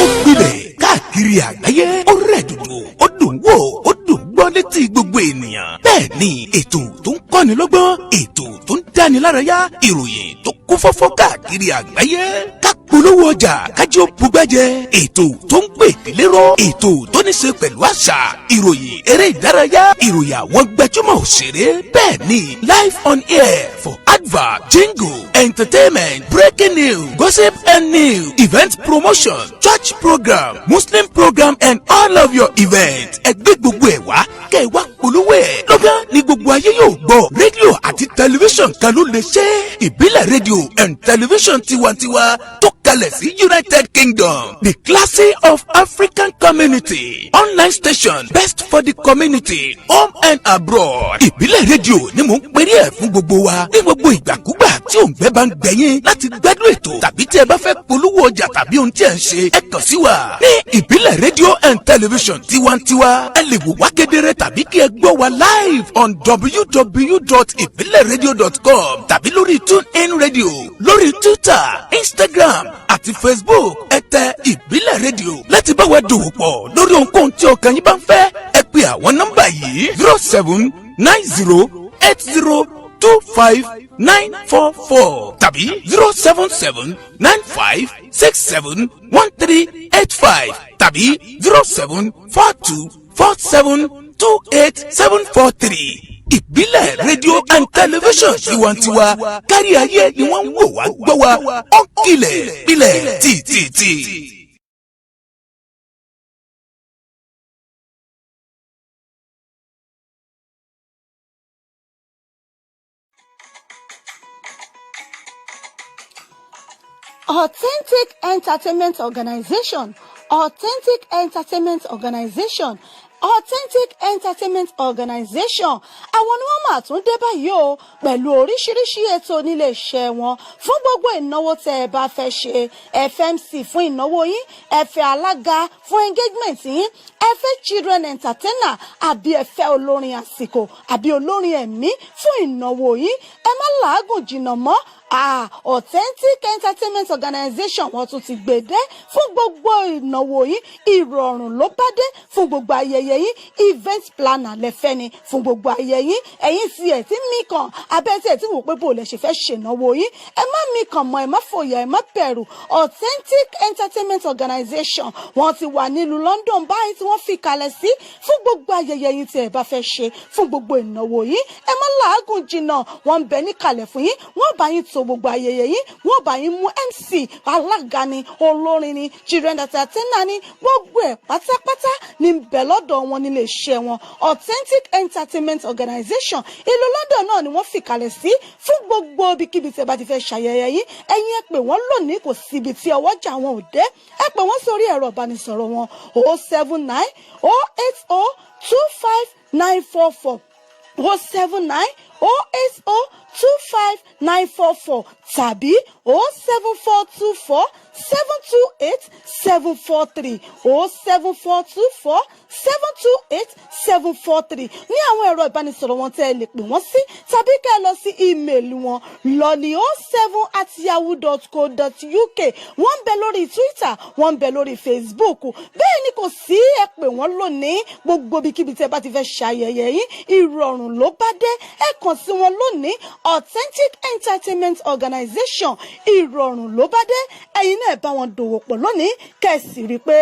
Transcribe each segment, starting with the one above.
Ó gbilẹ̀ káàkiri àgbáyé, ó rẹ̀ dòdò, ó dùn wò, ó dùn gbọ́ létí gbogbo ènìyàn. Bẹ́ẹ̀ ni ètò tó ń kọ́ni lọ́gbọ́n, ètò tó ń dáni lárayá, ìròyìn tó kún fọ́fọ́ káàkiri àgbáyé, ká polówó ọjà kájí ó bugbẹ́jẹ, ètò tó ń pè lérò, ètò tó ní ṣe pẹ̀lú àṣà, ìròyìn eré ìdárayá, ìròyìn àwọn gbajúmọ̀ òṣèré. Bẹ́ẹ̀ ni live on air for advert, jingle, entertainment, breaking news, gossip and news, event promotion, church program, Muslim program and all of your events. Ẹ gbé gbogbo ẹ̀ wá kẹ́ ẹ wá polówó ẹ̀ lọ́gán ní gbogbo ayé yóò gbọ́. Rédíò àti tẹlifíṣàn kan ló lè ṣe. Ìbílẹ̀ Rédíò and Tẹlifíṣàn Tiwantiwa tó kalẹ̀ sí United Kingdom, the classy of African community online station, best for the community, home and abroad. Ìbílẹ̀ Rédíò ni mò ń perí ẹ̀ fún gbogbo wa ní gbogbo ìgbàkúgbà tí òǹgbẹ́ bá ń gbẹ̀yìn láti gbádùn ètò tàbí tí ẹ bá fẹ́ polówó ọjà tàbí ohun tí ẹ ń ṣe, ẹ kàn sí wa ní Ìbílẹ̀ Rédíò and Tẹlifíṣàn Tiwantiwa. Ẹ lè wò wá kedere tàbí kí ẹ gbọ́ wa live on www.ibileradio.com tàbí lórí TuneIn Radio, lórí Twitter, Instagram àti Facebook. Ẹ tẹ Ìbílẹ̀ Rédíò. Láti bá wa dòwò pọ̀ lórí ohunkóhun tí ọkàn yín bá ń fẹ́, ẹ pè àwọn nọ́mbà yìí: 07908025944 tàbí 07795671385 tàbí 07424728743. Ìbílẹ̀ Rédíò and Tẹlifíṣàn Tiwantiwa, kárí ayé ni wọ́n ń wò wá gbọ́ wa, ó ń kilẹ̀ pilẹ̀ tìtìtì. Authentic Entertainment Organization, Authentic Entertainment Organization, Authentic Entertainment Organization, àwọn ni wọ́n máa tún dé báyìí o pẹ̀lú oríṣiríṣi ètò nílé iṣẹ́ wọn fún gbogbo ìnáwó tẹ́ ẹ bá fẹ́ ṣe. MC fún ìnáwó yín, ẹ fẹ́ alága fún engagement yín, ẹ fẹ́ children entertainer, àbí ẹ fẹ́ olórin àsìkò àbí olórin ẹ̀mí fún ìnáwó yín, ẹ má làágùn jìnnà mọ́. Authentic Entertainment Organization, wọ́n tún ti gbèdé fún gbogbo ìnáwó yín. Ìrọ̀rùn ló bá dé fún gbogbo ayẹyẹ yín. Event planner lẹ́fẹ́ ni fún gbogbo ayẹyẹ yín. Ẹ̀yin tí ẹ̀ tí mí kàn abẹ́ tí ẹ̀ tí wò pé bò lẹ̀ ṣe fẹ́ ṣènáwó yín, ẹ má mí kàn mọ́, ẹ má fòyà, ẹ má bẹ̀rù. Authentic Entertainment Organization, wọ́n ti wà nílùú London báyìí tí wọ́n fi kalẹ̀ sí fún gbogbo ayẹyẹ yín tí ẹ bá fẹ́ ṣe, fún gbogbo ìnáwó yín. Ẹ má làágùn jìnnà, wọ́n ń bẹ níkàlẹ̀ fún yín. Wọ́n bá yín to gbogbo ayẹyẹ yín, wọ́n bá yín mú MC, alága ni, olórin ni, children entertainer ni, gbogbo ẹ̀ pátápátá ní bẹ̀ lọ́dọ̀ wọn nílé iṣẹ́ wọn. Authentic Entertainment Organization, ìlú London náà ni wọ́n fìkàlẹ̀ sí fún gbogbo ibikíbi tí ẹ bá ti fẹ́ ṣayẹyẹ yín. Ẹ̀yin ẹ pè wọ́n lónìí, kò síbi tí ọwọ́jà wọn ò dé. Ẹ pè wọ́n sórí ẹ̀rọ ìbánisọ̀rọ̀ wọn: 07908025944, 07908025944 tàbí 07424728743, 07424728743 ní àwọn ẹ̀rọ ìbánisọ̀rọ̀ wọn tẹ́ ẹ lè pè wọ́n sí, tàbí kẹ́ ẹ lọ sí email wọn lọ́ní 07@yahoo.co.uk. Wọ́n ń bẹ lórí Twitter, wọ́n ń bẹ lórí Facebook. Bẹ́ẹ̀ ni kò sí, ẹ pè wọ́n lónìí. Gbogbo ibikíbi tí ẹ bá ti fẹ́ ṣayẹyẹ yín, ìrọ̀rùn ló bá dé. Ẹ kàn sí wọn lónìí. Authentic Entertainment Organization, ìrọ̀rùn ló bá dé. Ẹ̀yin náà bá wọn dòwò pọ̀ lónìí, kẹ́ ẹ sì rí i pé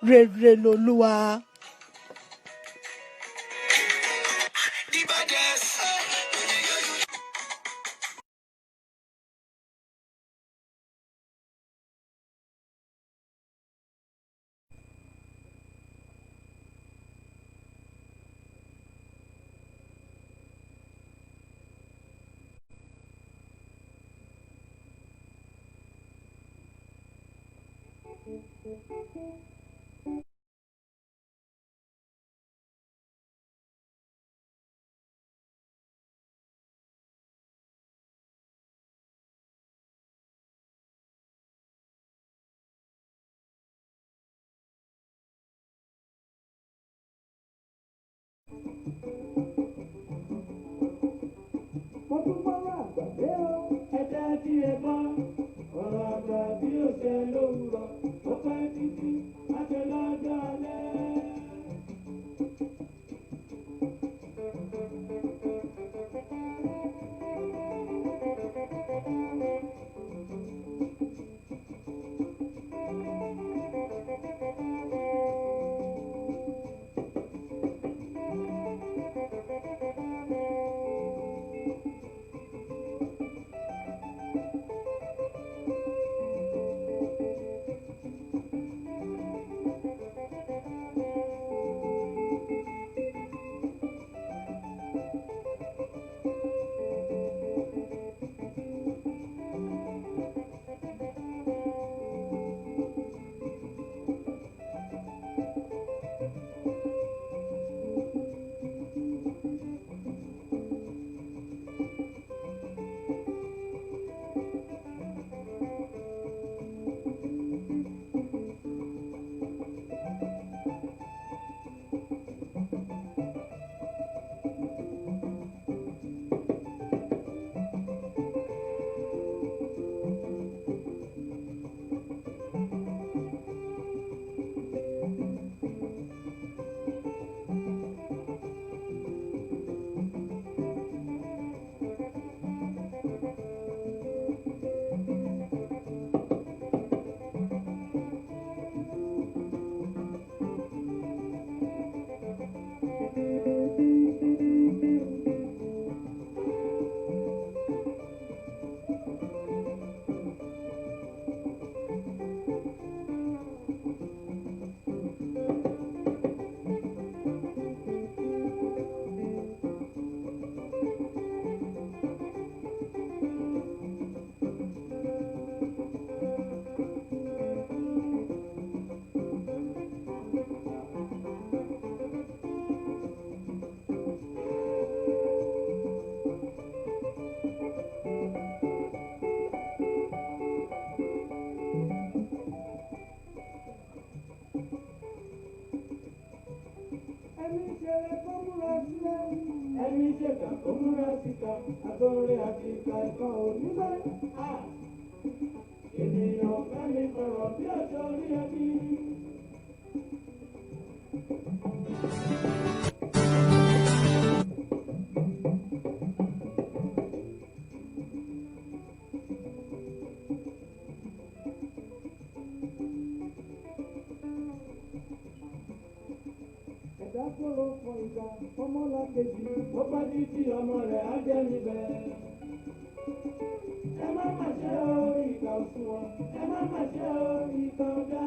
rere lolúwa. The baddest. Mo tún gbọ́rọ̀ àgbàdé o, ẹ jẹ́ kí ẹ gbọ́. Ọ̀rọ̀ àgbà bí ó ṣe lówùrọ̀, ó pẹ́ títí, á ṣe lọ́jọ́ alẹ́. Ẹni ṣeré kó múra sílẹ̀, ẹni ṣèkà kó múra síkà, àtọ̀rẹ́ àti ìkà ẹ̀kọ́ òní bẹ́ẹ̀. Ènìyàn fẹ́ mi fọ̀rọ̀ bí ọ̀ṣọ́ orí ẹbí. Ẹ̀dá kóró fọ ìgbà fọmọlákejì, ó bá títí ọmọ rẹ̀ á jẹ́ níbẹ̀. Ẹ má má ṣe o, ìkà òṣùwọ̀n, ẹ má má ṣe o, ìkà ọ̀dà.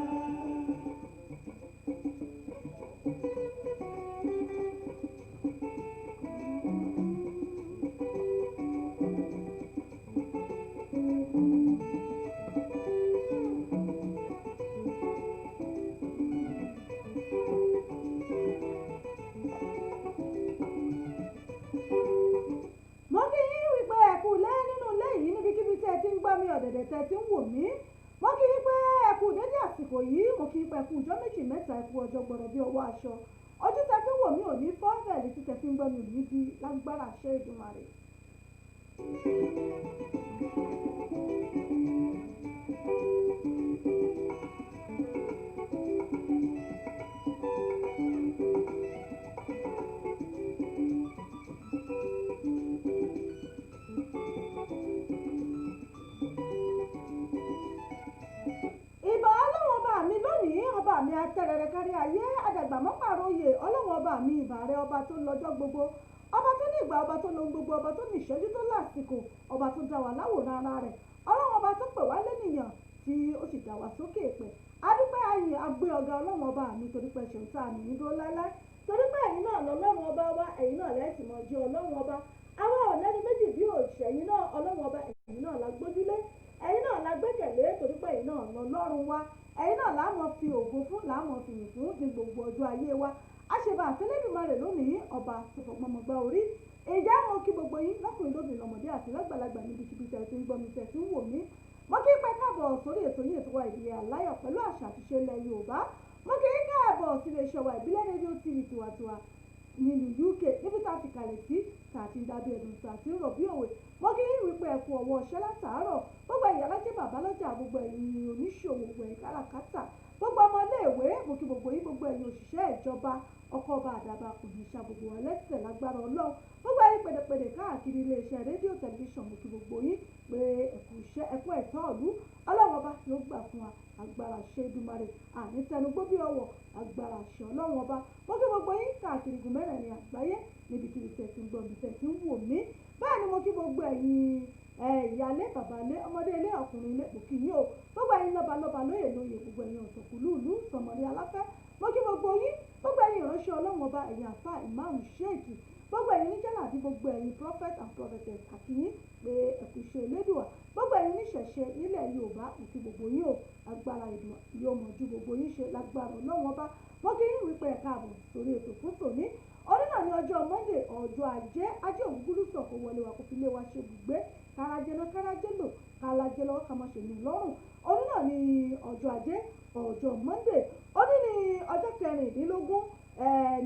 Mo kí yín wípé ẹ kú lé nínú ilé yìí, níbikíbi tí ẹ ti ń gbọ́ mi, ọ̀dẹ̀dẹ̀ tẹ́ ti ń wò mí. Mo kí yín pé ẹ kú dédé àsìkò yìí. Mo kí yín pé ẹ kú ọjọ́ méjì mẹ́ta, ẹ kú ọjọ́ gbọ́dọ̀ bí ọwọ́ aṣọ. Ojú tẹ́ fi ń wò mí ò ní fọ́, bẹ́ẹ̀ létí tẹ́ fi ń gbọ́ mi ò ní di, lágbára àṣẹ Èdùmàrè. Ìbà Ọlọ́run ọba mi lónìí, ọba mi atẹ́rẹrẹ kárí ayé, àdàgbàmọ́pàròyè. Ọlọ́run ọba mi, ìbà rẹ, ọba tó lọ́jọ́ gbogbo, ọba tó ní ìgbà, ọba tó lohun gbogbo, ọba tó ní ìṣẹ́jú tó lásìkò, ọba tó dá wa láwòrán ara rẹ̀, Ọlọ́run ọba tó pè wá lẹ́nìyàn tí ó sì dá wa sókè pẹ̀. Adúpẹ́, ayìn, agbé ọ̀gá Ọlọ́run ọba mi, torí pé ṣeun tá a nìyí dúró láéláé, torí pé ẹ̀yin náà lọ́lọ́run ọba wa, ẹ̀yin náà lẹ́sìn mọ́ jẹ́ Ọlọ́run ọba. Àwa ò lẹ́ni méjì bí òṣèyìn náà. Ọlọ́run ọba, ẹ̀yin náà la gbójúlé, ẹ̀yin náà la gbẹ́kẹ̀lé, torí pé ẹ̀yin náà lọ́lọ́run wa, ẹ̀yin náà la máa fi ògo fún, la máa fi yìn fún ní gbogbo ọjọ́ ayé wa. Àṣebà àfẹlẹ́dùmarè lónìí, ọba tó fọgbọ́nmọgbà orí. Ìjà, mo kí gbogbo yín lọ́kùnrin, lóbìnrin, lọ́mọdé àti lágbàlagbà, níbikíbi tẹ́ ti ń gbọ́ mi, tẹ́ ti ń wò mí. Mo kí pẹ́ káàbọ̀ sórí ètò yìí, ètò wa, Ìbílẹ̀ Aláyọ̀ pẹ̀lú àṣà àti ìṣe ilẹ̀ Yorùbá. Mo kí yín káàbọ̀ sí iléeṣẹ́ wa, Ìbílẹ̀ Rédíò TV Tiwantiwa nílùú UK, níbi tá a fi kalẹ̀ sí, tá a ti ń dábí ẹ̀dùn, tá a ti ń rọ̀ bí òwe. Mo kí yín wípé ẹ kú ọwọ́. ọwọ́ ọṣẹ́ látàárọ̀. Gbogbo ẹ̀yin alájẹ́ bàbá lọ́jà, gbogbo ẹ̀yin oníṣòwò, gbogbo ẹ̀yin káràkátà, gbogbo ọmọléèwé, mo kí gbogbo yín, gbogbo ẹ̀yin òṣìṣẹ́ ìjọba, ọkọ̀ ọba àdàbà kò ní ṣa gbogbo wa lẹ́sẹ̀ lágbára Ọlọ́run. Gbogbo ẹ̀yin pèdèpèdè káàkiri iléeṣẹ́ rédíò tẹlifíṣàn, mo kí gbogbo yín pé ẹ̀kú iṣẹ́, ẹ̀kú ẹ̀tọ́ ìlú, Ọlọ́run ọba yóò gbà fún wa, agbára ṣe Èdùmàrè, àní tẹnugbó bí ọwọ́, agbára ṣe Ọlọ́run ọba. Mo kí gbogbo yín káàkiri igun mẹ́rẹ̀ẹ̀rin àgbáyé níbikíbi tẹ̀ ti ń gbọ́ mi, tẹ̀ ti ń wò mí. Bẹ́ẹ̀ ni mo kí gbogbo ẹ̀yin ìyálé, bàbálé, ọmọdé ilé, ọkùnrin ilé, mo kí yín o. Gbogbo ẹ̀yin lọ́balọ́ba, lóyè lóyè, gbogbo ẹ̀yin ọ̀tọ̀kùlúùlú, sọmọdé aláfẹ́, mo kí gbogbo yín. Gbogbo ẹ̀yin ìránṣẹ́ Ọlọ́run ọba, ẹ̀yin àfáà, ìmáàmù, ṣéèkì, gbogbo ẹ̀yin oníjàlábí, gbogbo ẹ̀yin prophet and prophetess, àti yín pé ẹ̀kú iṣẹ́ Elédùà. Gbogbo ẹ̀yin oníṣẹ̀ṣe nílẹ̀ Yorùbá, mo kí gbogbo yín o. Agbára Èdùà yóò mọ̀ ju gbogbo yín ṣe lágbára Ọlọ́run ọba. Mo kí yín wípé ẹ káàbọ̀ sórí ètò fún tòní. Òní náà ní ọjọ́ Monday, ọjọ́ ajé, ajé ògúngúlù sọ̀ kó wọlé wa, kó fi lé wa ṣe bùgbé, kárajẹ náà, kárajẹ lò, kárajẹ lọ́wọ́, ká má ṣe ní lọ́rùn. Òní náà ní ọjọ́ ajé, ọjọ́ Monday. Òní ní ọjọ́ 16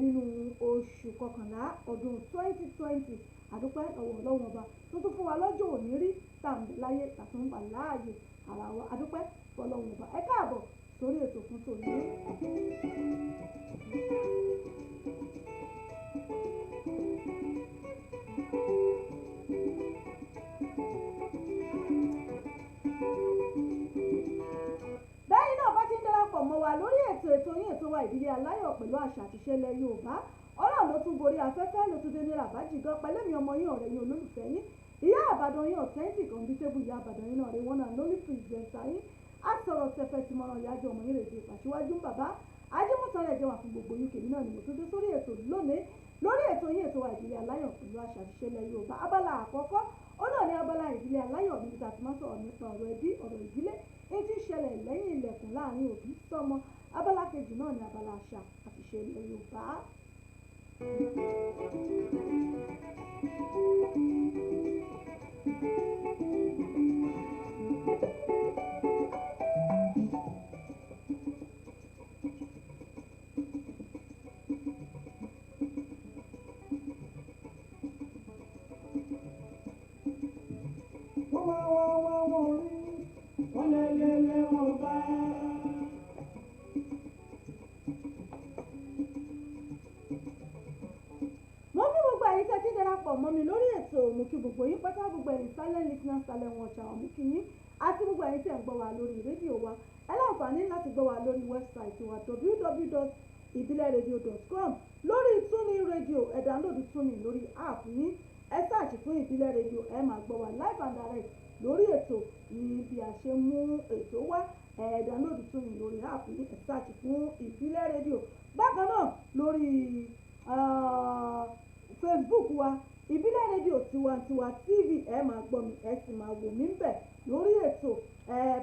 nínú oṣù kọkànlá ọdún 2020. Àdúpẹ́ ọwọ́ Ọlọ́run ọba tó tún fún wa lọ́jọ́ òní rí tàbí láyé tàbí ń bà láàyè ara wa. Àdúpẹ́ fọlọ́run ọba. Ẹ káàbọ̀ sórí ètò fún tòní. Bẹ́ẹ̀ náà bá ti ń darapọ̀ mọ́ wa lórí ètò yín, ètò wa Ìdílé Aláyọ̀ pẹ̀lú àṣà àti ìṣẹ̀lẹ̀ Yorùbá, Ọlọ́run ló tún gorí afẹ́fẹ́, ló tún dé ní ràbájì gan pẹ̀lú mi, ọmọ yín, ọ̀rẹ́ yín, olólùfẹ́ yín, ìyá àbàdàn yín, authentic unbeatable ìyá àbàdàn yín náà rè wọ́n náà lórí presenter yín, àsọ̀rọ̀ tẹfẹ́ tí mọ̀ràn ìyájọ́ ọmọ yín rè dé pàṣíwájú bàbá ajímọ̀tàn rẹ̀ jẹ́ wà fún gbogbo UK náà ni mo tún dé sórí ètò lónìí lórí ètò yín, ètò wa Ìdílé Aláyọ̀ pẹ̀lú àṣà àti ìṣẹ̀lẹ̀ Yorùbá. Abala àkọ́kọ́ ó náà ní abala Ìdílé Aláyọ̀, níbi tá a ti máa sọ̀rọ̀ nípa ọ̀rọ̀ ẹbí, ọ̀rọ̀ ìdílé, èyí tí ń ṣẹlẹ̀ lẹ́yìn ilẹ̀kùn láàrin òbí sọ́mọ. Abala kejì náà ní abala àṣà àti ìṣẹ̀lẹ̀ Yorùbá. Wọ́n wá wá wá wọ́n rí, wọ́n lé lé lé wọ́n bá. Mo kí gbogbo ẹ̀yin tẹ́ ti ń darapọ̀ mọ́ mi lórí ètò, mo kí gbogbo yín pátá, gbogbo ẹ̀yin silent listener, silent watcher, mo kí yín, àti gbogbo ẹ̀yin tẹ́ ń gbọ́ wa lórí rédíò wa. Ẹ láǹfààní láti gbọ́ wa lórí website wa, www.ibileradio.com, lórí TuneIn Radio. Ẹ download TuneIn lórí app yín, ẹ search fún Ìbílẹ̀ Radio, ẹ máa gbọ́ wa live and direct lórí ètò ní bí a ṣe mú ètò wá. Ẹ download TuneIn lórí app yín, ẹ search fún Ìbílẹ̀ Radio. Bákan náà lórí Facebook wa, Ìbílẹ̀ Rédíò Tiwantiwa TV, ẹ máa gbọ́ mi, ẹ sì máa wò mí bẹ̀ lórí ètò.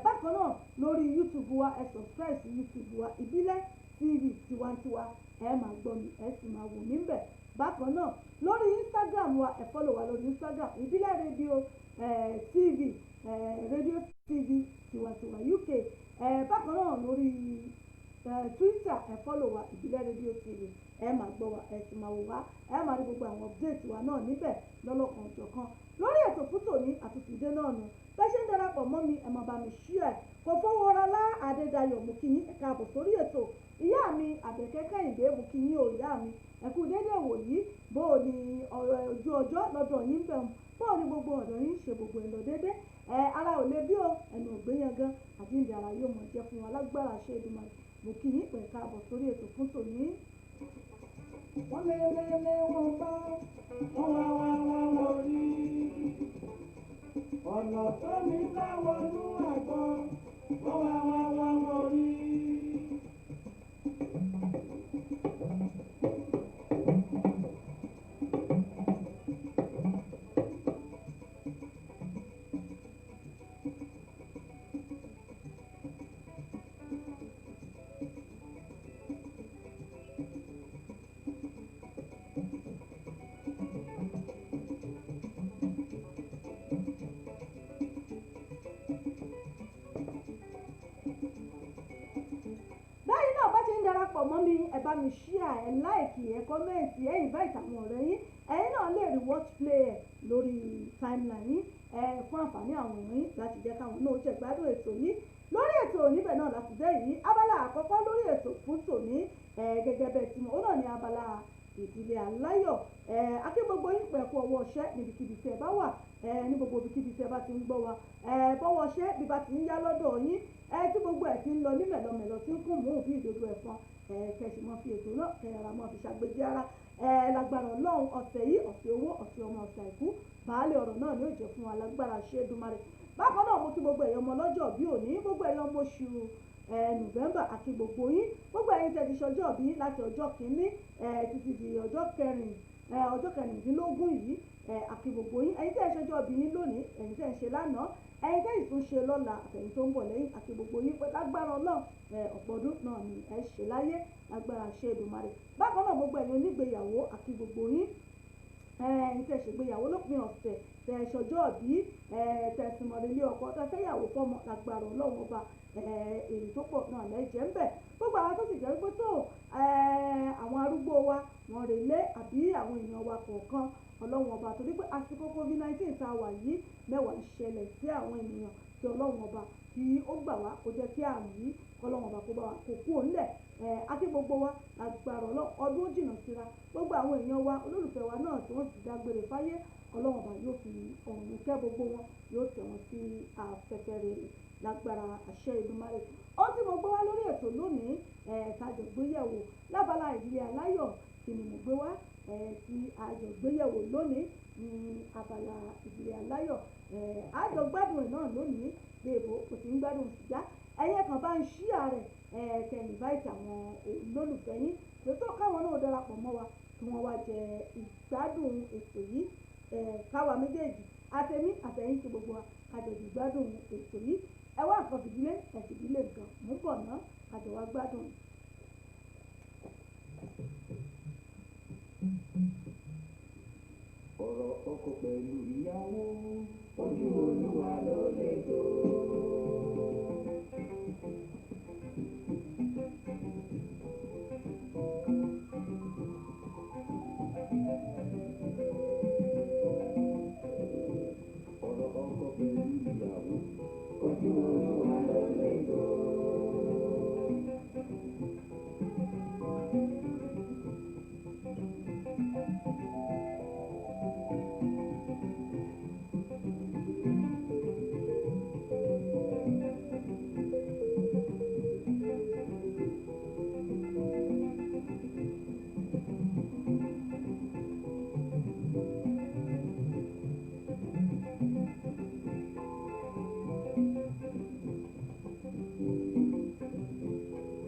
Bákan náà lórí YouTube wa, ẹ subscribe sí YouTube wa, Ìbílẹ̀ TV Tiwantiwa, ẹ máa gbọ́ mi, ẹ sì máa wò mí bẹ̀. Bákan náà lórí Instagram wa, ẹ follow wa lórí Instagram, Ìbílẹ̀ Rédíò TV, Rédíò TV Tiwantiwa UK. Bákan náà lórí Twitter, ẹ follow wa, Ìbílẹ̀ Rédíò TV, ẹ máa gbọ́ wa, ẹ sì máa wò wá, ẹ máa rí gbogbo àwọn update wa náà níbẹ̀ lọ́lọ́kan òjọ̀kan. Lórí ètò fún tòní, àtúntì dé náà nù. Bẹ́ẹ̀ ṣe ń darapọ̀ mọ́ mi, ẹ máa bá mi share. Kò fowó rọlá Adédayọ̀, mo kí yín, ẹ káàbọ̀ sórí ètò. Ìyá mi Àbẹ̀kẹ́ Kẹ́hìndé, mo kí yín o ìyá mi, ẹ kú déédéé wò yìí. Bó o ní ọ̀rọ̀ ojú ọjọ́ lọ́dọ̀ yín bẹ̀, bó o ní gbogbo ọ̀dọ̀ yín ṣe, gbogbo ẹ̀ lọ déédéé? Ẹ ara ò lè bí o, ẹnu ògbé yẹn gan, àjíǹde ara yóò mọ̀ jẹ́ fún wa lágbára ṣe Èdùmàrè. Mo kí yín pẹ̀ káàbọ̀ sórí ètò fún tòní. Wọ́n lé lé lé wọ́n bá, wọ́n wá wá wá wọ́n rí. Ọ̀nà tó ní bá wọnú àgbọn, wọ́n wá wá wá wọ́n rí. Báyìí náà bá ti ń darapọ̀ mọ́ mi, ẹ bá mi share, ẹ like, ẹ comment, ẹ invite àwọn ọ̀rẹ́ yín. Ẹ̀yin náà lè rí watch play ẹ̀ lórí timeline yín fún àǹfààní àwọn èèyàn yín láti jẹ́ káwọn náà jẹ gbádùn ètò yìí. Lórí ètò níbẹ̀ náà láti dé yìí, abala àkọ́kọ́ lórí ètò fún tòní gẹ́gẹ́ bẹ́ẹ̀ tí mo ó náà ní abala ìdílé aláyọ̀. Akí gbogbo yín pẹ̀kú ọwọ́ ọṣẹ́ níbikíbi tí ẹ bá wà, ní gbogbo ibikíbi tí ẹ bá ti ń gbọ́ wa, bọ́wọ́ ọṣẹ́ bí bá ti ń yá lọ́dọ̀ yín, tí gbogbo ẹ̀ ti ń lọ ní mẹ̀lọmẹ̀lọ tí ń kún mú bí ìdodo ẹ̀fọn, kẹ̀sì mọ́ fi ètò náà kẹ̀yàrá mọ́ fi ṣàgbéjì ara. Lágbára Ọlọ́run, ọ̀sẹ̀ yìí ọ̀sẹ̀ owó, ọ̀sẹ̀ ọmọ, ọ̀sẹ̀ àìkú, baálé ọ̀rọ̀ náà ni ó jẹ́ fún wa lágbára ṣe Èdùmàrè. Bákan náà mo kí gbogbo ẹ̀yin ọmọ lọ́jọ́ bí òní, gbogbo ẹ̀yin ọmọ oṣù November, àti gbogbo yín, gbogbo ẹ̀yin tẹ́ ti ṣọjọ́ bí láti ọjọ́ kìíní títí di ọjọ́ kẹrìndínlógún yìí, àti gbogbo yín, ẹ̀yin tẹ́ ṣọjọ́ bí yín lónìí, ẹ̀yin tẹ́ ṣe lánàá, ẹ̀yin tẹ́ ìtún ṣe lọ́la, àtẹ̀yin tó ń bọ̀ lẹ́yìn, àti gbogbo yín pé lágbára Ọlọ́run ọ̀pọ̀ ọdún náà ni ẹ ṣe láyé lágbára ṣe Èdùmàrè. Bákan náà gbogbo ẹ̀yin onígbéyàwó, àti gbogbo yín, ẹ̀yin tẹ́ ṣègbéyàwó lópin ọ̀sẹ̀, tẹ́ ṣọjọ́ bí, tẹ́ sìnmọ̀rẹ́ ilé ọkọ, tẹ́ fẹ́yàwó fọ́mọ, lágbára Ọlọ́run ọba èrè tó pọ̀ náà lẹ́jẹ̀ ń bẹ̀. Gbogbo àwọn tó sì jẹ́ wípé tó àwọn arúgbó wa wọ́n relé àbí àwọn èèyàn wa kọ̀ọ̀kan, Ọlọ́run ọba, torí pé àsìkò COVID-19 tá a wà yìí, mẹ́wàá ń ṣẹlẹ̀ sí àwọn ènìyàn, kí Ọlọ́run ọba kí ó gbà wá, kó jẹ́ kí àrùn yìí kọ́lọ́run ọba kó bá wa kó kúrò ńlẹ̀. Akí gbogbo wa lágbára Ọlọ́run, ọdún jìnnà síra, gbogbo àwọn èèyàn wa olólùfẹ́ wa náà tí wọ́n ti dágbére fáyé, Ọlọ́run ọba yóò fi ọ̀run kẹ́ gbogbo wọn, yóò tẹ̀ wọ́n sí afẹ́fẹ́ rere lágbára àṣẹ Èdùmàrè. Ó tí mo gbé wá lórí ètò lónìí, ká jọ gbéyẹ̀wò lábala ìdílé aláyọ̀. Kí ni mo gbé wá tí a jọ gbéyẹ̀wò lónìí ní abala ìdílé aláyọ̀? A jọ gbádùn ẹ̀ náà lónìí bí èbó kò ti ń gbádùn sìgá. Ẹ̀yin kan bá ń ṣíà rẹ̀, kẹ́ invite àwọn olólùfẹ́ yín pé tó káwọn náà darapọ̀ mọ́ wa kí wọ́n wá jẹ ìgbádùn ètò yìí, káwa méjèèjì, àtẹ̀mí àtẹ̀yìn, kí gbogbo wa ká jọ ìgbádùn ètò yìí. Ẹ wá nǹkan fìdílé, ẹ fìdílé nǹkan, mú bọ̀ ná, ká jọ wá gbádùn. Ọ̀rọ̀ ọkọ pẹ̀lú ìyàwó, ojú Olúwa ló lè tó. Ọ̀rọ̀ ọkọ pẹ̀lú ìyàwó, ojú Olúwa ló lè tó.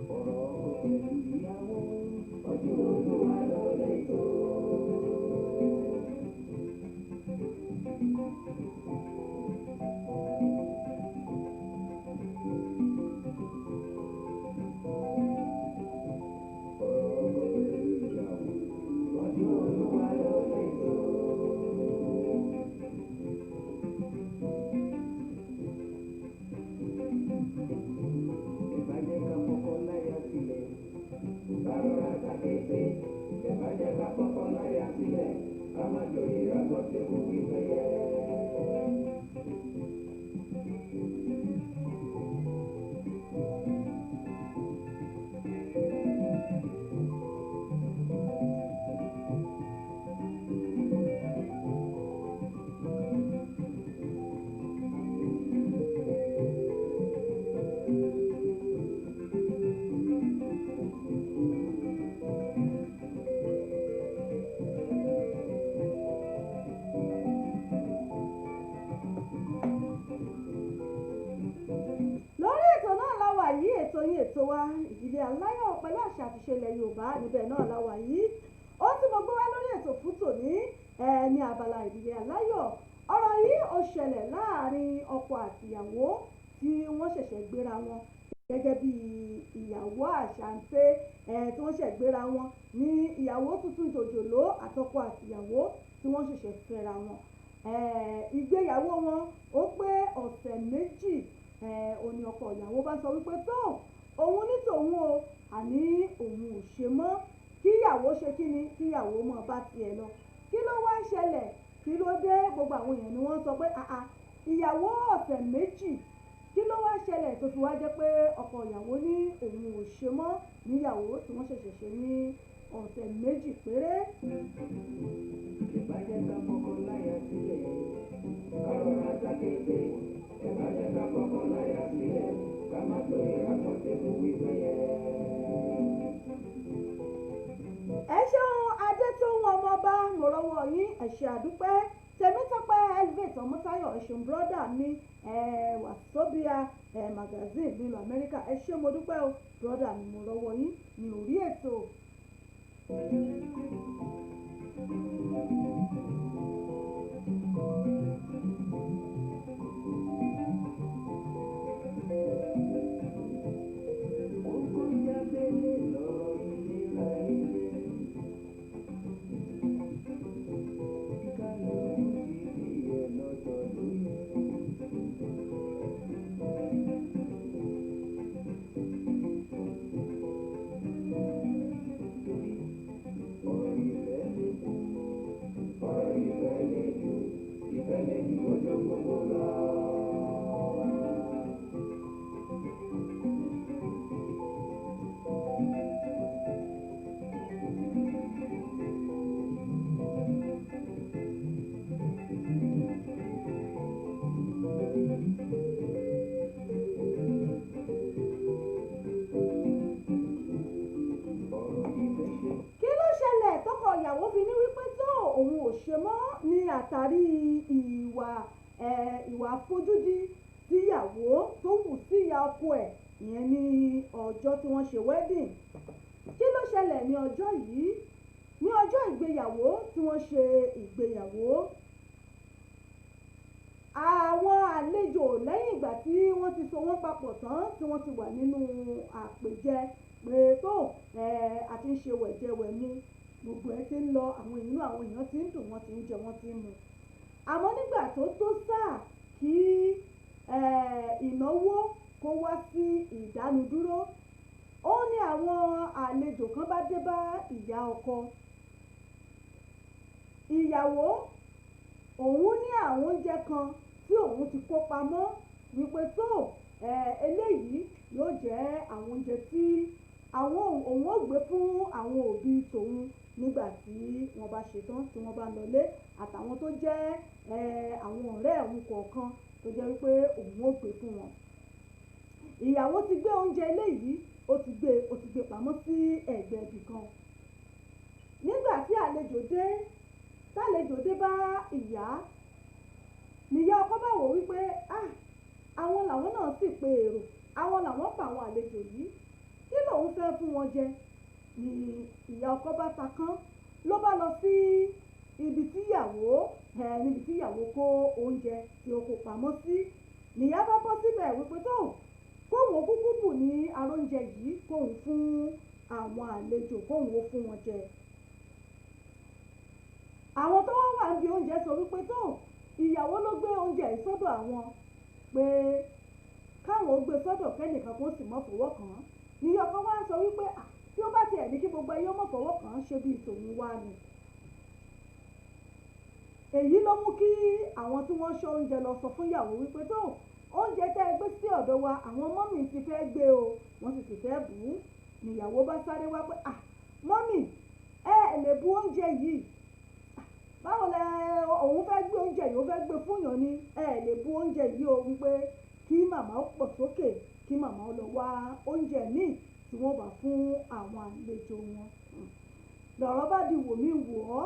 Ọ̀rọ̀ ọkọ pẹ̀lú ìyàwó, ojú Olúwa ló lè tó. Ọ̀rọ̀ ọkọ pẹ̀lú ìyàwó, ojú Olúwa ló lè tó. Ẹ bá jẹ́ ká fọkọ láya sílẹ̀, ká rọra tàkété. Ẹ bá jẹ́ ká fọkọ láya sílẹ̀, ká má joyè agbọ́tẹ̀kù wípé. Lórí ètò náà la wà yìí, ètò yín, ètò wa, ìdílé aláyọ̀, pẹ̀lú àṣà àti ìṣe ilẹ̀ Yorùbá, níbẹ̀ náà la wà yìí. Ó tí mo gbé wá lórí ètò fún tòní ní abala ìdílé aláyọ̀, ọ̀rọ̀ yìí ó ṣẹlẹ̀ láàrin ọkọ àtìyàwó tí wọ́n ṣẹ̀ṣẹ̀ gbéra wọn gẹ́gẹ́ bí ìyàwó àṣàǹtẹ̀, tí wọ́n ṣẹ̀ gbéra wọn ní ìyàwó tuntun jòjòló, àtọkọ àtìyàwó tí wọ́n ṣẹ̀ṣẹ̀ fẹ́ra wọn. Ìgbéyàwó wọn ó pé ọ̀sẹ̀ 2, òní ọkọ ìyàwó bá sọ wípé tó òun ní tòun o, àní òun ò ṣe mọ́, kíyàwó ṣe kí ni, kíyàwó mọ̀ bá tiẹ̀ lọ. Kí ló wá ń ṣẹlẹ̀? Kí ló dé? Gbogbo àwọn èèyàn ni wọ́n sọ pé àà, ìyàwó ọ̀sẹ̀ méjì, kí ló wá ṣẹlẹ̀ tó fi wá jẹ́ pé ọkọ ìyàwó ní òun ò ṣe mọ́ níyàwó tí wọ́n ṣẹ̀ṣẹ̀ ṣe ní ọ̀sẹ̀ méjì péré? Ẹ bá jẹ́ ká fọkọ láya sílẹ̀, ká rọra takété. Ẹ bá jẹ́ ká fọkọ láya sílẹ̀, ká má torí àkọ́tẹ́ mú wípé yẹ. Ẹ ṣeun, Adétóhùn ọmọọba, mo rọ́wọ́ yín, ẹ ṣé àdúpẹ́. Tèmítọ́pẹ́ Elvate Ọmọ́táyọ̀, ẹ ṣeun brọ́dà mi, Wàsóbíà magazine nílùú Amẹ́ríkà, ẹ ṣé, mo dúpẹ́ o brọ́dà mi, mo rọ́wọ́ yín ní orí ètò. Ogún jábélé lọ̀rọ̀ ìlera ilé. Kálukú ti di ẹ̀ lọ́tọ̀ ló yẹ. Torí ọ̀rọ̀ ìfẹ́ lè kú, ọ̀rọ̀ ìfẹ́ lè jù, ìfẹ́ lè ju ọjọ́ gbogbo lọ. Ọ̀rọ̀ ìfẹ́ ṣe Kí ló ṣẹlẹ̀ tọkọ ìyàwó fi ní wípé tó òun ò ṣe mọ́ ní àtàrí ìwà àfojúdi tíyàwó tó wù sí ìyá ọkọ ẹ̀, ìyẹn ní ọjọ́ tí wọ́n ṣe wedding? Kí ló ṣẹlẹ̀ ní ọjọ́ yìí, ní ọjọ́ ìgbéyàwó tí wọ́n ṣe ìgbéyàwó? Àwọn àlejò, lẹ́yìn ìgbà tí wọ́n ti so wọ́n papọ̀ tán, tí wọ́n ti wà nínú àpèjẹ pé tó àti ń ṣe wẹ̀jẹwẹ̀mu, gbogbo ẹ̀ ti ń lọ, àwọn inú àwọn èèyàn ti ń dùn, wọ́n ti ń jẹ, wọ́n ti ń mu. Àmọ́ nígbà tó tó sáà kí ìnáwó kó wá sí ìdánudúró, ó ní àwọn àlejò kan bá dé bá ìyá ọkọ ìyàwó. Òun ní àwọn oúnjẹ kan tí òun ti kó pamọ́ wípé tó eléyìí yóò jẹ́ àwọn oúnjẹ tí àwọn òun ó gbé fún àwọn òbí tòun nígbà tí wọ́n bá ṣetán, tí wọ́n bá lọlé, àtàwọn tó jẹ́ àwọn ọ̀rẹ́ òun kọ̀ọ̀kan tó jẹ́ wípé òun ó gbé fún wọn. Ìyàwó ti gbé oúnjẹ eléyìí, ó ti gbé pamọ́ sí ẹ̀gbẹ́ ibì kan. Nígbà tí àlejò dé, tálejò dé bá ìyá, níyà ọkọ bá wò wípé ah, àwọn làwọn náà sì pe èrò, àwọn làwọn pa àwọn àlejò yìí, kí lòun fẹ́ fún wọn jẹ? Ni ìyá ọkọ bá ta kán, ló bá lọ sí ibi tíyàwó ẹ níbi tíyàwó kó oúnjẹ tí ó kó pamọ́ sí. Níyà bá bọ́ síbẹ̀ wípé tó kóun kúkú bù ní aróúnjẹ yìí, kóun fún àwọn àlejò, kóun ó fún wọn jẹ. Àwọn tó wá wà níbi oúnjẹ sọ wípé tó ìyàwó ló gbé oúnjẹ yìí sọ́dọ̀ àwọn, pé káwọn ó gbé sọ́dọ̀, kẹ́nìkan kó sì mọ́ fọwọ́ kàn án. Ní ọkọ wa sọ wípé à, tí ó bá tiẹ̀ ní kí gbogbo ẹyẹ ó mọ̀ fọwọ́ kàn án, ṣe bíi tòun wá ni. Èyí ló mú kí àwọn tí wọ́n ṣọ́ oúnjẹ lọ sọ fún ìyàwó wípé tó oúnjẹ tẹ́ ẹ gbé sí ọ̀dọ̀ wa, àwọn mummy ti fẹ́ gbé o, wọ́n sì ti fẹ́ bù ú. Níyàwó bá sáré wá pé, "Ah, mummy, ẹ lè bu oúnjẹ yìí. Báwo lẹ òun fẹ́ gbé oúnjẹ yìí, ó fẹ́ gbé fún yàn ni? Ẹ lè bu oúnjẹ yìí o," wípé kí màmá ó pọ̀ sókè, kí màmá ó lọ wá oúnjẹ míì tí wọ́n bá fún àwọn àlejò wọn. Lọ̀rọ̀ bá di wò mí wò ọ́.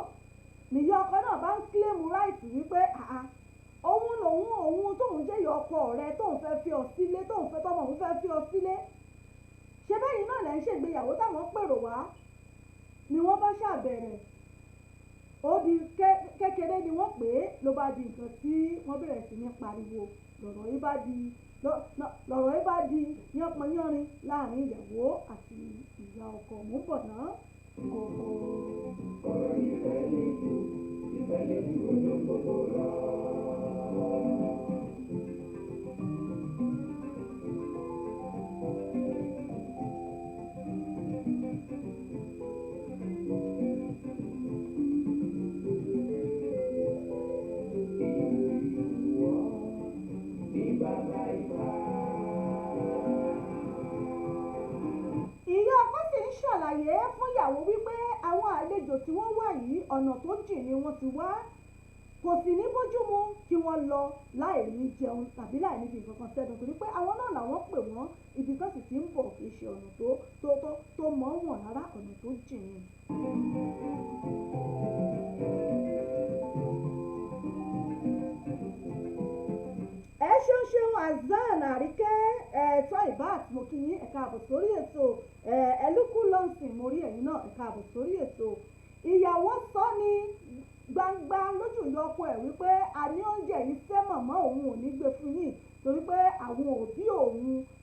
Nìyá ọkọ náà bá ń claim right wípé àá, òun lòun, òun tóun jẹ́ ìyá ọkọ rẹ, tóun fẹ́ fi ọ sílé, tóun fẹ́ tọ́mọ òun fẹ́ fi ọ sílé, ṣé bẹ́yìn náà lẹ́ ń ṣègbéyàwó táwọn pèrò wá? Ni wọ́n bá ṣàbẹ̀rẹ̀, ó di kékeré ni wọ́n pè é, ló bá di nǹkan tí wọ́n bẹ̀rẹ̀ sí ní pariwo. Lọ̀rọ̀ yìí bá di yánpọnyánrin láàrin ìyàwó àti ìyá ọkọ. Mò ń bọ̀ náà. Ọ̀rọ̀ ìfẹ́ lè jù, ìfẹ́ lè ju ojú gbogbo lọ. Ṣàlàyé fún ìyàwó wípé àwọn àlejò tí wọ́n wà yìí, ọ̀nà tó jìn ni wọ́n ti wá, kò sì ní bójúmu kí wọ́n lọ láì ní jẹun tàbí láì ní fi nǹkan kan sẹ́nu, torí pé àwọn náà làwọn pè wọ́n, ibi tó sì ti ń bọ̀ kì í ṣe ọ̀nà tó tó tó tó mọ́ wọ̀n rárá, ọ̀nà tó jìn ni. Ẹ ṣeun ṣeun, Azan Àríkẹ́ ẹ̀ẹ́tọ́ ìbáàt, mo kí yín, ẹ káàbọ̀ sórí ètò. Ẹlúkú lọ́nsìn, mo rí ẹ̀yin náà, ẹ káàbọ̀ sórí ètò. Ìyàwó sọ ní gbangba lójú ìyá ọkọ ẹ̀ wípé àní oúnjẹ yìí fẹ́ mọ̀mọ́ òun ò ní gbé fún yín, torí pé àwọn òbí òun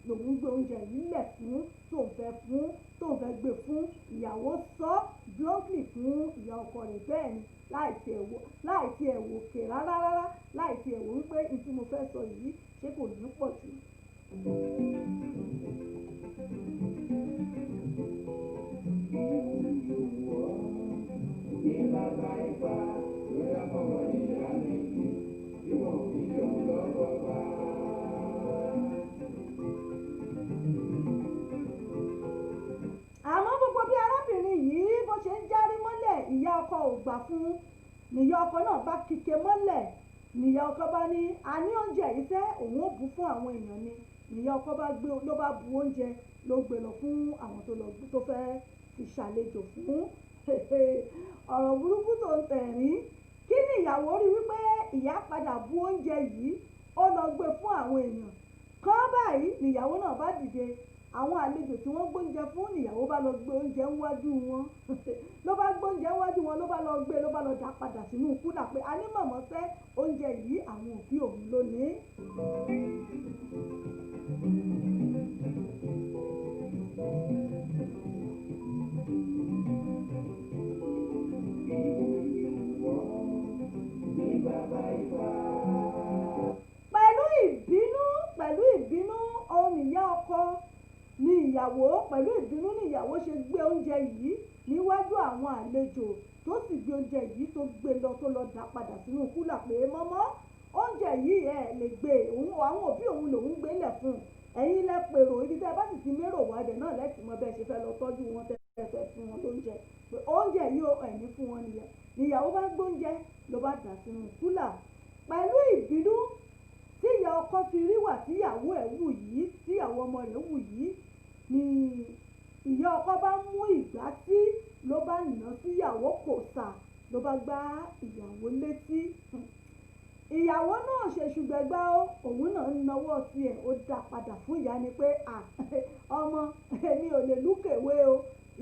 lòun gbé oúnjẹ yìí lẹ̀ fún, tóun fẹ́ fún, tóun fẹ́ gbé fún. Ìyàwó sọ bluntly fún ìyá ọkọ rẹ̀ bẹ́ẹ̀ ni, láì tiẹ̀ wò kè rárá rárá, láì tiẹ̀ wò wípé n tí mo fẹ́ sọ yìí, ṣé kò ní pọ̀ jù. Ní bàbá ifá ló dá fọmọ ìyá méjì tí wọn ò fi jẹun lọ́wọ́ bá. Àmọ́ gbogbo bí arábìnrin yìí bó ṣe ń járí mọ́lẹ̀, ìyá ọkọ ò gbà fún. Níyà ọkọ náà bá kíke mọ́lẹ̀, níyà ọkọ bá ní àní oúnjẹ yìí fẹ́ òun ò bù fún àwọn èèyàn ni. Níyà ọkọ bá gbé, ló bá bu oúnjẹ, ló gbé lọ fún àwọn tó lọ tó fẹ́ fi ṣàlejò fún. Ọ̀rọ̀ burúkú tó ń tẹ̀rín. Kí ni ìyàwó rí wípé ìyá padà bu oúnjẹ yìí, ó lọ gbé fún àwọn èèyàn kọ́ báyìí, níyàwó náà bá dìde. Àwọn àlejò tí wọ́n gbóúnjẹ fún, níyàwó bá lọ gbé oúnjẹ ńwájú wọn, ló bá gbóúnjẹ ńwájú wọn, ló bá lọ gbé, ló bá lọ dà padà sínú cooler pé a ní mọ̀mọ́ fẹ́ oúnjẹ yìí, àwọn òbí òun ló ní. Ní bàbá ifá. Pẹ̀lú ìbínú, pẹ̀lú ìbínú, òun ìyá ọkọ ní ìyàwó, pẹ̀lú ìbínú ní ìyàwó ṣe gbé oúnjẹ yìí níwájú àwọn àlejò, tó sì gbé oúnjẹ yìí, tó gbé lọ, tó lọ dà padà sínú cooler pé mọ́mọ́, oúnjẹ yìí ẹ lè gbé òun, àwọn òbí òun lòún gbé lẹ̀ fún. Ẹ̀yin lẹ pèrò, ibi tẹ́ ẹ bá sì ti mérò wá ibẹ̀ náà lẹ́tì mọ bẹ́ẹ̀ ṣe fẹ́ lọ tọ́jú wọn, tẹ́ ẹ fẹ́ fún wọn lóúnjẹ, pé oúnjẹ yìí ó ẹ̀ní fún wọn nìyẹn. Níyàwó bá gbóúnjẹ, ló bá dà sínú cooler. Pẹ̀lú ìbínú tí ìyá ọkọ fi rí wà tíyàwó ẹ̀ wù yìí, tíyàwó ọmọ rẹ̀ wù yìí, ni ìyá ọkọ bá mú ìgbà tí ló bá nà síyàwó, kò sà, ló bá gbá ìyàwó létí. Ìyàwó náà ṣe ṣùgbẹ́gbá ó, òun náà ń nawọ́ tiẹ̀, ó dá padà fún ìyá ni pé à ọmọ èmi ò lè lúkèwé o,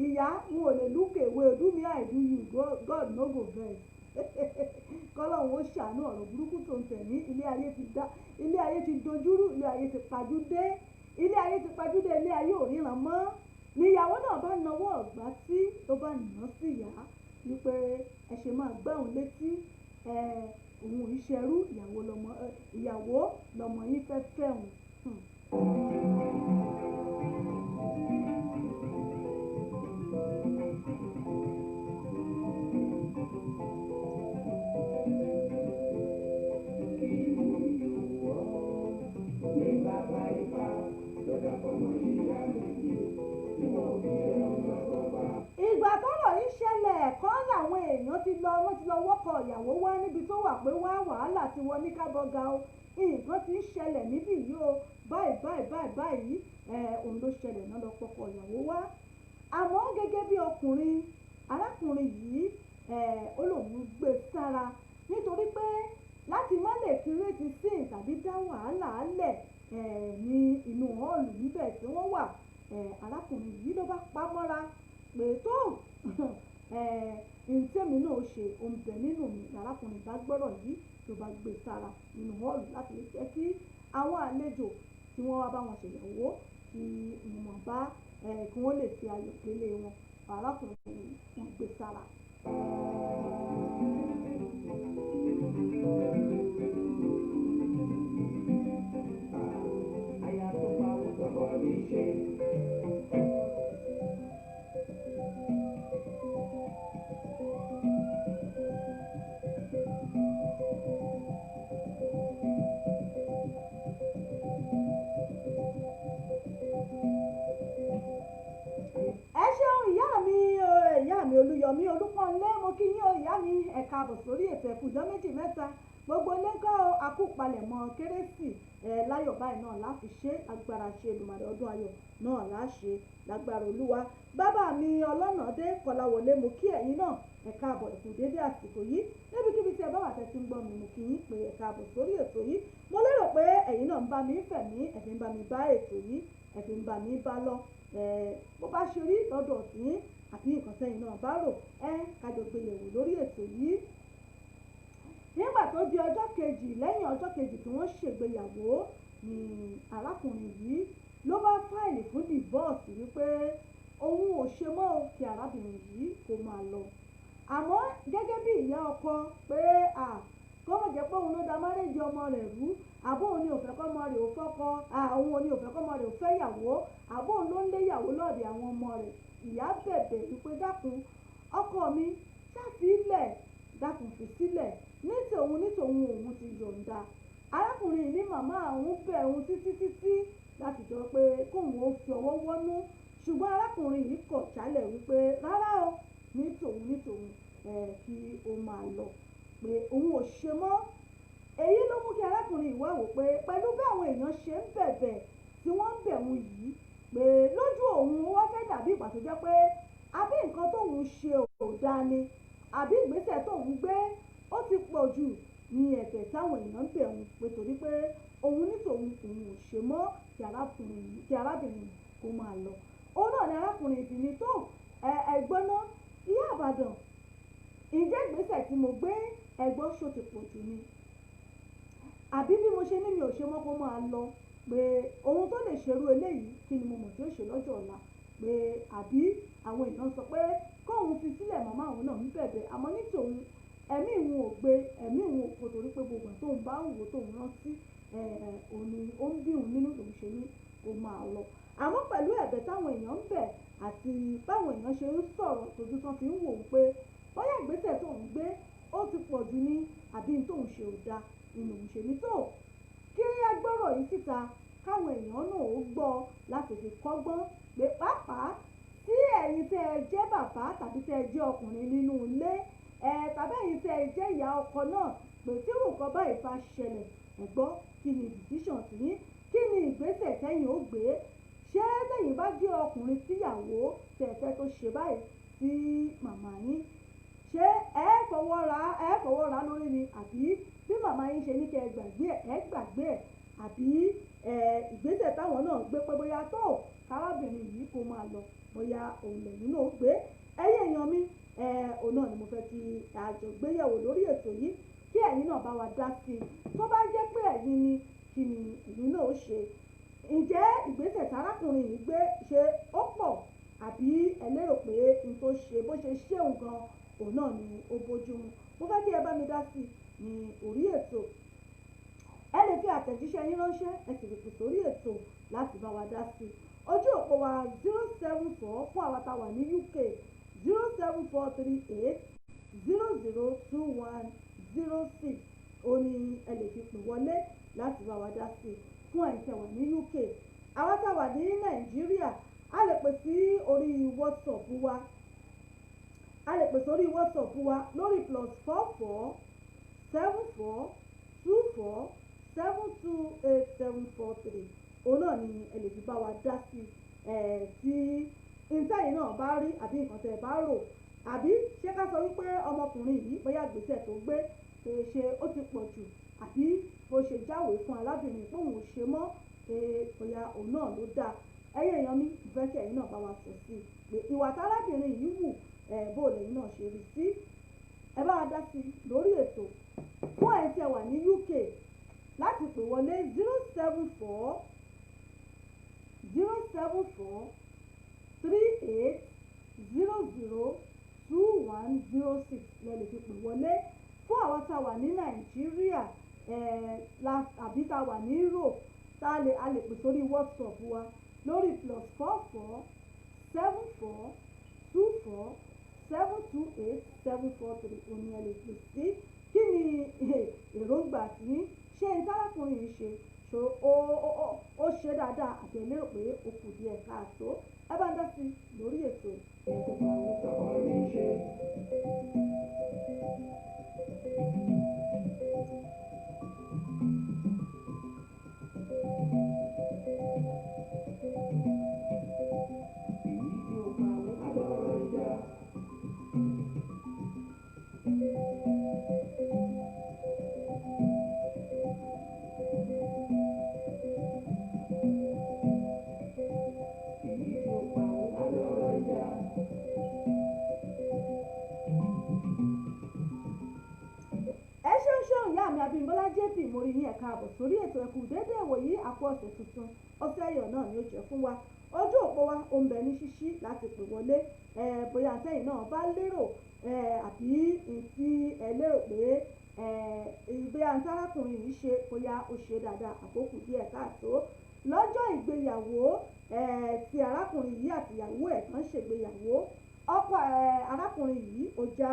ìyá n ò lè lúkèwé o. Do me I do you, God no go vex. Kọ́lọ́hún ó ṣàánú. Ọ̀rọ̀ burúkú tó ń tẹ̀ ní ilé ayé ti dá, ilé ayé ti dojúrú, ilé ayé ti pajúdé, ilé ayé ti pajúdé, ilé ayé ò ríran mọ́. Níyàwó náà bá nawọ́ ọ̀gbá tí ló bá nà sí ìyá wípé ẹ ṣe máa gbá òun létí ẹ, òun ìṣerú ìyàwó lọmọ, ìyàwó lọmọ yín fẹ́ fẹ́ òun. Ní bàbá ifá ló dá fọmọ ìyá méjì tí wọn ò fi jẹun lọ́wọ́ bá. Ìgbà tọ́rọ̀ yìí ṣẹlẹ̀ kọ́ làwọn èèyàn ti lọ, wọ́n ti lọ wọ́kọ̀ ìyàwó wá níbi tó wà pé wá, wàhálà ti wọ ní kábọ́gà o, nǹkan ti ń ṣẹlẹ̀ níbí yìí o, báyìí báyìí báyìí báyìí ẹ̀ òun ló ṣẹlẹ̀ náà, lọ pọkọ ìyàwó wá. Àmọ́ gẹ́gẹ́ bí ọkùnrin, arákùnrin yìí ẹ̀ ó lóun gbé sára nítorí pé láti má lè create scene tàbí dá wàhálà lẹ̀ ẹ̀ ní inú hall níbẹ̀ tí wọ́n wà ẹ̀, arákùnrin yìí ló bá pa mọ́ra pé tó ẹ̀ ntẹ́mi náà ṣe ohun bẹ̀ nínú mi. Arákùnrin bá gbọ́rọ̀ yìí, ló bá gbé sára nínú hall láti lè jẹ́ kí àwọn àlejò tí wọ́n wá bá wọn ṣèyàwó kí wọ́n bá ẹ̀ kí wọ́n lè fi ayọ̀ délé wọn. Arákùnrin wọn gbé sára. Aya tó pa owó tọkọ mi ṣe. Ẹ ṣeun, ìyá mi. kí yín o ìyá mi, ẹ káàbọ̀ sórí ètò. Ẹ̀kú ọjọ́ méjì mẹ́ta, gbogbo lẹ́kọ́ akúpalẹ̀mọ́ kérésì ẹ̀ láyọ̀ báyìí náà láfi ṣe agbára ṣe Èdùmàrè, ọdún ayọ̀ náà láṣẹ lágbára Olúwa. Bàbá mi Ọlọ́nàdé Kọláwọlé, mo kí ẹ̀yin náà, ẹ káàbọ̀, ẹ kú dédé àsìkò yìí. Níbikíbi tí ẹ bá wà tẹ́ ti ń gbọ́ mi, mo kí yín pé ẹ káàbọ̀ sórí ètò yìí. Mo lérò pé ẹ̀yin náà ń bá mi fẹ̀mí ẹ fi ń bá mi bá ètò yìí, ẹ fi ń bá mi bá lọ. Bó bá ṣe rí lọ́dọ̀ tí àbí nǹkan tẹ́yin náà bá rò, ẹ kájọ gbé yẹ̀wò lórí ètò yìí. Nígbà tó di ọjọ́ kejì, lẹ́yìn ọjọ́ kejì tí wọ́n ṣègbéyàwó, ni arákùnrin yìí ló bá file fún divorce wípé òun ò ṣe mọ́ o, kí arábìnrin yìí kó máa lọ. Àmọ́ gẹ́gẹ́ bí ìyá ọkọ pé à kó mọ̀ jẹ́ pé òun ló da marriage ọmọ rẹ̀ rú, àbó òun ni ò fẹ́ kọ́mọ rẹ̀ ò fọ́kọ, òun ni ò fẹ́ kọ́mọ rẹ̀ ò fẹ́ yàwó, àbó òun ló ń lé yàwó lọ́ọ̀dẹ̀ àwọn ọmọ rẹ̀, ìyá bẹ̀bẹ̀ wípé dákun ọkọ mi, ṣàfilẹ̀, dákun fi sílẹ̀, ní tòun ní tòun, òun ti yọ̀ǹda. Arákùnrin ní màmá òun bẹ̀ òun títí títí láti jọ pé kóun ó fi ọwọ́ wọ́nú, ṣùgbọ́n arákùnrin yìí kọ̀ jálẹ̀ wípé rárá o, ní tòun ní tòun, ẹ̀ kí ó máa lọ, pé òun ò ṣe mọ́. Èyí ló mú kí arákùnrin yìí wá wò pé pẹ̀lú bí àwọn èèyàn ṣe ń bẹ̀bẹ̀ tí wọ́n ń bẹ̀ òun yìí, pé lójú òun ó wá fẹ́ dàbí ìgbà tó jẹ́ pé àbí nǹkan tóun ṣe ò dáa ni, àbí ìgbésẹ̀ tóun gbé ó ti pọ̀ jù ní ẹ̀bẹ̀ táwọn èèyàn ń bẹ̀ òun, pé torí pé òun ní tòun, òun ò ṣe mọ́, kí arábìnrin kó máa lọ. Òun náà ni arákùnrin ìbí tó ẹ̀gbọ́n náà. Ìyá Àbàdàn, ǹjẹ́ ìgbésẹ̀ tí mo gbé, ẹ̀gbọ́n, ṣó ti pọ̀ jù ni, àbí bí mo ṣe ní mi ò ṣe mọ́ kó máa lọ, pé ohun tó lè ṣerú eléyìí, kí ni mo mọ̀ tí ó ṣe lọ́jọ́ ọ̀la? Pé àbí àwọn èèyàn sọ pé kóun fi sílẹ̀, màmá òun náà ń bẹ̀bẹ̀, àmọ́ ní tòun ẹ̀mí ìhun ò gbé, ẹ̀mí ìhun ò kó, torí pé gbogbo tóun bá ń wò, tóun rántí, òun ni ó ń bí òun nínú, lòun ṣe ní kó máa lọ. Àmọ́ pẹ̀lú ẹ̀bẹ̀ táwọn èèyàn ń bẹ̀ àti báwọn èèyàn ṣe ń sọ̀rọ̀, tójú tán fi ń wò ó pé bóyá ìgbésẹ̀ tóun gbé ó ti pọ̀ jù ní, àbí tóun ṣe ò dáa ni lòun ṣe ní tó kí á gbọ́rọ̀ yìí síta káwọn èèyàn náà ó gbọ́ láti fi kọ́gbọ́n, pé pàápàá tí ẹ̀yin tẹ́ ẹ jẹ́ bàbá tàbí tẹ́ ẹ jẹ́ ọkùnrin nínú ilé ẹ, tàbí ẹ̀yin tẹ́ ẹ jẹ́ ìyá ọkọ náà, pé tí nǹkan báyìí bá ṣẹlẹ̀, ẹ gbọ́, kí ni decision tiyín? Kí ni ìgbésẹ̀ tẹ́yin ó gbé? Ṣé tẹ́yin bá jẹ́ ọkùnrin tíyàwó tẹ́ ẹ fẹ́ tó ṣe báyìí sí màmá yín, ṣé ẹ fọwọ́ ra lórí ni, àbí bí màmá yín ṣe ní kẹ́ ẹ gbàgbé ẹ, ẹ gbàgbé ẹ, àbí ẹ ìgbésẹ̀ táwọn náà gbé pé bóyá tó kárábìnrin yìí kó máa lọ, bóyá òun lẹ́yìn náà gbé? Ẹ̀yin èèyàn mi, ẹ òun náà ni mo fẹ́ kí àjọ gbéyẹ̀wò lórí ètò yìí, kí ẹ̀yin náà bá wa dá sí i. Tó bá jẹ́ pé ẹ̀yin ni, kí ni ẹ̀yin náà ó ṣe? Ǹjẹ́ ìgbésẹ̀ tárákùnrin yìí gbé, ṣe ó pọ̀, àbí ẹ lérò pé n tó ṣe, bó ṣe ṣéun gan, òun náà ni ó bójú mu? Mo fẹ́ kí ẹ bá mi dá sí i ní orí ètò. Ẹ lè fi àtẹ̀jíṣẹ́ yín ránṣẹ́, ẹ sì lè pè sórí ètò láti bá wa dá sí i. Ojú òpó wa, 074, fún àwa tá a wà ní UK, 07438002106, ó ní ẹ lè fi pè wọlé láti bá wa dá sí i fún ẹ̀yin tẹ́ wà ní UK. Àwa tá a wà ní Nàìjíríà, a lè pè sí orí WhatsApp wa, a lè pè sórí WhatsApp wa lórí +447424728743. Òun náà ni ẹ lè fi bá wa dá sí ẹ tí ìtẹ́yìn náà bá rí, àbí nǹkan tẹ́ ẹ bá rò, àbí ṣé ká sọ wípé ọmọkùnrin yìí, bóyá ìgbésẹ̀ tó gbé pé ṣe ó ti pọ̀ jù, àbí bó ṣe jáwèé fún arábìnrin pé òun ò ṣe mọ́, pé bóyá òun náà ló dáa? Ẹ̀yin èèyàn mi, mo fẹ́ kí ẹ̀yin náà bá wa sọ sí i pé ìwà tárábìnrin yìí wù ẹ̀, bó lẹ́yìn náà ṣe rí sí? Ẹ bá wa dá sí i lórí ètò. Fún ẹ̀yin tí ẹ wà ní UK láti pè wọlé, 074 07438002106 lẹ lè fi pè wọlé. Fún àwọn tá a wà ní Nàìjíríà àbí tá a wà ní Europe, tá a lè pè sórí WhatsApp wa lórí +447424728743, òní ẹ lè pè sí. Kí ni èròǹgbà tí ṣé n tárákùnrin yìí ṣe? Ṣó ó ṣe dáadáa àbí ẹ lérò pé ó kù díẹ̀ káàtó? Ẹ bá ń dá sí lórí ètò. Ẹ ṣeun ṣeun ìyá mi Abímbọ́lá JP, mo rí yín, ẹ̀ka àbọ̀ sórí ètò. Ẹ̀kú déédéé ìwòyí, àpò ọ̀sẹ̀ tuntun, ọ̀sẹ̀ ayọ̀ náà ni ó jẹ́ fún wa. Ojú òpó wa ó ń bẹ ní ṣíṣí láti pè wọlé ẹ, bóyá àtẹ̀yìn náà bá lérò ẹ àbí ntí ẹ lérò pé ẹ bóyá ntí arákùnrin yìí ṣe, bóyá ó ṣe dáadáa àbókù díẹ̀ káàtó lọ́jọ́ ìgbéyàwó ẹ tí arákùnrin yìí àtìyàwó ẹ̀ kan ṣègbéyàwó. Ọkọ ẹ arákùnrin yìí ó já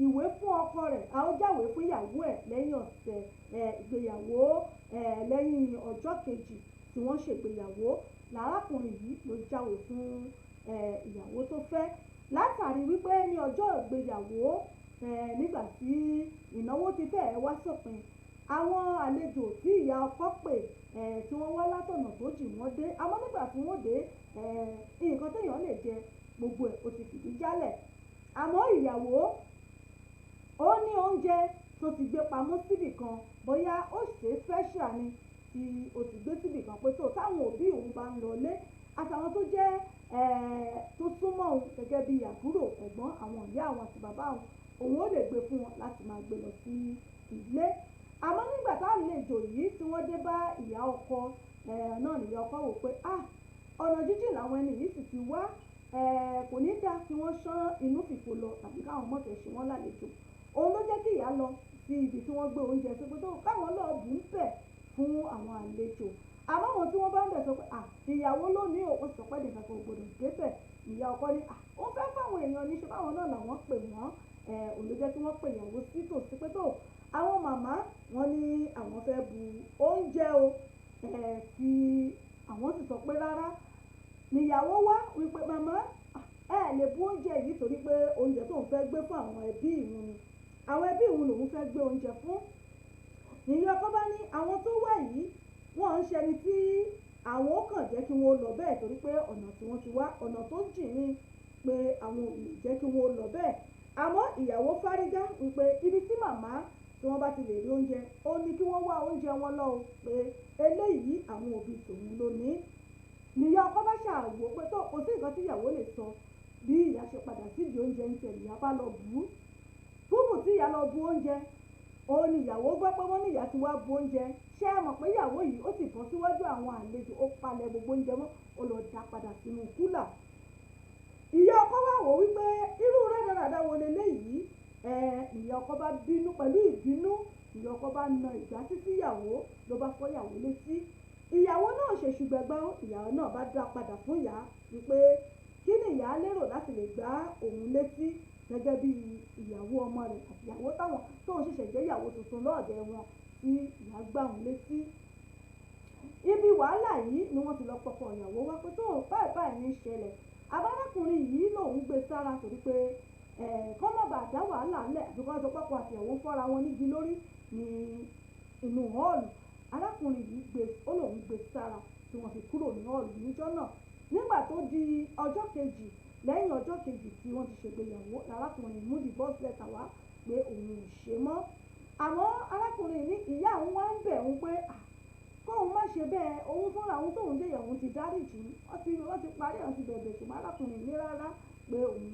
ìwé fún ọkọ rẹ̀, a ó jáwèé fún ìyàwó ẹ̀ lẹ́yìn ọ̀sẹ̀ ẹ ìgbéyàwó ẹ, lẹ́yìn ọjọ́ kejì tí wọ́n ṣègbéyàwó lárákùnrin yìí ló jáwèé fún ẹ ìyàwó tó fẹ́, látàrí wípé ní ọjọ́ ìgbéyàwó ẹ, nígbà tí ìnáwó ti fẹ́ẹ̀ wá sópin, àwọn àlejò tí ìyá ọkọ pè ẹ tí wọ́n wá látọ̀nà tó jìn wọ́n dé. Àmọ́ nígbà tí wọ́n dé ẹ, nǹkan téèyàn lè jẹ gbogbo ẹ̀ ó ti fìdí jálẹ̀. Àmọ́ ìyàwó ó ní oúnjẹ tó ti gbé pamọ́ síbì kan, bóyá ó ṣe é special ni, tí ó ti gbé síbì kan pé tó táwọn òbí òun bá ń lọlé àtàwọn tó jẹ́ tó súnmọ́ òun gẹ́gẹ́ bí àbúrò, ẹ̀gbọ́n, àwọn ìyá àwọn àti bàbá òun, òun ó lè gbé fún wọn láti máa gbé lọ sí ilé. Àmọ́ nígbà táwọn àlejò yìí tí wọ́n dé bá ìyá ọkọ náà, nìyá ọkọ wò pé ah, ọ̀nà jíjìn làwọn ẹni yìí sì ti wá, kò ní dáa kí wọ́n ṣán inú fìfo lọ tàbí káwọn mọ̀tẹ̀ ṣe wọ́n lálejò. Òun ló jẹ́ kí ìyá lọ sí ibi tí wọ́n gbé oúnjẹ sí pé tó káwọn lọ́ọ́ bù ú bẹ̀ fún àwọn àlejò. Àmọ́ àwọn tí wọ́n bá ń bẹ̀ sọ pé à ìyàwó ló ní òun sọ pé nìkan kò gbọdọ̀ débẹ̀. Ìyá ọkọ ní à ó fẹ́ fáwọn èèyàn ní ṣe báwọn náà làwọn pè wọ́n ẹ̀, òun ló jẹ́ kí wọ́n pè ìyàwó sí tòsí pé tó àwọn màmá wọn ní àwọn fẹ́ bu oúnjẹ o ẹ̀, tí àwọn sì sọ pé rárá. Níyàwó wá wípé màmá ẹ lè bu oúnjẹ yìí torí pé oúnjẹ tóun fẹ́ gbé fún àwọn ẹbí ìhun ni, àwọn ẹbí òun lòun fẹ́ gbé oúnjẹ fún. Nìyí ọkọ bá ní àwọn tó wà yìí wọ́n ń ṣẹni tí àwọn ó kàn jẹ́ kí wọ́n lọ bẹ́ẹ̀, torí pé ọ̀nà tí wọ́n ti wá ọ̀nà tó jìn ní, pé àwọn ò lè jẹ́ kí wọ́n lọ bẹ́ẹ̀. Àmọ́ ìyàwó fárígá wípé ibi tí màmá tí wọ́n bá ti lè rí oúnjẹ ó ní kí wọ́n wá oúnjẹ wọn lọ o, pé eléyìí àwọn òbí tòun ló ní. Nìyá ọkọ bá ṣàwò pé tó kò sí nǹkan tí ìyàwó lè sọ. Bí ìyá ṣe padà sídìí oúnjẹ ń tẹ, ìyá bá lọ bù ú fúùmù tí ìyá lọ bu oúnjẹ, òun ni ìyàwó gbọ́ pé wọ́n ní ìyá ti wá bu oúnjẹ. Ṣé ẹ mọ̀ pé ìyàwó yìí ó sì bọ́ síwájú àwọn àlejò, ó palẹ̀ gbogbo oúnjẹ mọ́, ó lọ dá padà sínú kúlà. Ìyá ọkọ wá wò wípé irú rádaràda wo leléyìí ẹ. Ìyá ọkọ bá bínú, pẹ̀lú ìbínú ìyá ọkọ bá na ìgbà títí ìyàwó ló bá fọ́ ìyàwó létí. Ìyàwó náà ṣèṣù gbẹ̀gbọ́n, ìyàwó náà bá dá padà fún ìyá wípé kí ni ìyá lérò láti lè gbá òun létí gẹ́gẹ́ bí ìyàwó ọmọ rẹ̀ àti ìyàwó táwọn tóun ṣẹ̀ṣẹ̀ jẹ́ ìyàwó tuntun lọ́ọ̀dẹ̀ wọn tí ìyá gbá òun létí. Ibi wàhálà yìí ni wọ́n ti lọ pọkọ ìyàwó wá pé tó báyìí báyìí ní í ṣẹlẹ̀. Abárákùnrin yìí lòun gbé sára torí pé kọ́ má bàa dá wàhálà ńlẹ̀ àbí kọ́ sọ pọ́pọ́ àtìyàwó fọ́ra wọn nígi lórí ní inú họ́ọ̀lù. Arákùnrin yìí gbé ó lòun gbé sára tí wọ́n fi kúrò ní họ́ọ̀lù níjọ́ náà. Nígbà tó di ọjọ́ kejì, lẹ́yìn ọjọ́ kejì tí wọ́n ti ṣègbéyàwó, arákùnrin mú divorce letter wá pé òun ò ṣe mọ́. Àmọ́ arákùnrin ní ìyá òun wá ń bẹ̀ òun pé kóun má ṣe bẹ́ẹ̀, òun fúnra òun tóun jẹ́ ìyàwó ti dáríjì, wọ́n ti parí, àwọn ti bẹ̀bẹ̀. Ṣùgbọ́n arákùnrin ní rárá pé òun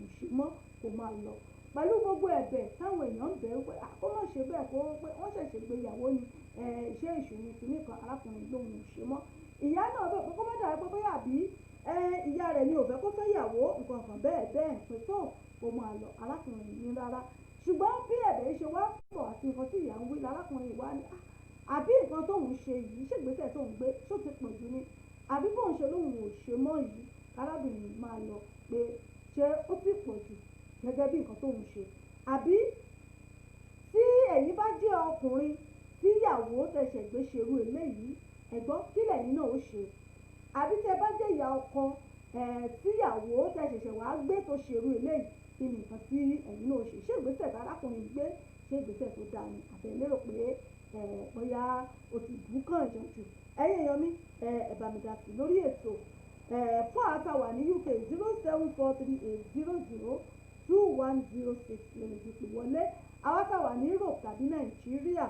ò ṣe mọ́, kó máa lọ. Pẹ̀lú gbogbo ẹ̀bẹ̀ táwọn èèyàn ń bẹ̀ pé kó má ṣe bẹ́ẹ̀, kó pé wọ́n ṣẹ̀ṣẹ̀ gbéyàwó ni, iṣẹ́ ìṣòro kìíní kan, arákùnrin lòun ò ṣe mọ́. Ìyá náà bẹ̀ pé kó má dàbí pé bóyá àbí ìyá rẹ̀ ni ò fẹ́ kó fẹ́ yàwó nǹkan kan bẹ́ẹ̀ bẹ́ẹ̀, pé tó kó máa lọ. Arákùnrin ní rárá. Ṣùgbọ́n bí ẹ̀bẹ̀ yìí ṣe wá pọ̀ àti nǹkan tí ìyá ń wí, lárákùnrin wá ní àbí nǹkan tóun ṣe yìí, ṣègbésẹ̀ tóun gbé ṣó ti pọ̀ jù ni, àbí bóun ṣe lóun ò ṣe mọ́ yìí arábìnrin máa lọ, pé ṣé ó ti pọ̀ jù gẹ́gẹ́ bí nǹkan tóun ṣe? Àbí tí ẹ̀yin bá jẹ́ ọkùnrin tí Tíyàwó tẹ̀sẹ̀ gbé ṣerú eléyìí, ẹ̀gbọ́n, kí lẹ̀yin náà ó ṣe? Àbí tẹ bá jẹ́ ìyá ọkọ, tíyàwó tẹ ṣẹ̀ṣẹ̀ wá gbé tó ṣerú eléyìí, kí ni nǹkan tí ẹ̀yin náà ó ṣe? Ṣé ìgbésẹ̀ tí arákùnrin gbé, ṣé ìgbésẹ̀ tó dáa ni, àbí ẹ lérò pé bóyá o ti bù kàn jàn jù? Ẹ̀yin èèyàn mi, ẹ bá mi dá sí lórí ètò. Fún àwọn tá a wà ní UK, 07438002106 lè fi pè wọlé. Àwọn tá a wà ní Europe tàbí Nàìjíríà,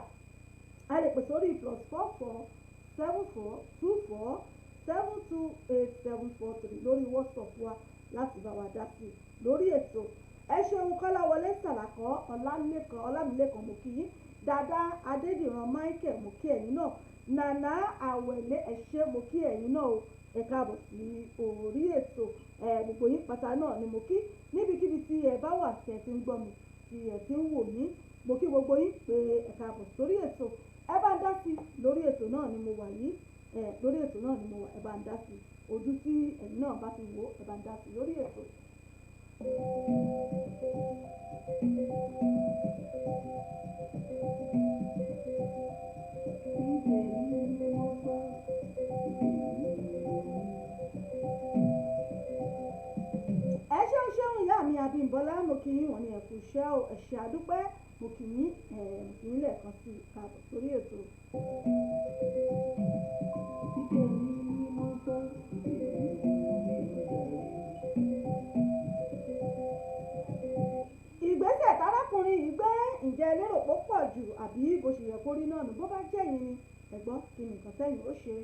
a lè pè sórí +447424728743 lórí WhatsApp wa láti bá wa dá sí lórí ètò. Ẹ ṣeun. Kọ́láwọlé Sàlàkọ́, Ọlálékan, Ọlámilẹ́kan, mo kí yín. Dada Adédìran Michael, mo kí ẹ̀yin náà. Nànà Àwẹ̀lé, ẹ ṣé, mo kí ẹ̀yin náà o. Ẹ káàbọ̀ sí orí ètò. Ẹ gbogbo yín pátá náà ni mo kí níbikíbi tí ẹ bá wà, tí ẹ ti ń gbọ́ mi, tí ẹ ti ń wò mí. Mo kí gbogbo yín pé ẹ káàbọ̀ sórí ètò. Ẹ bá ń dá sí lórí ètò náà ni mo wà yìí. Ẹ lórí ètò náà ni mo wà. Ẹ bá ń dá sí ojú tí ẹ̀yin náà bá fi wò ó, ẹ bá ń dá sí lórí ètò. Ìtẹ̀mí ni mo sọ, ìtẹ̀mí ni mo wí. Ẹ ṣeun ṣeun, ìyá mi Abímbọ́lá, mo kí yín. Wọ́n ní ẹ kú iṣẹ́ o. Ẹ ṣé, àdúpẹ́. Mo kì í ẹ mo kì í lẹ́ẹ̀kan sí i, káàbọ̀ sórí ètò. Ìtẹ̀mí ni mo sọ, ìtẹ̀mí ni mo wí o jàre. Ìgbésẹ̀ tárákùnrin yìí gbé, ǹjẹ́ ẹ lérò pé ó pọ̀ jù, àbí bó ṣe yẹ kó rí náà nù? Bó bá jẹ́ yín ni, ẹ̀gbọ́n, kí ni nǹkan tẹ́yìn ó ṣe?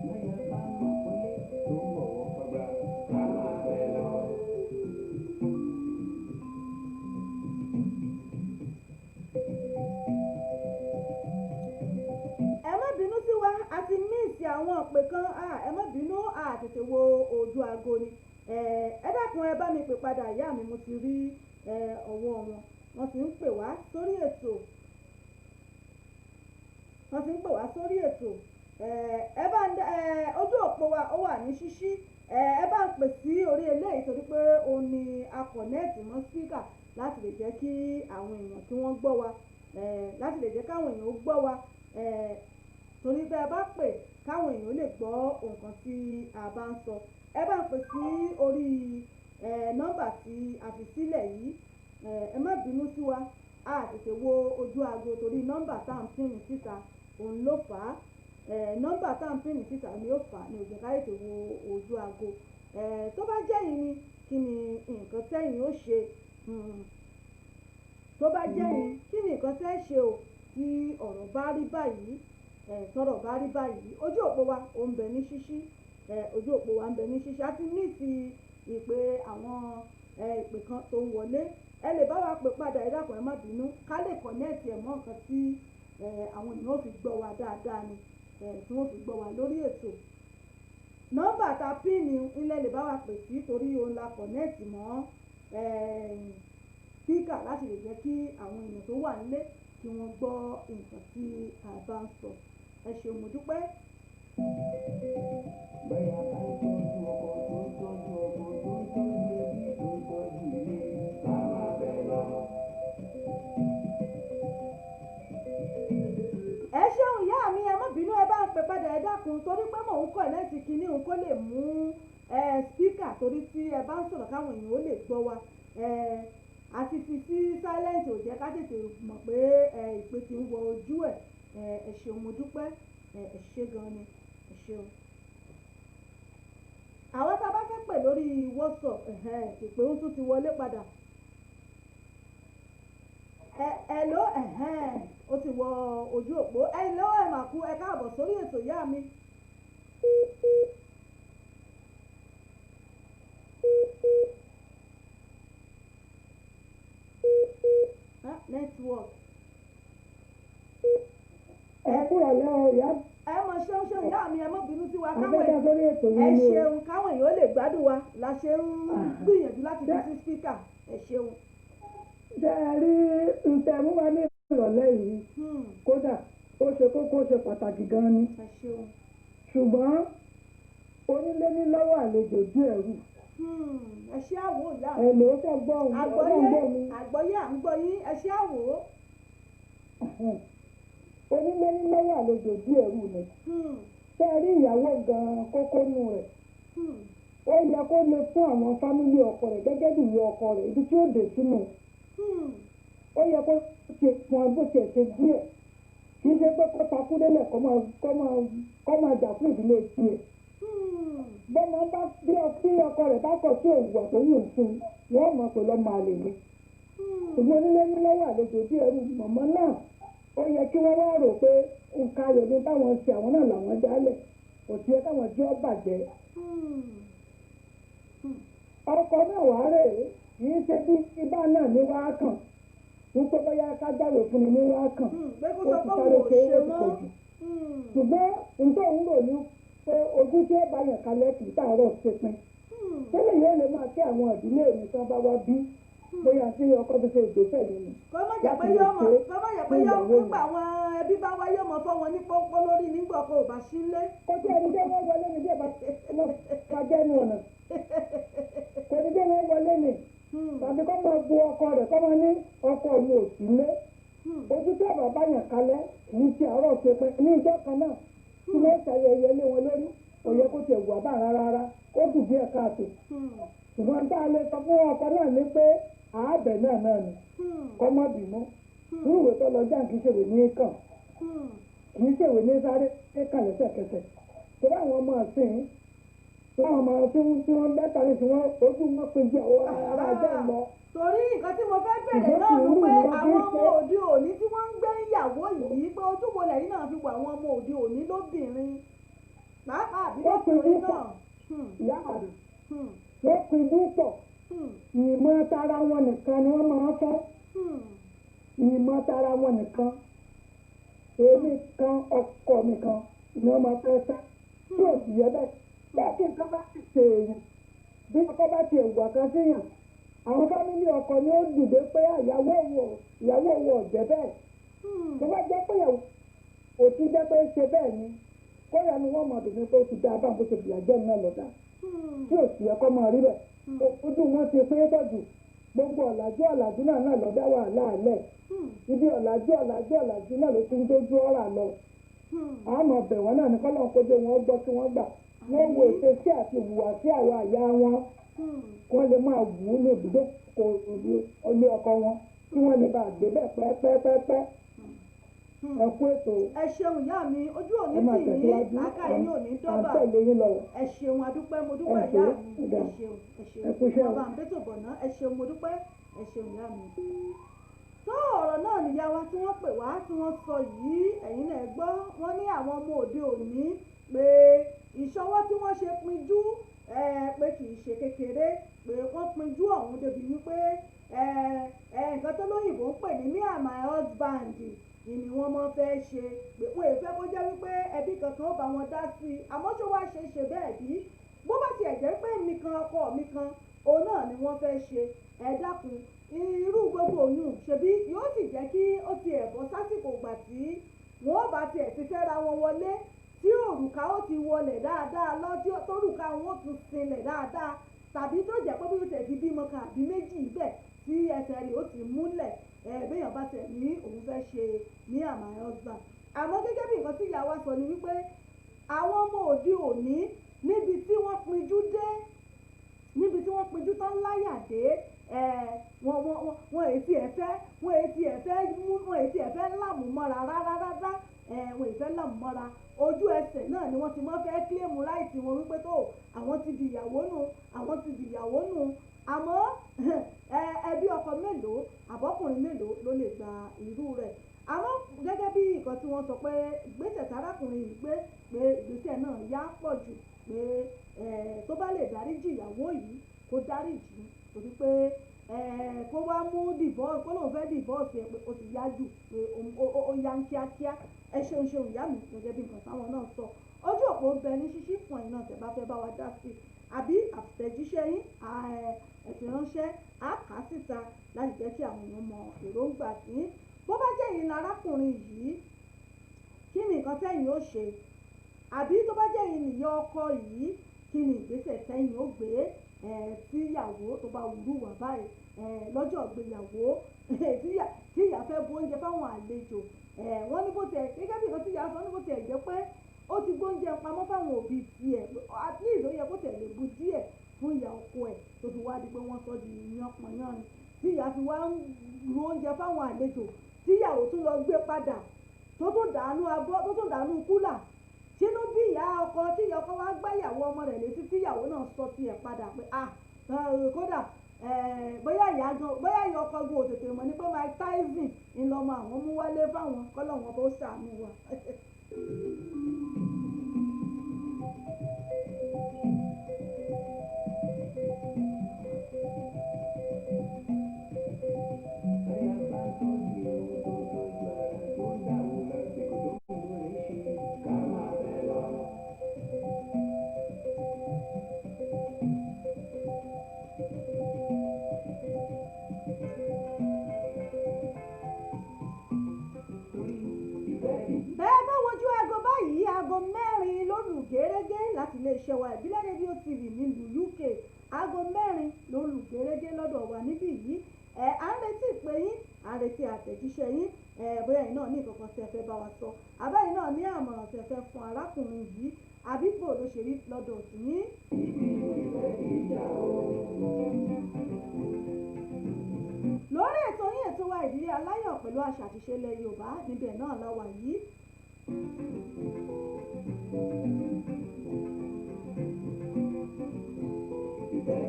Báyà bá mọ̀ pọ́nlé tó ń bọ̀wọ̀ fàgbà, ká máa bẹ̀ lọ. Ẹ má bínú sí wa, a ti miss àwọn ìpè kan. Ẹ má bínú, a tètè wo ojú aago ni. Ẹ dákun, ẹ bá mi pè padà. Ìyá mi, mo ti rí ọwọ́ wọn, wọ́n ti ń pè wá sórí ètò, wọ́n ti ń pè wá sórí ètò. Ẹ bá ń ojú òpó wa ó wà ní ṣíṣí. Ẹ bá ń pè sí orí eléyìí torí pé òun ni a connect mọ́ speaker láti lè jẹ́ kí àwọn èèyàn kí wọ́n gbọ́ wa, láti lè jẹ́ káwọn èèyàn ó gbọ́ wa, torí bẹ́ẹ̀ bá pè, káwọn èèyàn lè gbọ́ nǹkan tí a bá ń sọ. Ẹ bá ń pè sí orí nọ́mbà tí a fi sílẹ̀ yìí. Ẹ má bínú sí wa, a tètè wo ojú aago torí nọ́mbà tá à ń pín ní síta òun ló fà á. Nọ́mbà tá à ń pín ní síta ni ó fà á ní ó jẹ́ ká tètè wo ojú aago. Tó bá jẹ́ yín ni, kí ni nǹkan tẹ́yìn ó ṣe? Tó bá jẹ́ yín, kí ni nǹkan tẹ́ ṣe o tí ọ̀rọ̀ bá rí báyìí? Tọ́rọ̀ bá rí báyìí, ojú òpó wa ó ń bẹ ní ṣíṣí. Ojú òpó wa ń bẹ ní ṣíṣí. A ti ní ti ìpè àwọn ìpè kan tó ń wọlé. Ẹ lè bá wa pè padà. Ẹ dákun, ẹ má bínú, ká lè connect ẹ̀ mọ́ nǹkan tí àwọn èèyàn ó fi gbọ́ wa dáadáa ni, tí wọ́n fi gbọ́ wa lórí ètò. Nọ́mbà tá a pín ní ilẹ̀ lè bá wa pè sí torí òun la connect mọ́ speaker láti lè jẹ́ kí àwọn èèyàn tó wà nílé kí wọ́n gbọ́ nǹkan tí a bá ń sọ. Ẹ ṣeun, mo dúpẹ́. Báyà bá ń tọ́jú ọkọ, tó ń tọ́jú ọmọ, tó ń tọ́jú ẹbí, tó ń tọ́jú ilé, ká máa bẹ̀ lọ. Ẹ ṣeun, ìyá mi. Ẹ má bínú, ẹ bá ń pè padà, ẹ dákun, torí pé mò ń connect kinní òun kó lè mú speaker, torí tí ẹ bá ń sọ̀rọ̀ káwọn èèyàn ó lè gbọ́ wa. Àti fi sí silent ò jẹ́ ká tètè mọ̀ pé ìpè ti ń wọ ojú ẹ̀. Ẹ ṣeun, mo dúpẹ́. Ẹ ṣé gan ni, ẹ ṣeun. Àwọn tá a bá fẹ́ pè lórí WhatsApp, ìpè ń tún ti wọlé padà. Ẹ hello, ó ti wọ ojú òpó. Ẹ lọ́wọ́, ẹ mà kú, ẹ káàbọ̀ sórí ètò, ìyá mi. Ah, network. Ẹ kúrò lẹ́ o, ìyá. Ẹ mọ ṣeun ṣeun, ìyá mi. Ẹ mọ bínú sí wa, káwọn Afẹ́dá sórí ètò ẹ yìí ni o. ṣeun. Káwọn èèyàn ó lè gbádùn wa la ṣe ń gbìyànjú láti fi sí speaker. Ẹ ṣeun. Ṣé ẹ rí ntẹ̀mú wa ní ìrọ̀lẹ́ yìí? Kódà ó ṣe kókó, ó ṣe pàtàkì gan ni. Ẹ ṣeun. Ṣùgbọ́n onílé ní lọ́wọ́ àlejò díẹ̀ rù. Ẹ ṣé àwò, ìyá mi. Ẹ lò ó fẹ́ gbọ́ òun Àgbọ́yé ọlọ́run gbọ́ mi. Àgbọ́yé, à ń gbọ́ yín. Ẹ ṣé àwò. Onílé ní lọ́wọ́, àlejò bí ẹ̀rù ni. Ṣé ẹ rí ìyàwó gan-an kókó nù rẹ̀? Ó yẹ kó lè fún àwọn family ọkọ rẹ̀ gẹ́gẹ́ bí ìyá ọkọ rẹ̀ ibi tí ó dé sínú. Ó yẹ kó ṣe fún bó ṣe ṣe díẹ̀, kì í ṣe pé kó takú délẹ̀ kó máa jà fún ìdílé tiẹ̀. Bọ́mọ bá bí ọkọ rẹ̀ bá kọ̀ tí òwúwà tó wù fún wọ́n mọ̀ pé lọ́mọ àlè ni. Ṣùgbọ́n onílé ní lọ́wọ́, àlejò bí ẹrú. Mọ̀mọ́ náà, ó yẹ kí wọ́n wá rò pé nǹkan ayọ̀ ní táwọn ṣe, àwọn náà làwọn dálẹ̀, kò sí ẹ káwọn jẹ́ ọ́ bàjẹ́. Ọkọ náà wàá rè é, kì í ṣe bí ibà náà ní wàá kàn wípé bóyá ká jáwèé fún mi ní wàá kàn. Pé kó Ó sọ ti pé sáré òun ò ṣe ṣe é, ó ti mọ́. pọ̀ jù. Ṣùgbọ́n nǹkan òun rò ní pé ojú tí ó bá yàn kalẹ̀ kì í tààrọ̀ ṣe pin tẹ́lẹ̀ yóò lè máa kí àwọn ìdílé mi tán bá wá bí bóyá tí ọkọ fi ṣe ìgbésẹ̀ yìí ni. Kó má jẹ́ pé Láti lè yóò mọ̀ ṣe kó má jẹ́ pé fún yóò ìyàwó mi. nígbà àwọn ẹbí bá wá, yóò mọ̀ fọ́ wọn ní pọ́npọ́ lórí nígbà ọkọ ò bá sílé. Kó tí ẹni jẹ́ wọ́n wọlé ni bí ẹ bá ká jẹ́nu ọ̀nà, kò ní jẹ́ wọ́n wọlé ni tàbí kó máa bu ọkọ rẹ̀, kó máa ní ọkọ mi ò sí lé. Ojú tí ọ̀bà bá yàn kalẹ̀ kì í ṣe àárọ̀ ṣe pé ní ìjọ kan náà tí wọ́n ṣayẹyẹ lé wọn lórí, kò yẹ kó tiẹ̀ wà bá rárá rárá, ó dùn díẹ̀ káàtó. Ṣùgbọ́n tá a lè sọ fún ọkọ náà ni pé àábẹ̀ náà náà ni kọ́ má bínú. Irú ìwé tó lọ jáǹkì ṣèwé ní kàn, kì í ṣèwé ní sáré kàn lẹ́sẹ̀kẹsẹ̀, torí àwọn ọmọ ọ̀sìn láwọn ọmọ tí wọ́n bẹ́ta ní tí wọ́n ojú wọn pe ju àwọn ará ajá lọ. Torí nǹkan tí mo fẹ́ bẹ̀rẹ̀ Ṣùgbọ́n náà ló sùúrù pé ni wọ́n fi àwọn ń ọmọ ṣe. òde òní tí wọ́n ń gbé ìyàwó yìí, pé ojú wo lẹ́yìn náà fi wọ àwọn ọmọ òde òní lóbìnrin pàápàá àbí Wọ́n pe lọ́kùnrin púpọ̀. náà? Ìyá àdùn, wọ́n pe púpọ̀. Ìmọ̀ tara wọn nìkan ni wọ́n máa ń fẹ́, ìmọ̀ tara wọn nìkan, èmi kan, ọkọ mi kan ni wọ́n máa fẹ́ fẹ́, tí ò sì yẹ bẹ́ẹ̀. Bẹ́ẹ̀ kí nǹkan bá ti ṣe èèyàn, bí ọkọ bá ti ẹ̀wà kan síyàn, àwọn family ọkọ ni ó dìde pé ìyàwó òun ìyàwó òun ọ̀jẹ̀ bẹ́ẹ̀. Tó bá jẹ́ pé ìyàwó kò ti jẹ́ pé ṣe bẹ́ẹ̀ ni, kóyà ni wọ́n mọ̀ dùn ní pé ó ti dá báwọn bó ṣe fìyà jẹ́ náà lọ́dà, tí ò sì yẹ kọ́ máa rí bẹ́ẹ̀. Ojú wọn ti pín pọ̀ jù. Gbogbo ọ̀làjú ọ̀làjú náà náà lọ́dá wàhálà alẹ́. Ibi ọ̀làjú ọ̀làjú ọ̀làjú náà ló ti ń dójú ọ̀rà lọ. Àmọ́ bẹ̀ wọ́n náà ní kọ́lọ́n kójú wọn gbọ́ kí wọ́n gbà, wọ́n wo ìṣesí àti ìhùwàsí àwọn àyà wọn, kí wọ́n lè máa wù ú ní ibùdó kò ilé ọkọ wọn, kí wọ́n lè bá gbé bẹ́ẹ̀ pẹ́pẹ́pẹ́pẹ́. Ẹ kú ètò. Ẹ ṣeun, ìyá mi, ojú òní Ẹ máa tì yín. tẹ̀síwájú. Làákà yín ò ní À ń dọ́bà. tẹ̀lé yín lọ. Ẹ ṣeun, adúpẹ́, mo dúpẹ́. Ẹ ṣé, Ìyá mi, ẹ ọ̀gá. ṣeun, ẹ ṣeun. Ẹ kú iṣẹ́ o. Bàbá àǹbẹ̀tò bọ̀nà, ẹ ṣeun, mo dúpẹ́, ẹ ṣeun, ìyá mi. Tó ọ̀rọ̀ náà nìyá wa tí wọ́n pè wá tí wọ́n sọ yìí, ẹ̀yin náà gbọ́. Wọ́n ní àwọn ọmọ òde òní pé ìṣọwọ́ tí wọ́n ṣe pinjú pé kì í ṣe kékeré, pé wọ́n pinjú ọ̀hún débi wípé nǹkan tó lóyìnbó ń pè ní "me and my husband" ni wọ́n mọ́ fẹ́ ṣe, pé wọ́n èèfẹ́ kó jẹ́ wípé ẹbí kankan ó bá wọn dá sí i. Àmọ́ ṣó wá ṣe é ṣe bẹ́ẹ̀ bí? Bó bá tiẹ̀ jẹ́ pé mi kan, ọkọ mi kan, òun náà ni wọ́n fẹ́ ṣe. Ẹ dákun, irú gbogbo oyún ṣebí yóò sì jẹ́ kí ó tiẹ̀ bọ́ sásìkò ìgbà tí wọ́n bá tiẹ̀ ti fẹ́ra wọn wọlé, tí òrùka ó ti wọlẹ̀ dáadáa lọ́jọ́ tórùka wọn ó tún sinlẹ̀ dáadáa, tàbí tó jẹ́ pé bí ó tẹ̀ ti bímọ kan àbí méjì bẹ́ẹ̀ tí ẹsẹ̀ rẹ̀ ó ti múlẹ̀ ẹ, béèyàn bá tẹ̀ ní òun fẹ́ ṣe me and my husband. Àmọ́ gẹ́gẹ́ bí nǹkan tí ìyá wa sọ ni wípé àwọn ọmọ òde òní, níbi tí wọ́n pinjú dé, níbi tí wọ́n pinjú tán láyà dé, ẹ wọ́n èyí tí ẹ̀ fẹ́ mú, wọ́n èyí tí ẹ̀ fẹ́ láàmú mọ́ra rárá rárá. Ẹ wọ́n èyí fẹ́ láàmú mọ́ra, ojú ẹsẹ̀ náà ni wọ́n ti mọ́ fẹ́ claim right wọn wípé tó àwọn ti di ìyàwó nù, àwọn ti di ìyàwó nù. Àmọ́ ẹ ẹbí ọkọ mélòó àbọ́kùnrin mélòó ló lè gba irú rẹ̀? Àmọ́ gẹ́gẹ́ bí nǹkan tí wọ́n sọ pé ìgbésẹ̀ tárákùnrin yìí gbé, pé ìgbésẹ̀ náà yá pọ̀ jù, pé tó bá lè dáríjì ìyàwó yìí, kó dáríjì, torí pé kó wá mú divorce, kó lóun fẹ́ divorce ẹ, pé ó ti yá jù, pé ó yá ń kíákíá. Ẹ ṣeun ṣeun, ìyá mi. Gẹ́gẹ́ bí nǹkan táwọn náà sọ, ojú òpó ń bẹ ní ṣíṣí fún ẹ̀yin náà tẹ́ bá fẹ́ bá wa dá sí i, àbí àtẹ̀jíṣẹ́ yín ẹ fi ránṣẹ́, á kà á síta láti jẹ́ kí àwọn èèyàn mọ èròǹgbà sí. Bó bá jẹ́ yín lárákùnrin yìí, kí ni nǹkan tẹ́yìn ó ṣe? Àbí tó bá jẹ́ yín nìyá ọkọ yìí, kí ni ìgbésẹ̀ tẹ́yìn ó gbé? Tíyàwó tó bá wúrú wà báyìí lọ́jọ́ ìgbéyàwó, tí ìyá fẹ́ bu oúnjẹ fáwọn àlejò, wọ́n ní bó tiẹ̀ gẹ́gẹ́ bí nǹkan tí ìyá sọ, ní bó tiẹ̀ jẹ́ pé ó ti gbóúnjẹ pamọ́ fáwọn òbí tiẹ̀, at least ó yẹ kó tẹ̀ lè bu díẹ̀ fún ìyá ọkọ ẹ̀, tó fi wá di pé wọ́n sọ di yánpọnyánrin, tí ìyá fi wá ń ru oúnjẹ fáwọn àlejò, tíyàwó tún lọ gbé padà, tó tún dànù abọ́, tó tún dànù kúlà sínú bí ìyá ọkọ, tí ìyá ọkọ wá gbáyàwó ọmọ rẹ̀ létí, tíyàwó náà sọ tiẹ̀ padà pé ah, kódà bóyá ìyá gan, bóyá ìyá ọkọ gan ò tètè mọ̀ ní pé Mike Tyson ńlọmọ àwọn mú wálé fáwọn, kọ́lọ́wọ́n bó ṣàánú wa. Táyà bá tọ́jú ohun tó tọ́jú ara tó ń dàrú lásìkò tó ń lò lè ṣe ká máa fẹ́ lọ. Torí ìfẹ́ kì í Bẹ́ẹ̀ bá wojú aago báyìí, aago 4 ló lù gẹ́rẹ́gẹ́ láti iléeṣẹ́ wa Ìbílẹ̀ Rédíò TV nílùú UK. Aago 4 ló lù gẹ́rẹ́gẹ́ lọ́dọ̀ wa níbí yìí. Ẹ à ń retí ìpè yín, à ń retí àtẹ̀jíṣẹ́ yín. Ẹ bóyá ẹ̀yin náà ní nǹkan kan tí ẹ fẹ́ bá wa sọ, àbẹ́yìn náà ní àmọ̀ràn tí ẹ fẹ́ fún arákùnrin yìí, àbí bò ló ṣe rí lọ́dọ̀ tìyín. ìfẹ́ kì í jà o. Lórí ètò yín, ètò wa, Ìdílé Aláyọ̀ pẹ̀lú àṣà àti ìṣe ilẹ̀ Yorùbá, níbẹ̀ náà la wà yìí. Ìfẹ́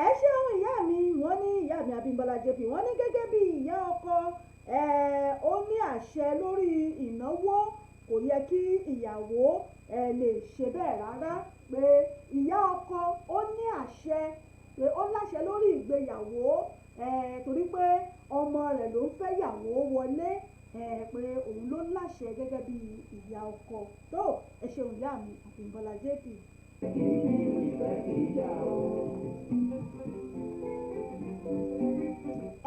Ẹ ṣeun ìyá mi. Wọ́n ní ìyá mi Abímbọ́lá JP, wọ́n ní gẹ́gẹ́ bí ìyá ọkọ, ó ní àṣẹ lórí ìnáwó, kò yẹ kí ìyàwó lè ṣe bẹ́ẹ̀ rárá, pé ìyá ọkọ ó ní àṣẹ, pé ó láṣẹ lórí ìgbéyàwó, torí pé ọmọ rẹ̀ ló ń fẹ́ yàwó wọlé, pé òun ló láṣẹ gẹ́gẹ́ bí ìyá ọkọ tó. Ẹ ṣeun ìyá mi Abímbọ́lá JP. kì í bínú, ìfẹ́ kì í jà o.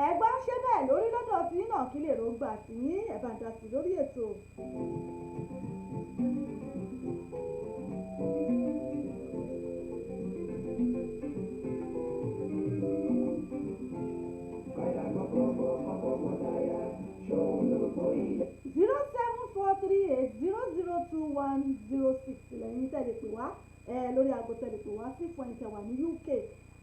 Ẹ̀gbọ́n, ṣé bẹ́ẹ̀ lórí lọ́dọ̀ tí náà? Kí lè rògbà tí yín? Ẹ̀ bá ń dá sí lórí ètò. Káyà kọ́kọ́ bọ́ ọkọ̀ bọ́ táyà, ṣòun ló kó ilé. 07438002106 lẹ́yìn tẹ̀lé pè wá lórí aago tẹ̀lé pè wá sí fún ẹ̀yin tẹ́ wà ní UK.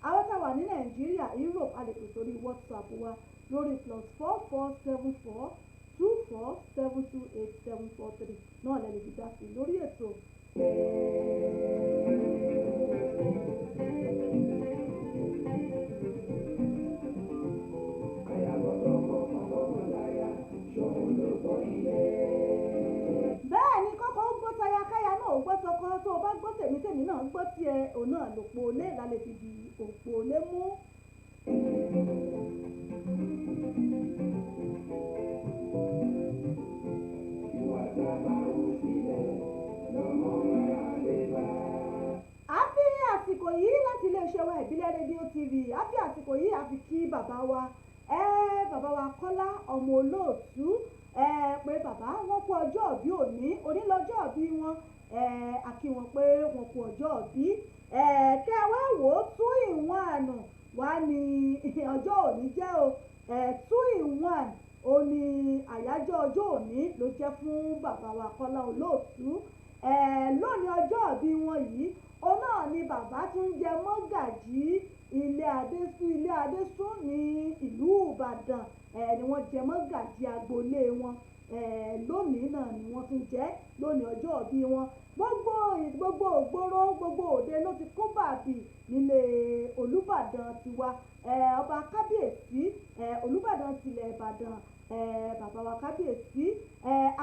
Àwọn tá wà ní Nàìjíríà, Europe, a lè pè sórí WhatsApp wa lórí +447424728743 náà lẹ́lẹ́ fi dá sí lórí ètò. Káyà kọ́kọ́ bọ́ ọkọ̀ bọ́ táyà, ṣòun ló kó ilé. Bẹ́ẹ̀ ni, kọ́kọ́ ó gbọ́ tayakaya náà, ó gbọ́ tọkọ, tó o bá gbọ́ tèmi, tèmi náà gbọ́ tiẹ̀, òun náà lòpọ̀ olé lálẹ́ fi di òpó olé mú. Ìwà tá a bá hù sílẹ̀ lọ́mọ aráyé bá. A fi àsìkò yìí láti iléeṣẹ́ wa Ìbílẹ̀ Rédíò TV, a fi àsìkò yìí a fi kí bàbá wa, bàbá wa Kọ́lá ọmọ Olóòtú, pé bàbá wọn kú ọjọ́ òbí òní, onílọ́jọ́ òbí wọn. A kí wọn pé wọn kú ọjọ́ òbí. Kẹ́ ẹ wá wò ó, 2 in 1 wá ní ọjọ́ òní jẹ́ o. 2 in 1 ó ní àyájọ́ ọjọ́ òní ló jẹ́ fún bàbá wa Kọ́lá Olóòtú. Lónìí ọjọ́ ìbí wọn yìí, òun náà ni bàbá tún jẹ mọ́gàjí ilé Adésún, ilé Adésún ní ìlú Ìbàdàn. Ni wọ́n jẹ mọ́gàjí agboolé wọn. Lónìí náà ni wọ́n tún jẹ́ lónìí ọjọ́ ìbí wọn. Gbogbo ògbóró, gbogbo òde ló ti kún bàbí nílé Olúbàdàn tiwa, ọba kábíyèsí, Olúbàdàn tilẹ̀ Ìbàdàn, bàbá wa kábíyèsí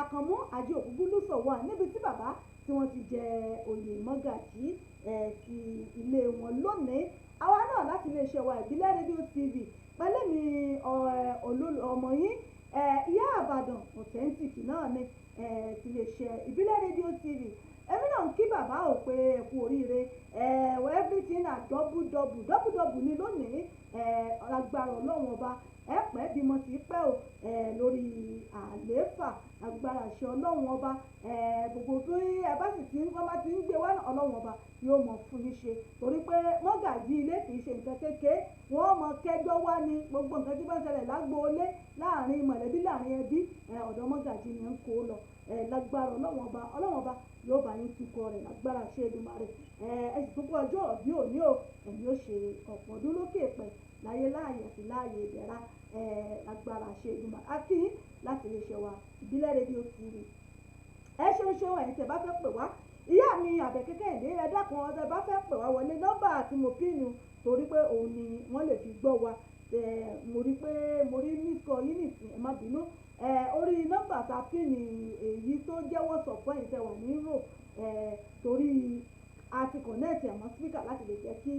Àkànmú Ajé Ògúngúnlùsọ̀ wà níbi tí bàbá tí wọ́n ti jẹ oyè mọ́gàjí ti ilé wọn lónìí. Àwa náà láti iléeṣẹ́ wa Ìbílẹ̀ Rédíò TV pẹ̀lú mi, ọmọ yín, ìyá Àbàdàn authentic náà ni, ti iléeṣẹ́ Ìbílẹ̀ Rédíò TV. Èmi náà ń kí bàbá ò pé ẹ kú oríire. Everything na double double double double ni lónìí. Agbára Ọlọ́run Ọba, ẹ pẹ́ bímọ tí pẹ́ o lórí àlééfà, agbára àṣẹ Ọlọ́run Ọba. Gbogbo bí ẹ bá sì ti ń wọ́n bá ti ń gbé wá, Ọlọ́run Ọba yóò mọ̀ fún yín ṣe, torí pé mọ́gàjí ilé kì í ṣe nǹkan kékeré. Wọ́n mọ kẹjọ́ wá ní gbogbo nǹkan tí bá ń ṣẹlẹ̀ lágboolé, láàrin mọ̀lẹ́bí, láàrin ẹbí, ọ̀dọ̀ mọ́gàjí ni ń kó lọ. Lágbára Ọlọ́run Ọba, Ọlọ́run Ọba yóò bá yín tukọ̀ rẹ̀ lágbára ṣe Èdùmàrè. Ẹ sì tún kú ọjọ́ òbí òní o. Ẹ̀mí ó ṣe ọ̀pọ̀ ọdún lókè pẹ̀ láyé, láàyè àti láàyè ìdẹ̀ra, lágbára ṣe Èdùmàrè. Akí láti lè ṣe wa Ìbílẹ̀ Rédíò TV. Ẹ ṣeun ṣeun. Ẹ̀yin tẹ́ bá fẹ́ pè wá, ìyá mi Àbẹ̀kẹ́ Kẹ́hìndé, ẹ dákun, ọ̀sẹ̀ bá fẹ́ pè wá wọlé, nọ́mbà tí mo pínu, torí pé òun ni wọ́n lè fi gbọ́ wa. Mo rí pé mo rí miss call yín nìsín, ẹ má bínú. Orí nọ́mbà tá a pín ní èyí tó jẹ́ WhatsApp fún ẹ̀yin tẹ́ wà ní Europe, torí a ti connect àwọn speaker láti lè jẹ́ kí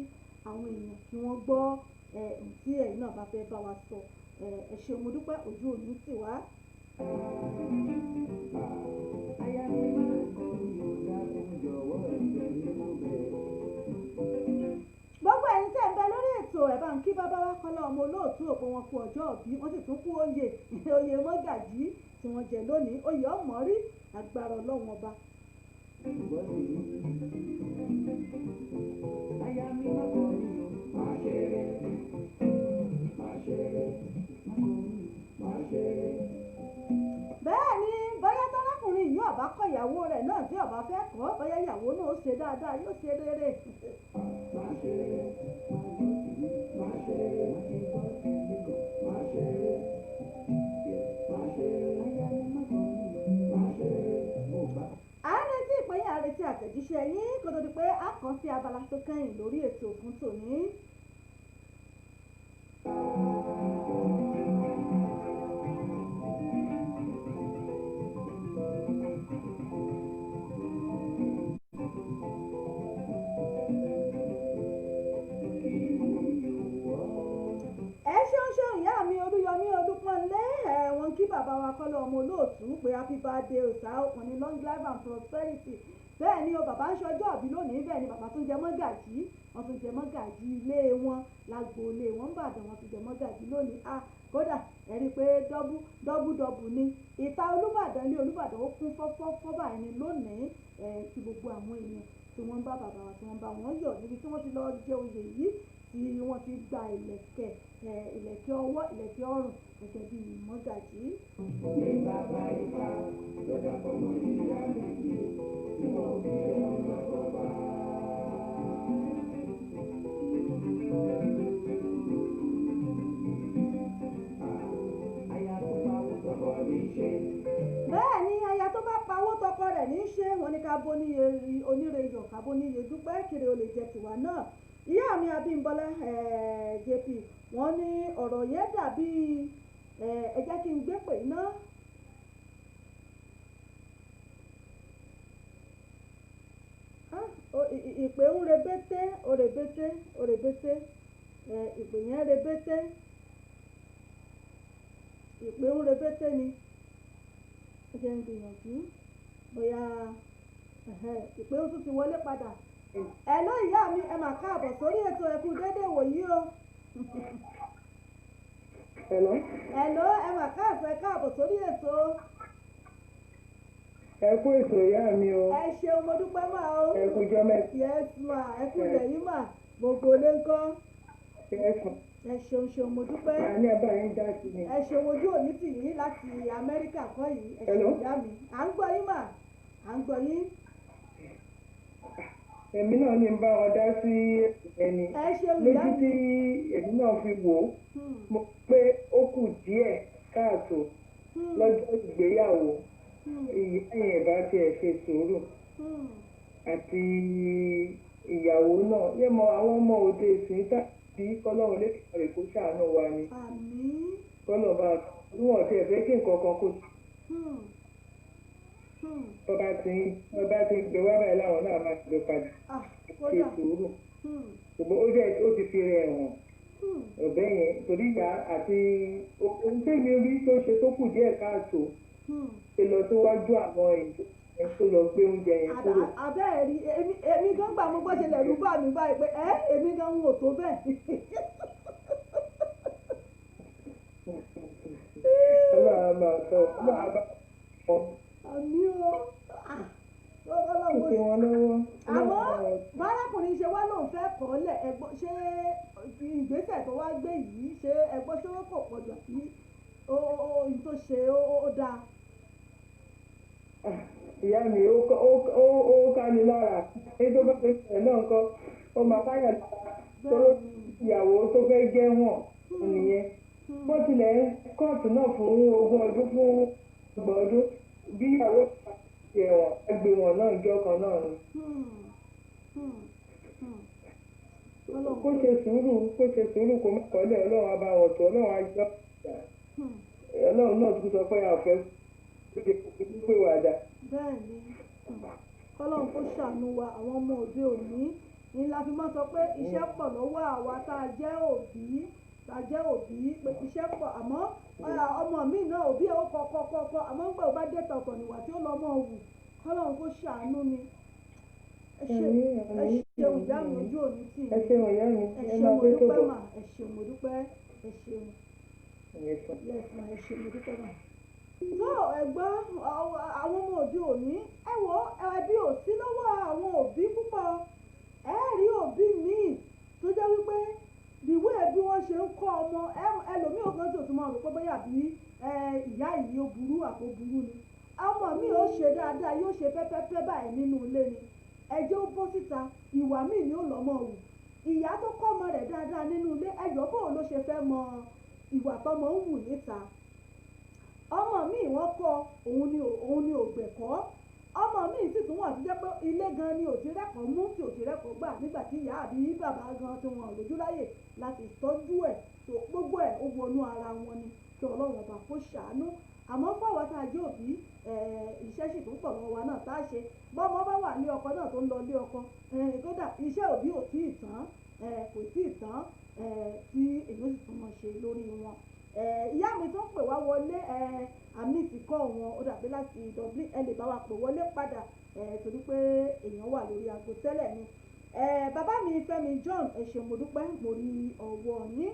àwọn èèyàn kí wọ́n gbọ́ ohun tí ẹ̀yin náà bá fẹ́ bá wa sọ. Ẹ ṣeun, mo dúpẹ́, ojú òní tì wá. Aya mi máa kọ́ mi ò dákun jọ̀wọ́, ẹ̀bẹ̀ ni mo bẹ̀. Gbogbo ẹ̀yin tẹ́ ń bẹ lórí ètò, ẹ̀ bá ń kí bàbá wa Kọ́lá ọmọ Olóòtú òpó wọn kú ọjọ́ òbí, wọ́n sì tún kú oyè mọ́gàjí tí wọ́n jẹ lónìí. Oyè ọmọ rí, agbára Ọlọ́run Ọba. Gbọ́ tèmi. Aya mi máa kọ́ mi ò máa ṣeré. Máa ṣeré. Máa ṣeré. Bẹ́ẹ̀ ni, bóyá tọ́lákùnrin yìí ọ̀bá kọ ìyàwó rẹ̀ náà, tí ọ̀bá fẹ́ kọ́, bóyá ìyàwó náà ó ṣe dáadáa, yóò ṣe rere. Máa ṣeré. Máa ṣeré. Máa ṣeré. Máa ṣeré. Aya mi máa kọ́ mi ò máa ṣeré. Mo bá. À ń retí ìpín, à ń retí àtẹ̀jíṣẹ́ yín kó tó di pé a kàn sí abala tó kẹ́yìn lórí ètò fún tòní. Ẹ ṣeun ṣeun, ìyá mi Olúyọmí Olúpọ̀nlé. Ẹ wọ́n kí bàbá wa Kọ́lá ọmọ Olóòtú pé happy birthday ọ̀sà òkun ní long life and prosperity. Bẹ́ẹ̀ ni o, bàbá ń ṣọjọ́ ìbí lónìí. Bẹ́ẹ̀ ni, bàbá tún jẹ mọ́gàjí, wọ́n tún jẹ mọ́gàjí ilé wọn lágboolé wọn ń bàdàn, wọ́n tún jẹ mọ́gàjí lónìí. Ah, kódà ẹ rí i pé double double double ni. Ìta Olúbàdàn, ilé Olúbàdàn, ó kún fọ́fọ́fọ́ báyìí ni lónìí, ẹ tí gbogbo àwọn èèyàn tí wọ́n ń bá bàbá wa, tí wọ́n bá wọn yọ̀ níbi tí wọ́n ti lọ jẹ oyè yìí, tí wọ́n ti gba ìlẹ̀kẹ̀, ìlẹ̀kẹ̀ ọwọ́, ìlẹ̀kẹ̀ ọrùn gẹ́gẹ́ bí mọ́gàjí. Ní bàbá Ifá tó dàpọ̀ mọ́ ìyá méjì tí wọ́n ò fi ọmọ bọ́ba. Aya tó bá wù tọkọ ní ṣe. Bẹ́ẹ̀ ni, aya tó bá pawó tọkọ rẹ̀ ní í ṣe. Wọn ní ká bó níye oníre yọ̀, ká bó níye dúpẹ́, kiri ó lè jẹ tiwa náà. Ìyá mi Abímbọ́lá JP, wọ́n ní ọ̀rọ̀ yẹn dàbí ẹ jẹ́ kí n gbé pè ná. Ah, ìpè ń rebété, ó rebété, ó rebété, ìpè yẹn rebété, ìpè ń rebété ni. Ẹ jẹ́ ń gbìyànjú bóyá ìpè ń tún ti wọlé padà. Ẹ ló ìyá mi, ẹ mà káàbọ̀ sórí ètò, ẹ kú déédéé wòyí o. Hello. Ẹ ló, ẹ mà káàbọ̀, ẹ káàbọ̀ sórí ètò. Ẹ kú ètò, ìyá mi o. Ẹ ṣeun, mo dúpẹ́ mà o. Ẹ kú jọ́ mẹ́ta. Yes ma, ẹ kú ilẹ̀ yìí mà, gbogbo ilé ńkọ́? Ẹ sùn. Ẹ ṣeun ṣeun, mo dúpẹ́. Àní ẹ bá yín dá sí ni. Ẹ ṣeun, ojú òní tì yín láti Amẹ́ríkà kọ́ yìí. Ẹ Hello? ṣeun, ìyá mi, à ń gbọ́ yín mà, à ń gbọ́ yín. Èmi náà ní bá wọn dá sí ẹni. Ẹ ṣeun, ìyá Lójú mi. tí èmi náà fi wò ó, mo pé ó kù díẹ̀ káàtó lọ́jọ́ ìgbéyàwó. Ìyá yẹn bá tiẹ̀ ṣe sùúrù àti ìyàwó náà. Yé mọ àwọn ọmọ òde ìsìn tàbí kọ́lọ́run lè kó ṣàánú wa ni. Àmín. Kọ́lọ́run bá wọn tiẹ̀ fẹ́ kí nǹkan kan kó bọ́ba ti ń gbé wá báyìí, láwọn náà máa gbé padà. Ah, Ṣe kódà. sùúrù, ṣùgbọ́n ó jẹ́ ó ti fi rẹ̀ hàn ọ̀bẹ yẹn, torí ìyá àti ohun tèmi rí tó ṣe tó kù díẹ̀ káàtó, ṣe lọ síwájú àwọn èèyàn. yẹn kó lọ gbé oúnjẹ yẹn kúrò. Abẹ́ ẹ̀ rí èmi gan gbà mo gbọ́ ṣe lẹ̀rú bà mí báyìí pé ẹ́ èmi gan ń wò tó bẹ́ẹ̀. Ọlọ́run á máa tọ́, Ọlọ́run á bá wọn. Àmì o. Ọlọ́run Ó fi wọn lọ́wọ́. Àmọ́ bárakùnrin ṣe wá lóun fẹ́ kọ́ lẹ̀, ẹ̀gbọ́n ṣé ìgbésẹ̀ tó wá gbé yìí, ṣé ẹ̀gbọ́n ṣé ó kò pọ̀jù àbí ohun tó ṣe ó dáa? Ìyá mi, ó ká mi lára. Ní tó bá fẹ́ fẹ́ náà ńkọ́, ó máa káyà lára. Tó ìyàwó tó fẹ́ jẹ́ wọ̀n nìyẹn. Bó tilẹ̀ kóòtù náà fún 20 ọdún, fún 30 ọdún, bí ìyàwó ẹ̀wọ̀n ẹgbẹ́ wọn náà ìjọ kan náà ni. Kó ṣe sùúrù, kó ṣe sùúrù, kó má kọ́lẹ̀. Ọlọ́run á bá wọn tó, Ọlọ́run á jọ. Ọlọ́run náà tún sọ pé àfẹ́ pé wà dà. Bẹ́ẹ̀ ni, kọ́lọ́run kó ṣàánú wa. Àwọn ọmọ òde òní ni la fi máa sọ pé iṣẹ́ pọ̀ lọ́wọ́ àwa tá a jẹ́ òbí, tá a jẹ́ òbí, pé iṣẹ́ pọ̀. Àmọ́ ọmọ mi náà òbí ẹ̀ ó kọ́ kọ́ kọ́ kọ́, àmọ́ ń gbà ó bá dé tọ̀tọ̀ níwà tí ó lọ mọ́ wù. Kọ́lọ́run kó ṣàánú ni. Ẹ ṣeun ìyá mi, ojú òní tì í. Ẹ ṣeun ìyá mi, ẹ ẹ ṣeun, máa mo gbé tó dúpẹ́ bọ̀. mà, ẹ ṣeun, mo dúpẹ́, ẹ ṣeun. Yes, ma. Yes ma, ẹ ṣeun, mo dúpẹ́ mà. Tó ẹ̀gbọ́n, àwọn ọmọ òde òní, ẹ wò ẹbí ò sí lọ́wọ́ àwọn òbí púpọ̀. Ẹ rí òbí míì tó jẹ́ wípé ìwé bí wọ́n ṣe ń kọ́ ọmọ ẹlòmíì ò kàn tó tún máa rò pé bóyá bí ìyá yìí ó burú àpò burú ni. Ọmọ mi ò ṣe dáadáa, yóò ṣe pẹ́pẹ́pẹ́ báyìí nínú ilé ni, ẹ jẹ́ ó bọ́ síta, ìwà míì ni ó lọ́mọ wù. Ìyá tó kọ́ ọmọ rẹ̀ dáadáa nínú ilé, ẹjọ́ bó ló ṣe fẹ́ mọ ìwà tọmọ ń wù níta? Ọmọ mi wọ́n kọ́ òun ni òun ni ògbẹ̀kọ́. Ọmọ mi sì tún wà tó jẹ́ pé ilé gan ni ò ti rẹ́kọ̀ọ́ mú, tí ò ti rẹ́kọ̀ọ́ gbà nígbà tí ìyá àbí bàbá gan tí wọn ò lójú láyè láti tọ́jú ẹ̀. Tó gbogbo ẹ̀ ó wọnú ara wọn ni. Kí Ọlọ́run ọba kó ṣàánú. Àmọ́ fáwọn tá a jẹ́ òbí, iṣẹ́ sì tún pọ̀ mọ́ wa náà tá a ṣe. Bọ́mọ bá wà ní ọkọ náà tó ń lọ ilé ọkọ, kódà iṣẹ́ òbí ò tí ì tán, kò tí ì tán, tí èyí ó sì tún mọ̀ ṣe lórí wọn. Ìyá mi tó ń pè wá wọlé, àmì ti kọ́ wọn, ó dàbí láti Dublin. Ẹ lè bá wa pè wọlé padà, torí pé èèyàn wà lórí aago tẹ́lẹ̀ ni. Bàbá mi Fẹ́mi John, ẹ ṣeun, mo dúpẹ́, mo rí ọwọ́ yín.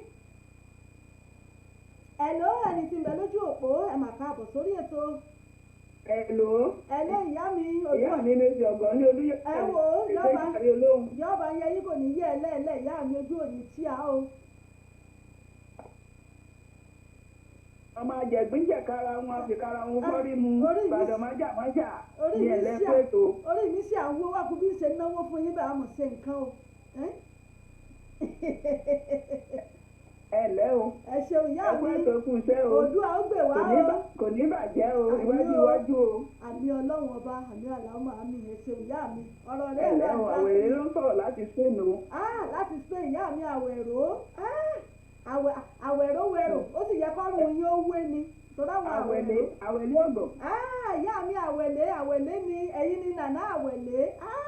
Hello, ẹni tí ń bẹ lójú òpó, ẹ mà káàbọ̀ sórí ètò. Hello. Hello ìyá mi, ojú Ìyá mi méjì ọgbọ̀n ní Olúyọ̀lé. Ẹ wò ó, yọba Ìgbé olóhùn. yọba yẹ yín kò ní yẹ ẹlẹ́ẹ̀lẹ́ ìyá mi, ojú òní tí a o. Ọmọ àjẹgbín jẹ̀kára wọn, àfikàrà wọn fọ́rí mu. Orí mi Ìbàdàn májà májà orí ní mi ẹ̀lẹ́ sí à pẹ̀tọ́. Orí mi sí àwọn owó wákú bí ń ṣe náwó fún yín bá a mọ̀ ṣe nǹkan o. Ẹ lẹ́ o. Ẹ ṣeun ìyá Ẹ kú mi. ètò, kú iṣẹ́ o. Òdúà ó gbè wá Kò ní o. Kò ní bàjẹ́ o. Àmín Iwájú o. iwájú o. Àmì Ọlọ́run ọba, àmì àlàámọ̀, àmì. Ẹ ṣeun ìyá mi. Ọ̀rọ̀ rẹ̀ Ẹ lẹ́ o, wà dá àwèrè sí. ló ń sọ̀rọ̀ láti Spain o. Ah, láti Spain, ìyá mi àwẹ̀rò. Ah, àwẹ̀rò wẹ̀rò, ó sì yẹ kọ́rùn yín ó wé ni. Torí àwọn Àwẹ̀lé, àwẹ̀rò. àwẹ̀lé ọ̀gọ̀. Ah, ìyá mi àwẹ̀lé, àwẹ̀lé ni ẹ̀yin ni nàná àwẹ̀lé. Ah.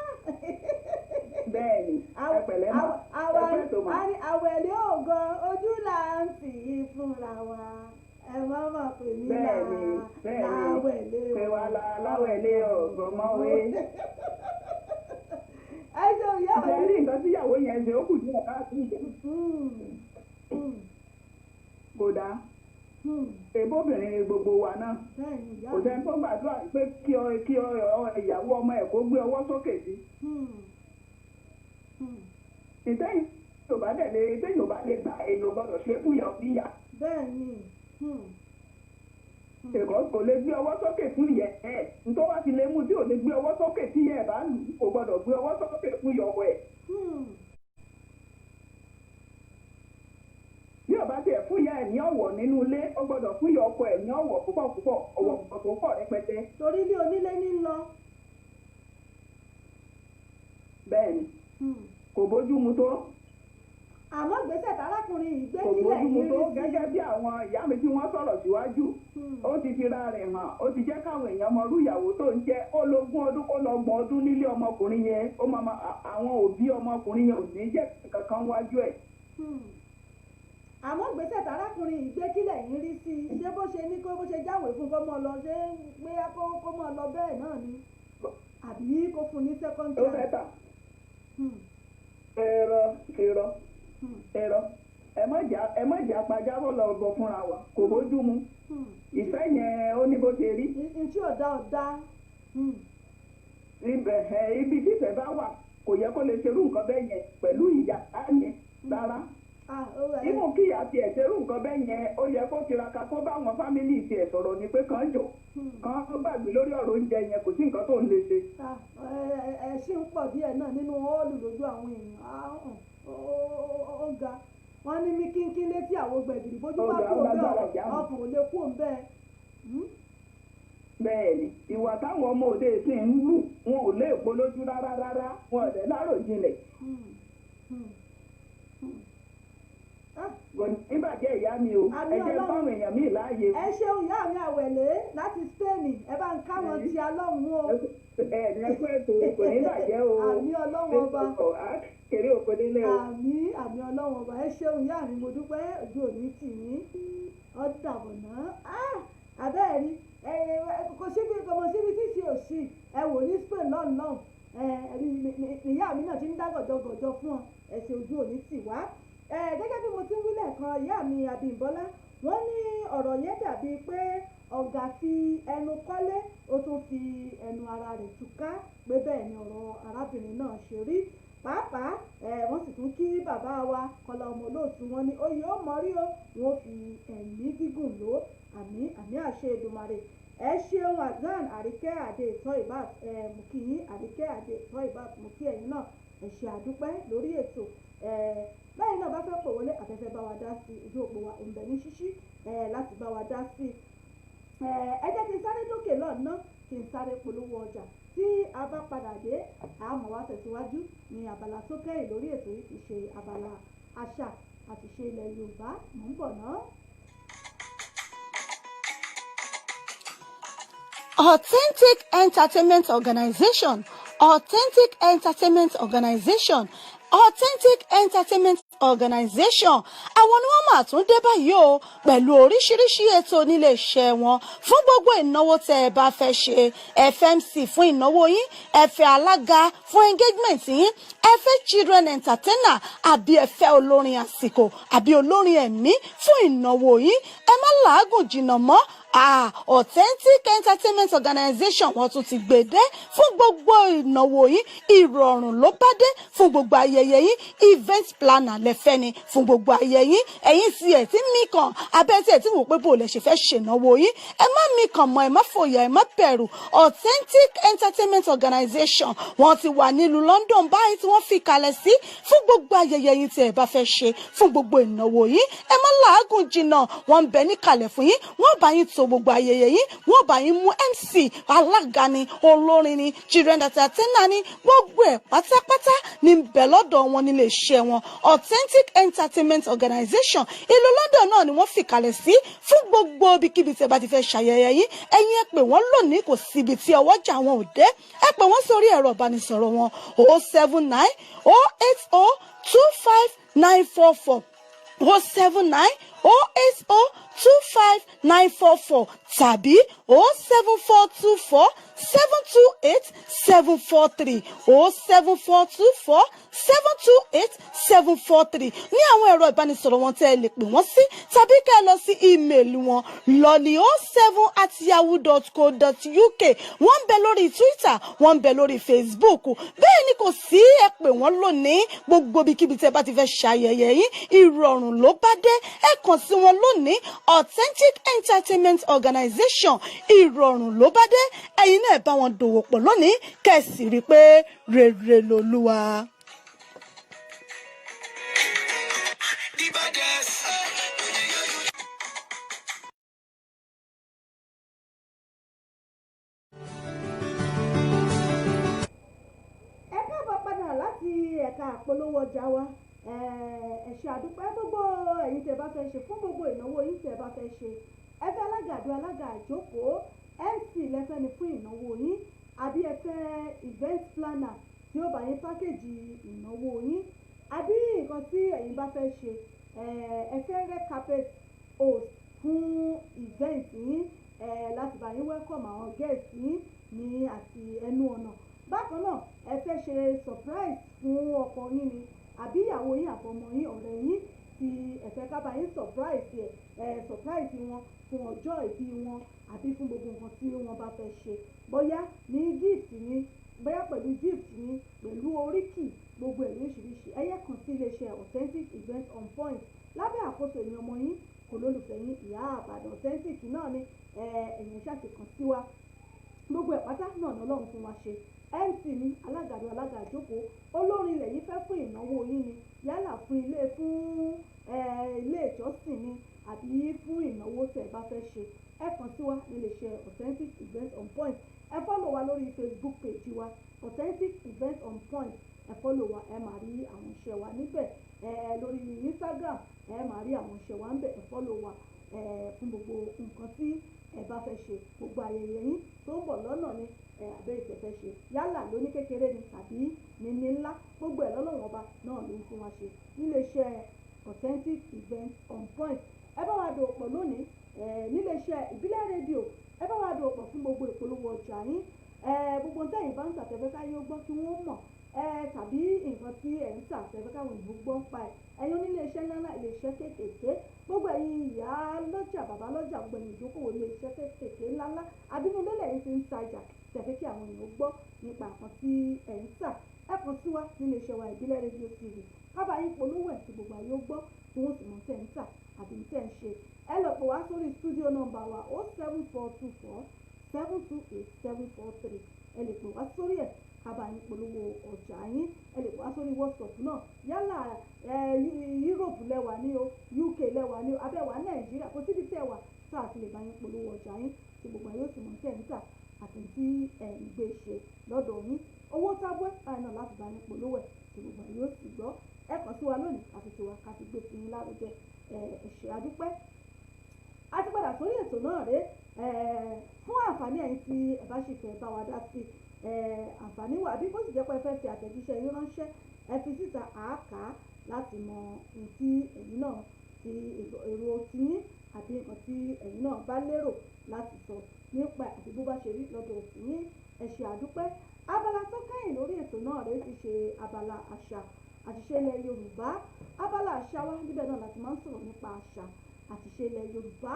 Bẹ́ẹ̀ni, ẹ pẹ̀lẹ́ mà. Ẹ pẹ́ tó mà. Àwẹ̀lé ògan, ojú là ń tì í fúnra wa. Ẹ má mà pè mí là Bẹ́ẹ̀ni, bẹ́ẹ̀ni. láwẹ̀lé Pé wa la láwẹ̀lé ọ̀gọ̀ mọ́wé. Ẹ ṣeun ìyá Ṣé mi. rí nǹkan tíyàwó yẹn ṣe, ó kù díẹ̀ káàtó. Kò dáa. Èbóbìnrin ni gbogbo wa náà. Bẹ́ẹ̀ni ìyá Kò mi. sẹ́ni tó gbàdúrà pé kí ìyàwó ọmọ ẹ̀ kó gbé ọwọ́ sókè sí. Ìtẹ́yìn yóò bá dẹ̀ lè, ìtẹ́yìn yóò bá lè gbà, èèyàn gbọ́dọ̀ ṣe fún ìyá òbí yà. Bẹ́ẹ̀ni. Èkó kò lè gbé ọwọ́ sókè fún ìyẹn ẹ̀. Nítorí wá ti lè mú tí ò lè gbé ọwọ́ sókè tí ìyẹn ẹ̀ bá lù ú, kò gbọ́dọ̀ gbé ọwọ́ sókè fún ìyá ọkọ ẹ̀. Bí ò bá tiẹ̀ fún ìyá ẹ̀ ní ọ̀wọ̀ nínú ilé, ó gbọ́dọ̀ fún ìyá ọkọ ẹ̀ ní ọ̀wọ̀ púpọ̀ púpọ̀, ọ̀wọ̀ tó pọ̀ rẹpẹtẹ. Torí ilé onílé ní lọ. Bẹ́ẹ̀ni, kò bójú mu tó. Àmọ́ gbèsè tárákùnrin yìí gbé Kò kílẹ̀ bójú mu yìí tó rí sí. gẹ́gẹ́ bí àwọn ìyá mi tí wọ́n sọ̀rọ̀ síwájú. Ó ti fi ra rẹ̀ hàn, ó ti jẹ́ káwọn èèyàn mọ irú ìyàwó tó ń jẹ́. Ó lógún ọdún, kó lọ́gbọ̀n ọdún nílé ọmọkùnrin yẹn, ó máa àwọn òbí ọmọkùnrin yẹn ò ní jẹ́ kankan wájú ẹ̀. Àmọ́ gbèsè tárákùnrin yìí gbé kílẹ̀ yìí rí sí i, ṣé bó ṣe ní kó bó ṣe jáwèé fún kó mọ́ lọ, ṣé pé kó mọ́ lọ bẹ́ẹ̀ náà ni? fún ní second Ó chance. fẹ́ tà. Ẹ̀rọ irọ́ irọ́, ẹ má jà pàjáwọ́ lọ bọ̀ fúnra wa, kò bójú mu. Ìfẹ́ yẹn, ó ní bó ṣe rí. Ntí ọ̀dà ọ̀dà. Ibẹ̀ ẹ, ibi tífẹ̀ bá wà, kò yẹ kó lè ṣerú nǹkan bẹ́ẹ̀ yẹn pẹ̀lú ìyá yẹn rárá. Ah, ó rẹ̀. Ibùn kí ìyá tiẹ̀ ṣerú nǹkan bẹ́ẹ̀ yẹn, ó yẹ kó tiraka kó bá àwọn family tiẹ̀ sọ̀rọ̀ ni pé kàn jọ, kàn gbàgbé lórí ọ̀rọ̀ oúnjẹ yẹn, kò sí nǹkan tó ń lè ṣe. Ah, ẹ ṣì ń pọ̀ díẹ̀ náà nínú hall lójú àwọn èèyàn. Ah, ó ga. Wọ́n ní mí kínkín létí àwọn gbẹ̀gìrì, bójú Ó bá ga, kú ó òun lágbára bẹ́ẹ̀, ìyá mi. ọkàn ò lè kú òun bẹ́ẹ̀. Bẹ́ẹ̀ ni, ìwà táwọn ọmọ òde ìsìn ń lù, wọn ò lè polójú rárá rárá, wọn ò dẹ̀ láròjinlẹ̀. Ah, Kò ní bàjẹ́, ìyá mi o. Àmín. Ẹ jẹ́ Ọlọ́run. fáwọn èèyàn míì láàyè. Ẹ ṣeun, ìyá mi Àwẹ̀lé láti Spain. Ẹ bá ń káwọn ti alọ́hùn o. Ẹ ní ẹ kú ètò, kò ní bàjẹ́ o. Àmín, Ọlọ́run ọba. Kéré òkò délé o. Àmín, àmín, Ọlọ́run ọba. Ẹ ṣeun, ìyá mi, mo dúpẹ́, ojú òní tì yín. Ó dàbọ̀ náà. Ah, àbẹ́ẹ̀rí kò síbi, kò mọ̀ síbi tí ṣe òsì. Ẹ wò ní Spain lọ́nù lọ́hùn, ẹ rí ìyá mi náà ti ń dá gọ̀jọ̀gọ̀jọ̀ fún ọ. Ẹ ṣe, ojú òní tì wá. Ẹ gẹ́gẹ́ bí mo ti ń wí lẹ́ẹ̀kan, ìyá mi Abímbọ́lá, wọ́n ní ọ̀rọ̀ yẹn dàbí pé ọ̀gá fi ẹnu kọ́lé, ó tún fi ẹnu ara rẹ̀ túká, pé bẹ́ẹ̀ ni ọ̀rọ̀ arábìnrin náà ṣe rí pàápàá. Ẹ wọ́n sì tún kí bàbá wa Kọlá ọmọ olóòtú, wọn ní oyè ó mọrí o, wọn ó fi ẹ̀mí gígùn lò. Àmín, àmín, àṣẹ Èdùmàrè. Ẹ ṣeun, Azan Àríkẹ́ Àdé ìtọ́ ìbát. Ẹ mú kí yín, Àríkẹ́ Àdé ìtọ́ ìbát, mú kí ẹ̀yin náà. Ẹ ṣe, àdúpẹ́ lórí ètò. Ẹ báyìí náà bá fẹ́ pò wọlé, àfẹ́fẹ́ bá wa dá sí, ojú òpó wa òǹbẹ̀ ní ṣíṣí ẹ láti bá wa dá sí. Ẹ jẹ́ kí n sáré dókè lọ́nà, kí n sáré polówó ọjà. Tí a bá padà dé, a mọ̀ wá tẹ̀síwájú ní abala tó kẹ́yìn lórí ètò yìí, ti ṣe abala àṣà àti ṣe ilẹ̀ Yorùbá. Mò ń bọ̀ náà. Authentic Entertainment Organization, Authentic Entertainment Organization, Authentic Entertainment Organization, àwọn ni wọ́n máa tún dé báyìí o pẹ̀lú oríṣiríṣi ètò nílé iṣẹ́ wọn fún gbogbo ìnáwó tẹ́ ẹ bá fẹ́ ṣe. FMC fún ìnáwó yín, ẹ fẹ́ alága fún engagement yín, ẹ fẹ́ children entertainer, àbí ẹ fẹ́ olórin àsìkò àbí olórin ẹ̀mí fún ìnáwó yín, ẹ má làágùn jìnnà mọ́. Ah, Authentic Entertainment Organization, wọ́n tún ti gbèdé fún gbogbo ìnáwó yín. Ìrọ̀rùn ló bá dé fún gbogbo ayẹyẹ yín. Event planner lẹ́fẹ́ ni fún gbogbo ayẹyẹ yín. Ẹ̀yin tí ẹ̀ tí mí kàn abẹ́ tí ẹ̀ tí wò pé bò lẹ ṣe fẹ́ ṣènáwó yín, ẹ má mí kàn mọ́, ẹ má fòyà, ẹ má bẹ̀rù. Authentic Entertainment Organization, wọ́n ti wà nílùú London báyìí tí wọ́n fi kalẹ̀ sí fún gbogbo ayẹyẹ yín tí ẹ bá fẹ́ ṣe, fún gbogbo ìnáwó yín. Ẹ má làágùn jìnnà, wọ́n ń bẹ níkàlẹ̀ fún yín. Wọ́n bá yín to gbogbo ayẹyẹ yín, wọ́n bá yín mú MC, alága ni, olórin ni, children entertainer ni, gbogbo ẹ̀ pátápátá ní ń bẹ lọ́dọ̀ wọn nílé iṣẹ́ wọn. Authentic Entertainment Organization, ìlú London náà ni wọ́n fìkàlẹ̀ sí fún gbogbo ibikíbi tí ẹ bá ti fẹ́ ṣayẹyẹ yín. Ẹ̀yin ẹ pè wọ́n lónìí, kò síbi tí ọwọ́jà wọn ò dé. Ẹ pè wọ́n sórí ẹ̀rọ ìbánisọ̀rọ̀ wọn: 07908025944, 07908025944 tàbí 07424728743, 07424728743 ní àwọn ẹ̀rọ ìbánisọ̀rọ̀ wọn tẹ́ ẹ lè pè wọ́n sí, tàbí kẹ́ ẹ lọ sí email wọn lọ́ọ̀lì 07@yahoo.co.uk. Wọ́n ń bẹ lórí Twitter, wọ́n ń bẹ lórí Facebook. Bẹ́ẹ̀ ni, kò sí, ẹ pè wọ́n lónìí. Gbogbo ibikíbi tẹ́ bá ti fẹ́ ṣayẹyẹ yín, ìrọ̀rùn ló bá dé. Ẹ kàn sí wọn lónìí. Authentic Entertainment Organization, ìrọ̀rùn ló bá dé. Ẹ̀yin náà bá wọn dòwò pọ̀ lónìí, kẹ́ ẹ sì rí i pé rere lolúwa. The baddest. Ẹ káàbọ̀ padà láti ẹ̀ka àpolówó ọjà wa. Ẹ ṣé, àdúpẹ́. Gbogbo ẹ̀yin tẹ́ bá fẹ́ ṣe fún gbogbo ìnáwó yín tẹ́ bá fẹ́ ṣe, ẹ fẹ́ alága àdó, alága àjókòó, MC lẹ́fẹ́ ni fún ìnáwó yín, àbí ẹ fẹ́ event planner tí ó bá yín package ìnáwó yín, àbí nǹkan tí ẹ̀yin bá fẹ́ ṣe, ẹ fẹ́ red carpet host fún event yín láti bá yín welcome àwọn guests yín ní àti ẹnu ọ̀nà. Bákan náà ṣe surprise fún ọkọ yín ni, àbí ìyàwó yín, àbọ̀mọ yín, ọ̀rẹ́ yín tí ẹ fẹ́ ká bá yín surprise ẹ̀, surprise wọn fún ọjọ́ ìbí wọn àbí fún gbogbo nǹkan tí wọ́n bá fẹ́ ṣe, bóyá ní gift ni, bóyá pẹ̀lú gift ni, pẹ̀lú oríkì, gbogbo ẹ̀ lóríṣiríṣi, ẹ yẹ kàn sí iléeṣẹ́ Authentic Event On Point lábẹ́ àkóso èmi ọmọ yín kò lólùfẹ́ yín, Ìyá Àbàdàn Authentic náà ni. Ẹ̀yìn ṣáà ti kàn sí wa, gbogbo ẹ̀ pátá náà ni Ọlọ́run fún wa ṣe. MC ni, alágàdo, alága ìjókòó, olórin ilẹ̀ yìí fẹ́ fún ìnáwó yín ni, yálà fún ilé, fún ilé ìjọsìn ni, àbí fún ìnáwó tẹ̀ bá fẹ́ ṣe, ẹ kàn sí wa níléeṣẹ́ Authentic Event On Point. Ẹ follow wa lórí Facebook page wa, Authentic Event On Point. Ẹ follow wa, ẹ máa rí àwọn iṣẹ́ wa níbẹ̀. Ẹ lórí Instagram, ẹ máa rí àwọn iṣẹ́ wa níbẹ̀. Ẹ follow wa ẹ fún gbogbo nǹkan tí ẹ bá fẹ́ ṣe, gbogbo ayẹyẹ yín tó ń bọ̀ lọ́nà ni ẹ àbẹ́ ìtẹ̀fẹ́ ṣe, yálà lóní kékeré ni tàbí ní ńlá, gbogbo ẹ̀ lọ́lọ́wọ́n ọba náà ló ń fún wa ṣe níléeṣẹ́ Authentic Event On Point. Ẹ bá wa dòwò pọ̀ lónìí níléeṣẹ́ Ìbílẹ̀ Rédíò. Ẹ bá wa dòwò pọ̀ fún gbogbo ìpolówó ọjà yín, gbogbo tẹ́yìn bá ń tà tẹ́fẹ́ káyé ó gbọ́ kí wọ́n mọ̀, tàbí nǹkan tí ẹ̀ ń tà tẹ́fẹ́ káwọn èèyàn gbọ́ ń pa ẹ̀. Ẹ̀yin oníléeṣẹ́ ńláńlá, iléeṣẹ́ kéékèèké, gbogbo ẹ̀yin ìyá lọ́jà, bàbá lọ́jà, gbogbo ẹ̀yin ìdókòwò, iléeṣẹ́ kéékèèké, ńláńlá, àbínú ilé lẹ́yìn tí ń tajà tẹ̀fẹ́ kí àwọn èèyàn gbọ́ nípa nǹkan tí ẹ̀ ń tà, ẹ kàn sí wa níléeṣẹ́ wa, Ìbílẹ̀ Rédíò TV, kábàá yín polówó ẹ̀ tí gbogbo ayé ó gbọ́, tí wọ́n sì mọ̀ tẹ̀ ń tà àbí tẹ̀ ń ṣe. Ẹ lọ pè wá sórí studio number wa, 07424728743. Ẹ lè pè wá sórí ẹ̀ kábàá yín polówó ọjà yín. Ẹ lè pè wá sórí WhatsApp náà, yálà ẹ Europe lẹ́wà ní o, UK lẹ́wà ní o, abẹ́wà Nàìjíríà, kò síbi tẹ́ wà tá a ti lè bá yín polówó ọjà yín tí gbogbo ayé ó sì mọ̀ tẹ̀ ń tà àti tí ẹ̀ ń gbé ṣe lọ́dọ̀ yín. Owó tábúẹ́ báyìí náà láti bá yín polówó ẹ̀ tí gbogbo ayé ó sì gbọ́. Ẹ kàn sí wa lónìí àti tiwa ká fi gbé tiyín lárugẹ. Ẹ ṣé, adúpẹ́. A ti padà sórí ètò náà rèé. Fún àǹfààní ẹ̀yin tí ẹ bá sì fẹ́ bá wa dá sí, àǹfààní wà, bí bó sì jẹ́ pé ẹ fẹ́ fi àtẹ̀jíṣẹ́ yín ránṣẹ́, ẹ fi síta, àáká láti mọ ohun tí ẹ̀yin náà ti èrò tiyín àbí nǹkan tí ẹ̀yin náà bá lérò láti sọ nípa àbí bó bá ṣe rí lọ́dọ̀ tiyín. Ẹ ṣé, àdúpẹ́. Abala tó kẹ́yìn lórí ètò náà rèé ti ṣe abala àṣà àtiṣe ilẹ̀ Yorùbá. Abala àṣà wa, níbẹ̀ náà láti máa ń sọ̀rọ̀ nípa àṣà àtiṣe ilẹ̀ Yorùbá.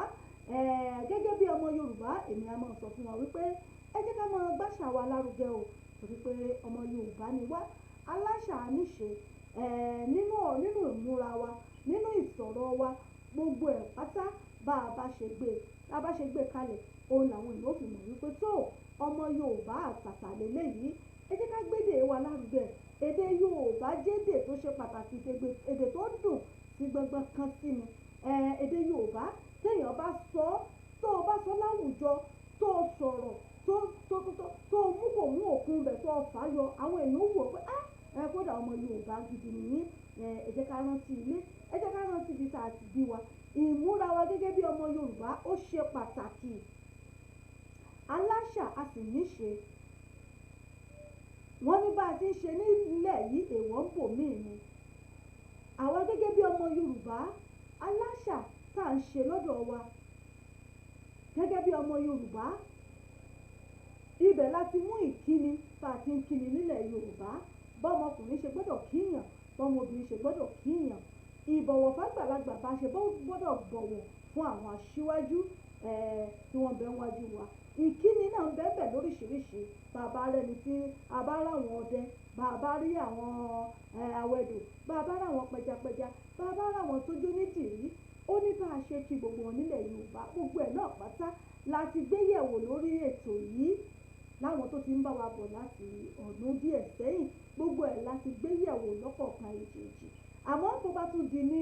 Gẹ́gẹ́ bí ọmọ Yorùbá, èmi á máa sọ fún wa wípé ẹ jẹ́ ká máa gbàṣà wa lárugẹ o, torí pé ọmọ Yorùbá ni wá, aláṣà níṣe. Nínú ìmúra wa, nínú ìsọ̀rọ̀ wa, gbogbo ẹ̀ pátá, bá a bá ṣe gbé kalẹ̀, òun làwọn èèyàn ó fi mọ̀ wípé tó ọmọ Yorùbá àtàtà lélẹ́yìí. Ẹ jẹ́ ká gbédè wa lárugẹ. Èdè Yorùbá jẹ́dè tó ṣe pàtàkì, èdè tó dùn sí gbọngbọn kan sí ni èdè Yorùbá. Téèyàn bá sọ, tó o bá sọ láwùjọ, tó o sọ̀rọ̀, tó o mú kò mú òkun bẹ̀, tó o fà á yọ, àwọn èèyàn ó wò pé ah, ẹ kódà ọmọ Yorùbá gidi nìyí. Ẹ jẹ́ ká rántí ilé, ẹ jẹ́ ká rántí ibi tá a ti bí wa. Ìmúra wa gẹ́gẹ́ bí ọmọ Yorùbá, ó ṣe pàtàkì. Aláṣà a sì níṣe. Wọ́n ní bá a ti ń ṣe nílẹ̀ yìí, èèwọ̀ ń bò míì ni. Àwa gẹ́gẹ́ bí ọmọ Yorùbá, aláṣà tá à ń ṣe lọ́dọ̀ wa gẹ́gẹ́ bí ọmọ Yorùbá. Ibẹ̀ láti mú ìkíni tá a ti ń kíni nílẹ̀ Yorùbá, bọ́mọkùnrin ṣe gbọ́dọ̀ kíyàn, bọ́mọbìnrin ṣe gbọ́dọ̀ kíyàn, ìbọ̀wọ̀ fágbàlagbà, bá ṣe gbọ́dọ̀ bọ̀wọ̀ fún àwọn aṣíwájú tí wọ́n bẹ wájú wa. Ìkíni náà ń bẹ́ẹ̀ bẹ́ẹ̀ lóríṣiríṣi. Bàbá rẹni tí a bá ráwọn ọdẹ, bàbá rí àwọn àwẹ̀dò, bàbá ráwọn pẹjapẹja, bàbá ráwọn tó jó nídìrí, ó ní bá a ṣe kí gbogbo wọn nílẹ̀ Yorùbá. Gbogbo ẹ̀ náà pátá la ti gbé yẹ̀wò lórí ètò yìí láwọn tó ti ń bá wa bọ̀ láti ọdún díẹ̀ sẹ́yìn. Gbogbo ẹ̀ la ti gbé yẹ̀wò lọ́kọ̀ọ̀kan èjèèjì. Àmọ́ tó bá tún di ní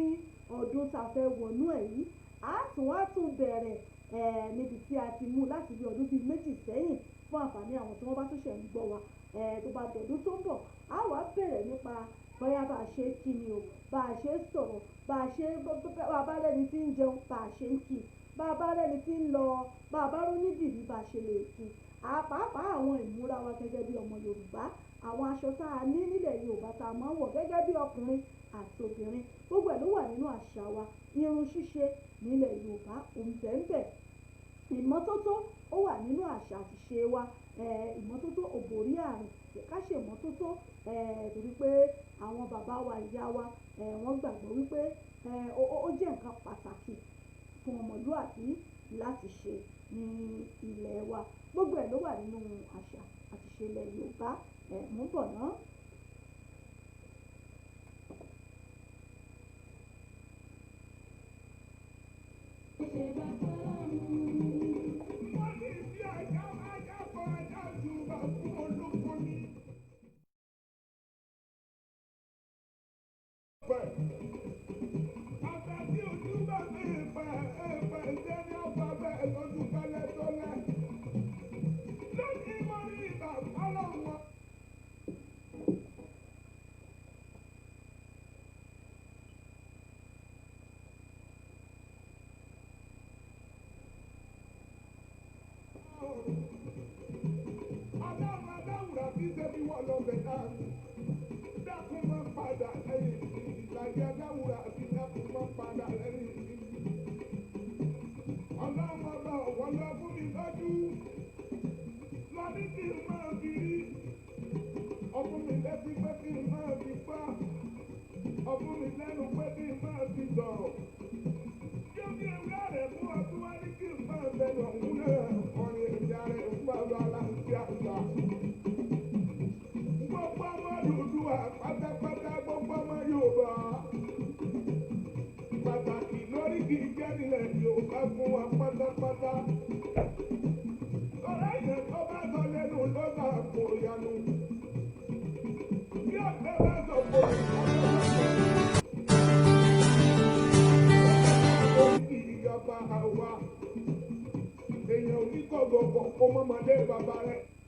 ọdún tá a fẹ́ wọnú ẹ̀ yìí, a tún wá tún bẹ̀rẹ̀ níbi tí a ti mú láti bí ọdún bíi 2 sẹ́yìn, fún àǹfààní àwọn tí wọ́n bá tún ṣẹ̀ ń gbọ́ wa. Tó bá dọ̀dún tó ń bọ̀, a wá bẹ̀rẹ̀ nípa bóyá bá a ṣe kí ni o, bá a ṣe sọ̀rọ̀, bá a ṣe bá a bá rẹ́ni tí ń jẹun, bá a ṣe ń kí, bá a bá rẹ́ni tí ń lọ, bá a bá rú nídìrí, bá a ṣe lè kí, àpapọ̀ àwọn ìmúra wa gẹ́gẹ́ bí ọmọ Yorùbá, àwọn aṣọ tá a ní nílẹ̀ Yorùbá tá a máa ń wọ̀ gẹ́gẹ́ bí ọkùnrin àti obìnrin, gbogbo ẹ̀ ló wà nínú àṣà wa. Irun ṣíṣe nílẹ̀ Yorùbá òun bẹ́ẹ̀, ìmọ́tótó ó wà nínú àṣà àti ṣe wa. Ìmọ́tótó ò borí àrùn. ká ṣèmọ́tótó, torí pé àwọn bàbá wa, ìyá wa, wọ́n gbàgbọ́ wípé ó jẹ́ nǹkan pàtàkì fún ọmọlúàbí láti ṣe ní ilẹ̀ wa. Gbogbo ẹ̀ ló wà nínú àṣà àti ìṣe ilẹ̀ Yorùbá. Mò ń bọ̀ ná.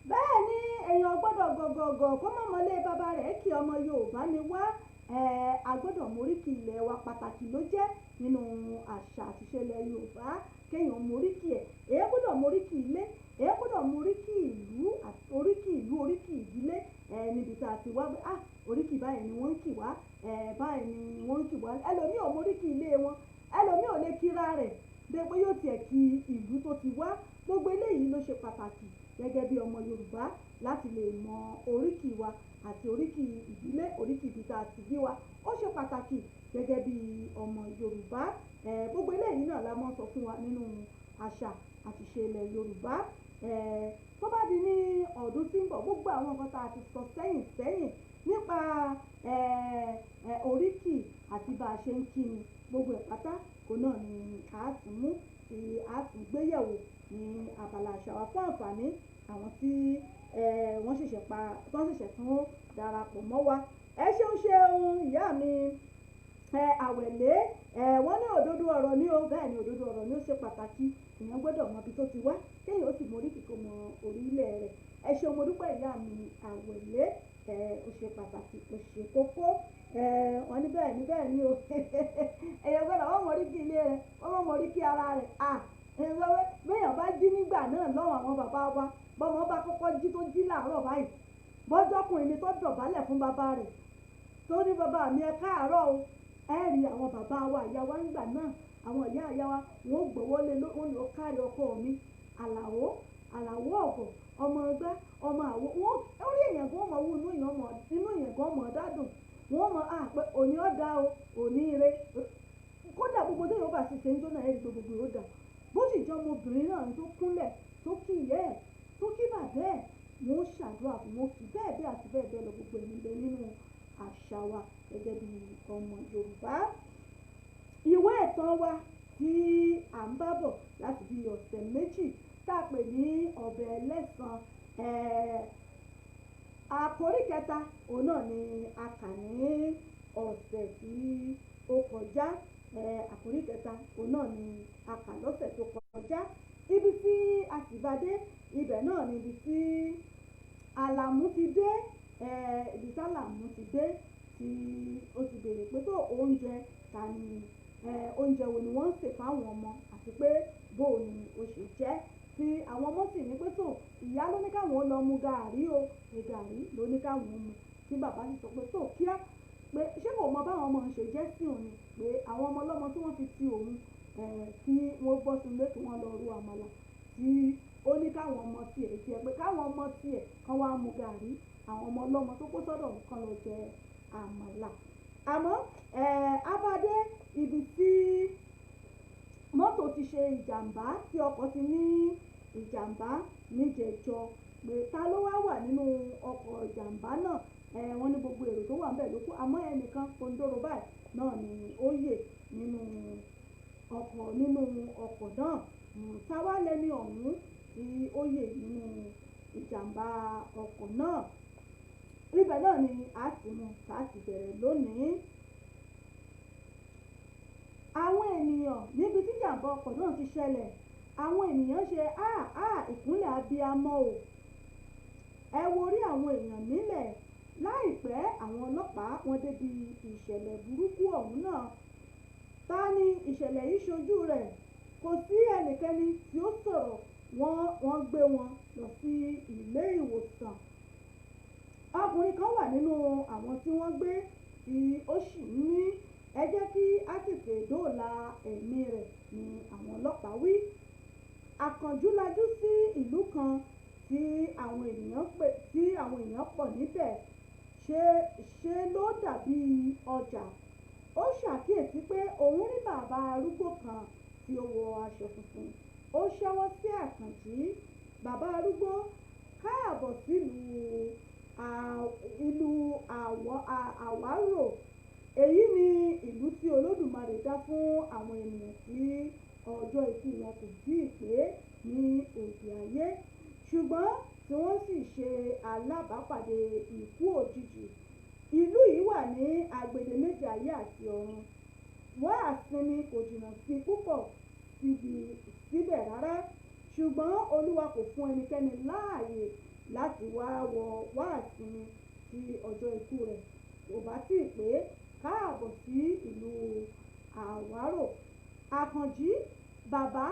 Bẹ́ẹ̀ ni èèyàn gbọ́dọ̀ gọ̀gọ̀gọ̀ kó má mọlé bàbá rẹ̀ kí ọmọ Yorùbá ni wá. A gbọ́dọ̀ móríkì ilẹ̀ wa, pàtàkì ló jẹ́ nínú àṣà àti ìṣe ilẹ̀ Yorùbá kéèyàn móríkì ẹ̀. Èèyàn gbọ́dọ̀ móríkì ilé, èèyàn gbọ́dọ̀ móríkì ìlú, oríkì ìlú, oríkì ìdílé, níbi tá a ti wá. Oríkì báyìí ni wọ́n ń kì wá, báyìí ni wọ́n ń kì wá. Ẹlòmíì ò móríkì ilé wọn, ẹlòmíì ò lè kíra rẹ̀ bí pé yóò tiẹ̀ kí ìlú tó ti wá. Gbogbo eléyìí ló ṣe pàtàkì gẹ́gẹ́ bí ọmọ Yorùbá láti lè mọ oríkì wa àti oríkì ìdílé, oríkì ibi tá a ti bí wa. Ó ṣe pàtàkì gẹ́gẹ́ bí ọmọ Yorùbá. Gbogbo eléyìí náà la máa ń sọ fún wa nínú àṣà àti ìṣe ilẹ̀ Yorùbá. Tó bá di ní ọdún tí ń bọ̀, gbogbo àwọn nǹkan tá a ti sọ sẹ́yìn sẹ́yìn nípa oríkì àti bá a ṣe ń kíni, gbogbo ẹ̀ pátá òun náà ni a tún mú tí a tún gbéyẹ̀wò ní abala àṣà wa fún àǹfààní àwọn tí wọ́n ṣẹ̀ṣẹ̀ pa, wọ́n ṣẹ̀ṣẹ̀ tún darapọ̀ mọ́ wa. Ẹ ṣeun ṣeun ìyá mi, Àwẹ̀lé. Wọ́n ní òdodo ọ̀rọ̀ ni o. Bẹ́ẹ̀ ni, òdodo ọ̀rọ̀ ni, ó ṣe pàtàkì. Èèyàn gbọ́dọ̀ mọ ibi tó ti wá, kéèyàn ó sì mọ oríkì kó mọ orílẹ̀ rẹ̀. Ẹ ṣeun, mo dúpẹ́ ìyá mi Àwẹ̀lé. Ó ṣe pàtàkì, ó ṣe kókó. Wọ́n ní bẹ́ẹ̀ ni, bẹ́ẹ̀ ni o. Èèyàn gbọ́dọ̀ wọ́n mọ oríkì ilé rẹ̀, wọ́n mọ oríkì ara rẹ̀. Béèyàn bá jí nígbà náà lọ́wọ́ àwọn bàbá wa, bọ́mọ bá kọ́kọ́ jí tó jí láàárọ̀ báyìí, bọ́jọ́kùnrin ni tó dọ̀bálẹ̀ fún bàbá rẹ̀ tó ní bàbá mi ẹ káàárọ̀ o. Ẹ rí àwọn bàbá wa, ìyá wa ńgbà náà, àwọn ìyá ìyá wa, wọn ò gbọ́wọ́ lé wọn ní ó kárí ọkọ mi Àlàó, Àlàó ọ̀gọ̀, ọmọ ọgbá, ọmọ àwo. Wọn orí èèyàn gan mọ̀ wú inú èèyàn mọ̀, inú èèyàn gan mọ̀ dádùn. Wọn mọ̀ á pé òní ọ̀dà o, òní ire. Kódà gbogbo tó yóò bá ṣe ṣe ń jóná, ẹ̀rí gbogbo yóò dà. Bó sì jẹ́ ọmọbìnrin náà tó kúnlẹ̀, tó kí ìyá ẹ̀, tó kí bàbá ẹ̀, wọ́n ó ṣàdúrà fún wọn, kì bẹ́ẹ̀ bẹ́ẹ̀ àti bẹ́ẹ̀ bẹ́ẹ̀ lọ. Gbogbo ẹ̀mí bẹ nínú àṣà wa gẹ́gẹ́ bí ọmọ Yorùbá. Ìwé ìtàn wa tí à ń bá bọ̀ láti bí ọ̀sẹ̀ méjì tá a pè ní ọbẹ̀ ẹlẹ́san, àkórí kẹta òun náà ni a kà ní ọ̀sẹ̀ tí ó kọjá. Àkórí kẹta òun náà ni a kà lọ́sẹ̀ tó kọjá. Ibi tí a sì bá dé ibẹ̀ náà ni ibi tí Àlàmú ti dé. Ibi tí Àlàmú ti dé tí ó ti béèrè pé tó oúnjẹ ta ni, oúnjẹ wo ni wọ́n ń sè fáwọn ọmọ àti pé bó ni ó ṣe jẹ́, tí àwọn ọmọ sì ní pé tó ìyá ló ní káwọn ó lọ mu gàárì o, pé gàárì ló ní káwọn ó mu, tí bàbá sì sọ pé tó kíá, pé ṣé kò mọ báwọn ọmọ ń ṣe jẹ́ sí òun ni, pé àwọn ọmọ ọlọ́mọ tí wọ́n fi ti òun, kí wọ́n bọ́ sínú ilé kí wọ́n lọ ro àmàlà tí Ó ní káwọn ọmọ tiẹ̀ jẹ, pé káwọn ọmọ tiẹ̀ kan wá mu gàrí, àwọn ọmọ ọlọ́mọ tó kó sọ́dọ̀ kan lọ jẹ àmàlà. Àmọ́ abadé ibi tí mọ́tò ti ṣe ìjàmbá, tí ọkọ̀ ti ní ìjàmbá níjẹ̀jọ, pé ta ló wá wà nínú ọkọ̀ ìjàmbá náà. Wọ́n ní gbogbo èrò tó wà ńbẹ̀ ló kú, àmọ́ ẹnìkan kòńdóró báyìí náà ni ó yè nínú ọkọ̀ náà. Ta wá lẹni ọ̀hún tí ó yè nínú ìjàmbá ọkọ̀ náà? Ibẹ̀ náà ni a ti mú tá a ti bẹ̀rẹ̀ lónìí. Àwọn ènìyàn níbi tí ìjàmbá ọkọ̀ náà ti ṣẹlẹ̀, àwọn ènìyàn ṣe ìkúnlẹ̀ abiyamọ o. Ẹ wo orí àwọn èèyàn nílẹ̀. Láìpẹ́ àwọn ọlọ́pàá wọ́n débi ìṣẹ̀lẹ̀ burúkú ọ̀hún náà. Ta ni ìṣẹ̀lẹ̀ yìí ṣojú rẹ̀? Kò sí ẹnikẹ́ni tí ó sọ̀rọ̀. Wọ́n gbé wọn lọ sí ilé ìwòsàn. Ọkùnrin kan wà nínú àwọn tí wọ́n gbé tí ó sì ń mí. Ẹ jẹ́ kí á tètè dóòlà ẹ̀mí rẹ̀, ni àwọn ọlọ́pàá wí. Àkànjú lajú sí ìlú kan tí àwọn èèyàn pọ̀ níbẹ̀. Ṣe ló dàbí ọjà. Ó ṣàkíyèsí pé òun rí bàbá arúgbó kan tí ó wọ aṣọ funfun. Ó ṣẹ́wọ́ sí Àkànjí. Bàbá arúgbó, káàbọ̀ sílùú ìlú Àwárò. Èyí ni ìlú tí Olódùmarè dá fún àwọn ènìyàn tí ọjọ́ ikú wọn kò tíì pé ní òde ayé, ṣùgbọ́n tí wọ́n sì ṣe alábàápàdé ikú òjijì. Ìlú yìí wà ní agbede méjì ayé àti ọ̀run. Wá àsinmi kò jìnnà sí púpọ̀ síbẹ̀ rárá, ṣùgbọ́n Olúwa kò fún ẹnikẹ́ni láàyè láti wá wọ wá àsinmi tí ọjọ́ ikú rẹ̀ kò bá tíì pé. Káàbọ̀ sí ìlú Àwárò. Àkànjí, bàbá,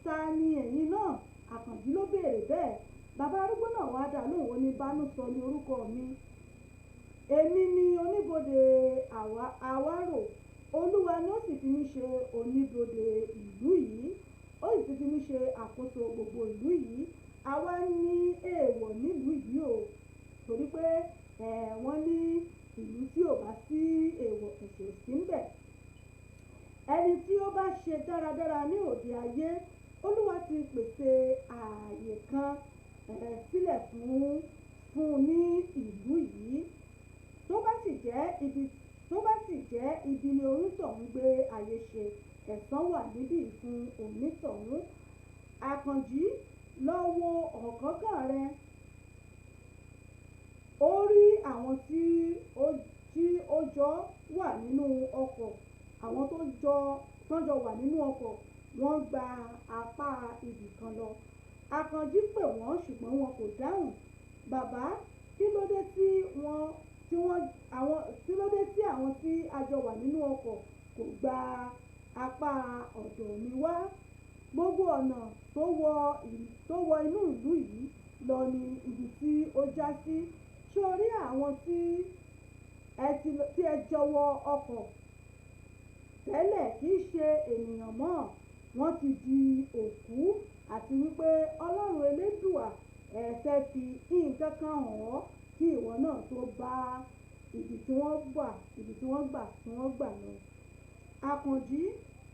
ta ni ẹ̀yin náà? Àkànjí ló béèrè bẹ́ẹ̀. Bàbá arúgbó náà wá dá lóhùn, ó ní Bánúsọ ní orúkọ mi. Èmi ni oníbodè Àwárò. Olúwa ni ó sì fi mí ṣe oníbodè ìlú yìí, ó sì fi mí ṣe àkóso gbogbo ìlú yìí. Àwa ní èèwọ̀ nílùú yìí o, torí pé wọ́n ní ìlú tí ò bá sí èèwọ̀ ẹ̀ṣẹ̀ ò sí ńbẹ̀. Ẹni tí ó bá ṣe dáradára ní òde ayé, Olúwa ti pèsè ààyè kan sílẹ̀ fún ní ìlú yìí. Tó bá sì jẹ́ ibi ni onítọ̀hún gbé ayé ṣe, ẹ̀san wà níbí fún onítọ̀hún. Àkànjí, lọ wo ọ̀kánkán rẹ. Ó rí àwọn tí ó jọ wà nínú ọkọ̀, àwọn tó jọ wà nínú ọkọ̀, wọ́n gba apá ibì kan lọ. Àkànjí pè wọ́n ṣùgbọ́n wọn kò dáhùn. Bàbá, kí ló dé tí àwọn tí a jọ wà nínú ọkọ̀ kò gba apá ọ̀dọ̀ mi wá? Gbogbo ọ̀nà tó wọ inú ìlú yìí lọ ní ibi tí ó já sí. Ṣé o rí àwọn tí ẹ jọ wọ ọkọ̀ tẹ́lẹ̀ kì í ṣe ènìyàn mọ́, wọ́n ti di òkú, àti wípé Ọlọ́run Elédùà ẹ fẹ́ fi nǹkan kan hàn ọ́ kí ìwọ náà tó bá ibi tí wọ́n gbà lọ. Àkànjí,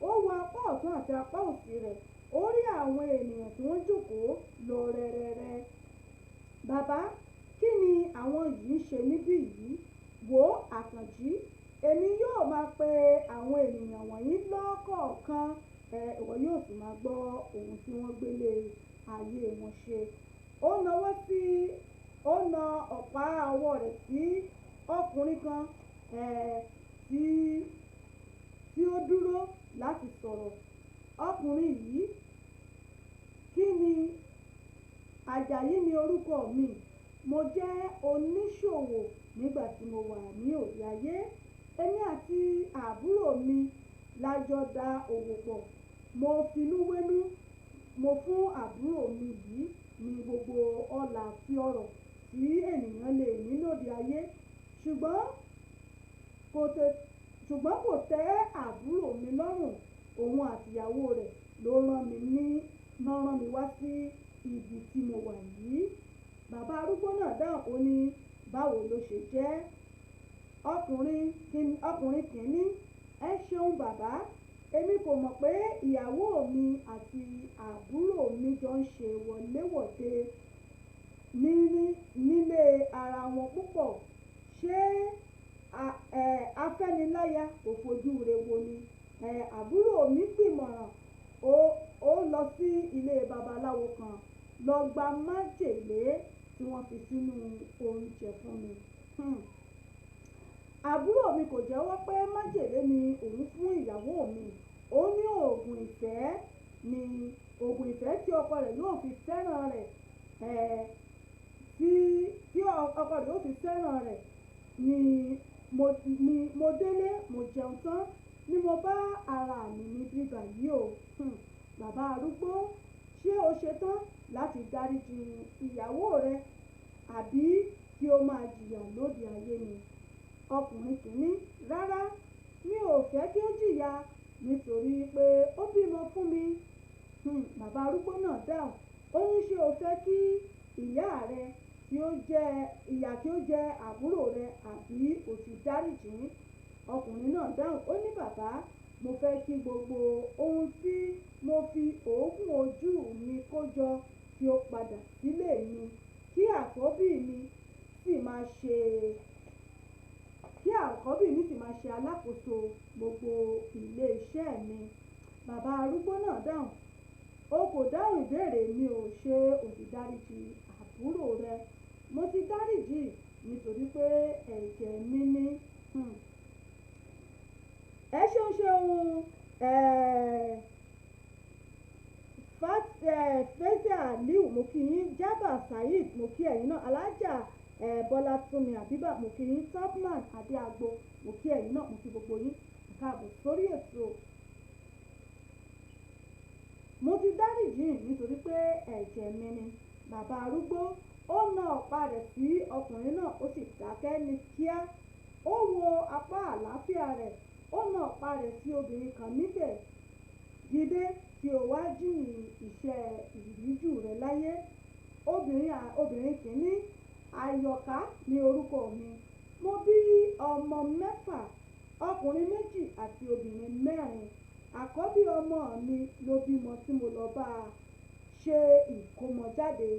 ó wo apá ọ̀tún àti apá òsì rẹ̀, ó rí àwọn ènìyàn tí wọ́n jókòó lọ rẹ́rẹ́rẹ́. Bàbá, kí ni àwọn yìí ń ṣe níbí yìí? Wò Àkànjí, èmi yóò máa pe àwọn ènìyàn wọ̀nyí lọ́kọ̀ọ̀kan, ìwọ yóò sì máa gbọ́ ohun tí wọ́n gbélé ayé wọn ṣe. Ó na ọ̀pá ọwọ́ rẹ̀ sí ọkùnrin kan tí ó dúró láti sọ̀rọ̀. Ọkùnrin yìí, kí ni? Àjàyí ni orúkọ mi. Mo jẹ́ oníṣòwò nígbà tí mo wà ní òde ayé. Èmi àti àbúrò mi la jọ da òwò pọ̀. Mo finú wénú, mo fún àbúrò mi yìí ní gbogbo ọlà àti ọrọ̀ tí ènìyàn lè ní lóde ayé, ṣùgbọ́n kò tẹ́ àbúrò mi lọ́rùn. Òun àtìyàwó rẹ̀ ló rán mi wá sí ibi tí mo wà yìí. Bàbá arúgbó náà dáhùn, ó ní báwo ló ṣe jẹ́? Ọkùnrin kìíní, ẹ ṣeun bàbá, èmi kò mọ̀ pé ìyàwó mi àti àbúrò mi jọ ń ṣe wọléwọ̀de nílé ara wọn púpọ̀. Ṣé afẹ́niláya kò fojú re wo ni? Àbúrò mi gbìmọ̀ràn, ó lọ sí ilé babaláwo kan lọ gba májèlé tí wọ́n fi sínú oúnjẹ fún mi. Àbúrò mi kò jẹ́wọ́ pé májèlé ni òun fún ìyàwó mi. Ó ní oògùn ìfẹ́ ni, oògùn ìfẹ́ tí ọkọ rẹ̀ yóò fi fẹ́ràn rẹ̀, tí ọkọ rẹ̀ yóò fi fẹ́ràn rẹ̀ ni. Mo délé, mo jẹun tán ni mo bá ara mi ní bíbá yìí o. Bàbá arúgbó, ṣé o ṣetán láti dáríjì ìyàwó rẹ àbí kí o máa jìyà lóde ayé ni? Ọkùnrin kìíní, rárá, mi ò fẹ́ kí ó jìyà nítorí pé ó bímọ fún mi. Bàbá arúgbó náà dáhùn, ó ní ṣé o fẹ́ kí ìyá rẹ kí ó jẹ ìyà kí ó jẹ àbúrò rẹ àbí o ti dáríjì? Ọkùnrin náà dáhùn, ó ní bàbá, mo fẹ́ kí gbogbo ohun tí mo fi òógùn ojú mi kó jọ kí ó padà sílé mi, kí àkọ́bí mi sì máa ṣe, kí àkọ́bí mi sì máa ṣe alákòóso gbogbo ilé iṣẹ́ mi. Bàbá arúgbó náà dáhùn, o kò dáhùn ìbéèrè mi ò, ṣé o ti dáríjì àbúrò rẹ? Mo ti dáríjì nítorí pé ẹ̀jẹ̀ mi ni. Ẹ ṣeun ṣeun. Fẹ́sẹ̀ Aliu, mo kí yín. Jaba Saheed, mo kí ẹ̀yin náà. Alájà Bọ́lá Túnmi Àbíbà, mo kí yín. Topman Adéagbo, mo kí ẹ̀yin náà, mo kí gbogbo yín káàbọ̀ sórí ètò. Mo ti dáríjì nítorí pé ẹ̀jẹ̀ mi ni. Bàbá arúgbó, ó na ọ̀pá rẹ̀ sí ọkùnrin náà, ó sì dákẹ́ ní kíá. Ó wo apá àlàáfíà rẹ̀, ó na ọ̀pá rẹ̀ sí obìnrin kan níbẹ̀. Dìde kí o wá jìyìn iṣẹ́ ìríjú rẹ láyé. Obìnrin kìíní, Àyọ̀ká ni orúkọ mi. Mo bí ọmọ 6, ọkùnrin 2 àti obìnrin 4. Àkọ́bí ọmọ mi ló bímọ tí mo lọ bá a ṣe ìkómọjáde.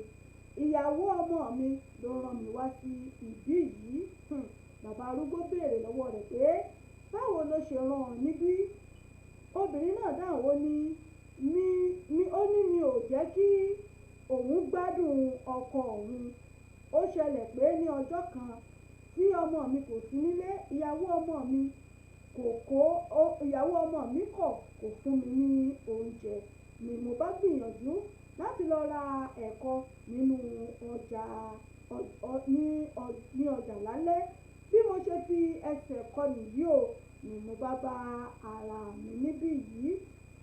Ìyàwó ọmọ mi ló rán mi wá sí ibí yìí. Bàbá arúgbó béèrè lọ́wọ́ rẹ̀ pé báwo ló ṣe rán ọ níbí? Obìnrin náà dáhùn, ó ní mi ò jẹ́ kí òun gbádùn ọkọ òun. Ó ṣẹlẹ̀ pé ní ọjọ́ kan tí ọmọ mi kò sí nílé, ìyàwó ọmọ mi ìyàwó ọmọ mi kọ̀ kò fún mi ní oúnjẹ ni mo bá gbìyànjú láti lọ ra ẹ̀kọ nínú ọjà ní ọjà lálẹ́. Bí mo ṣe fi ẹsẹ̀ kọ nìyí o, ni mo bá bá ara mi níbí yìí.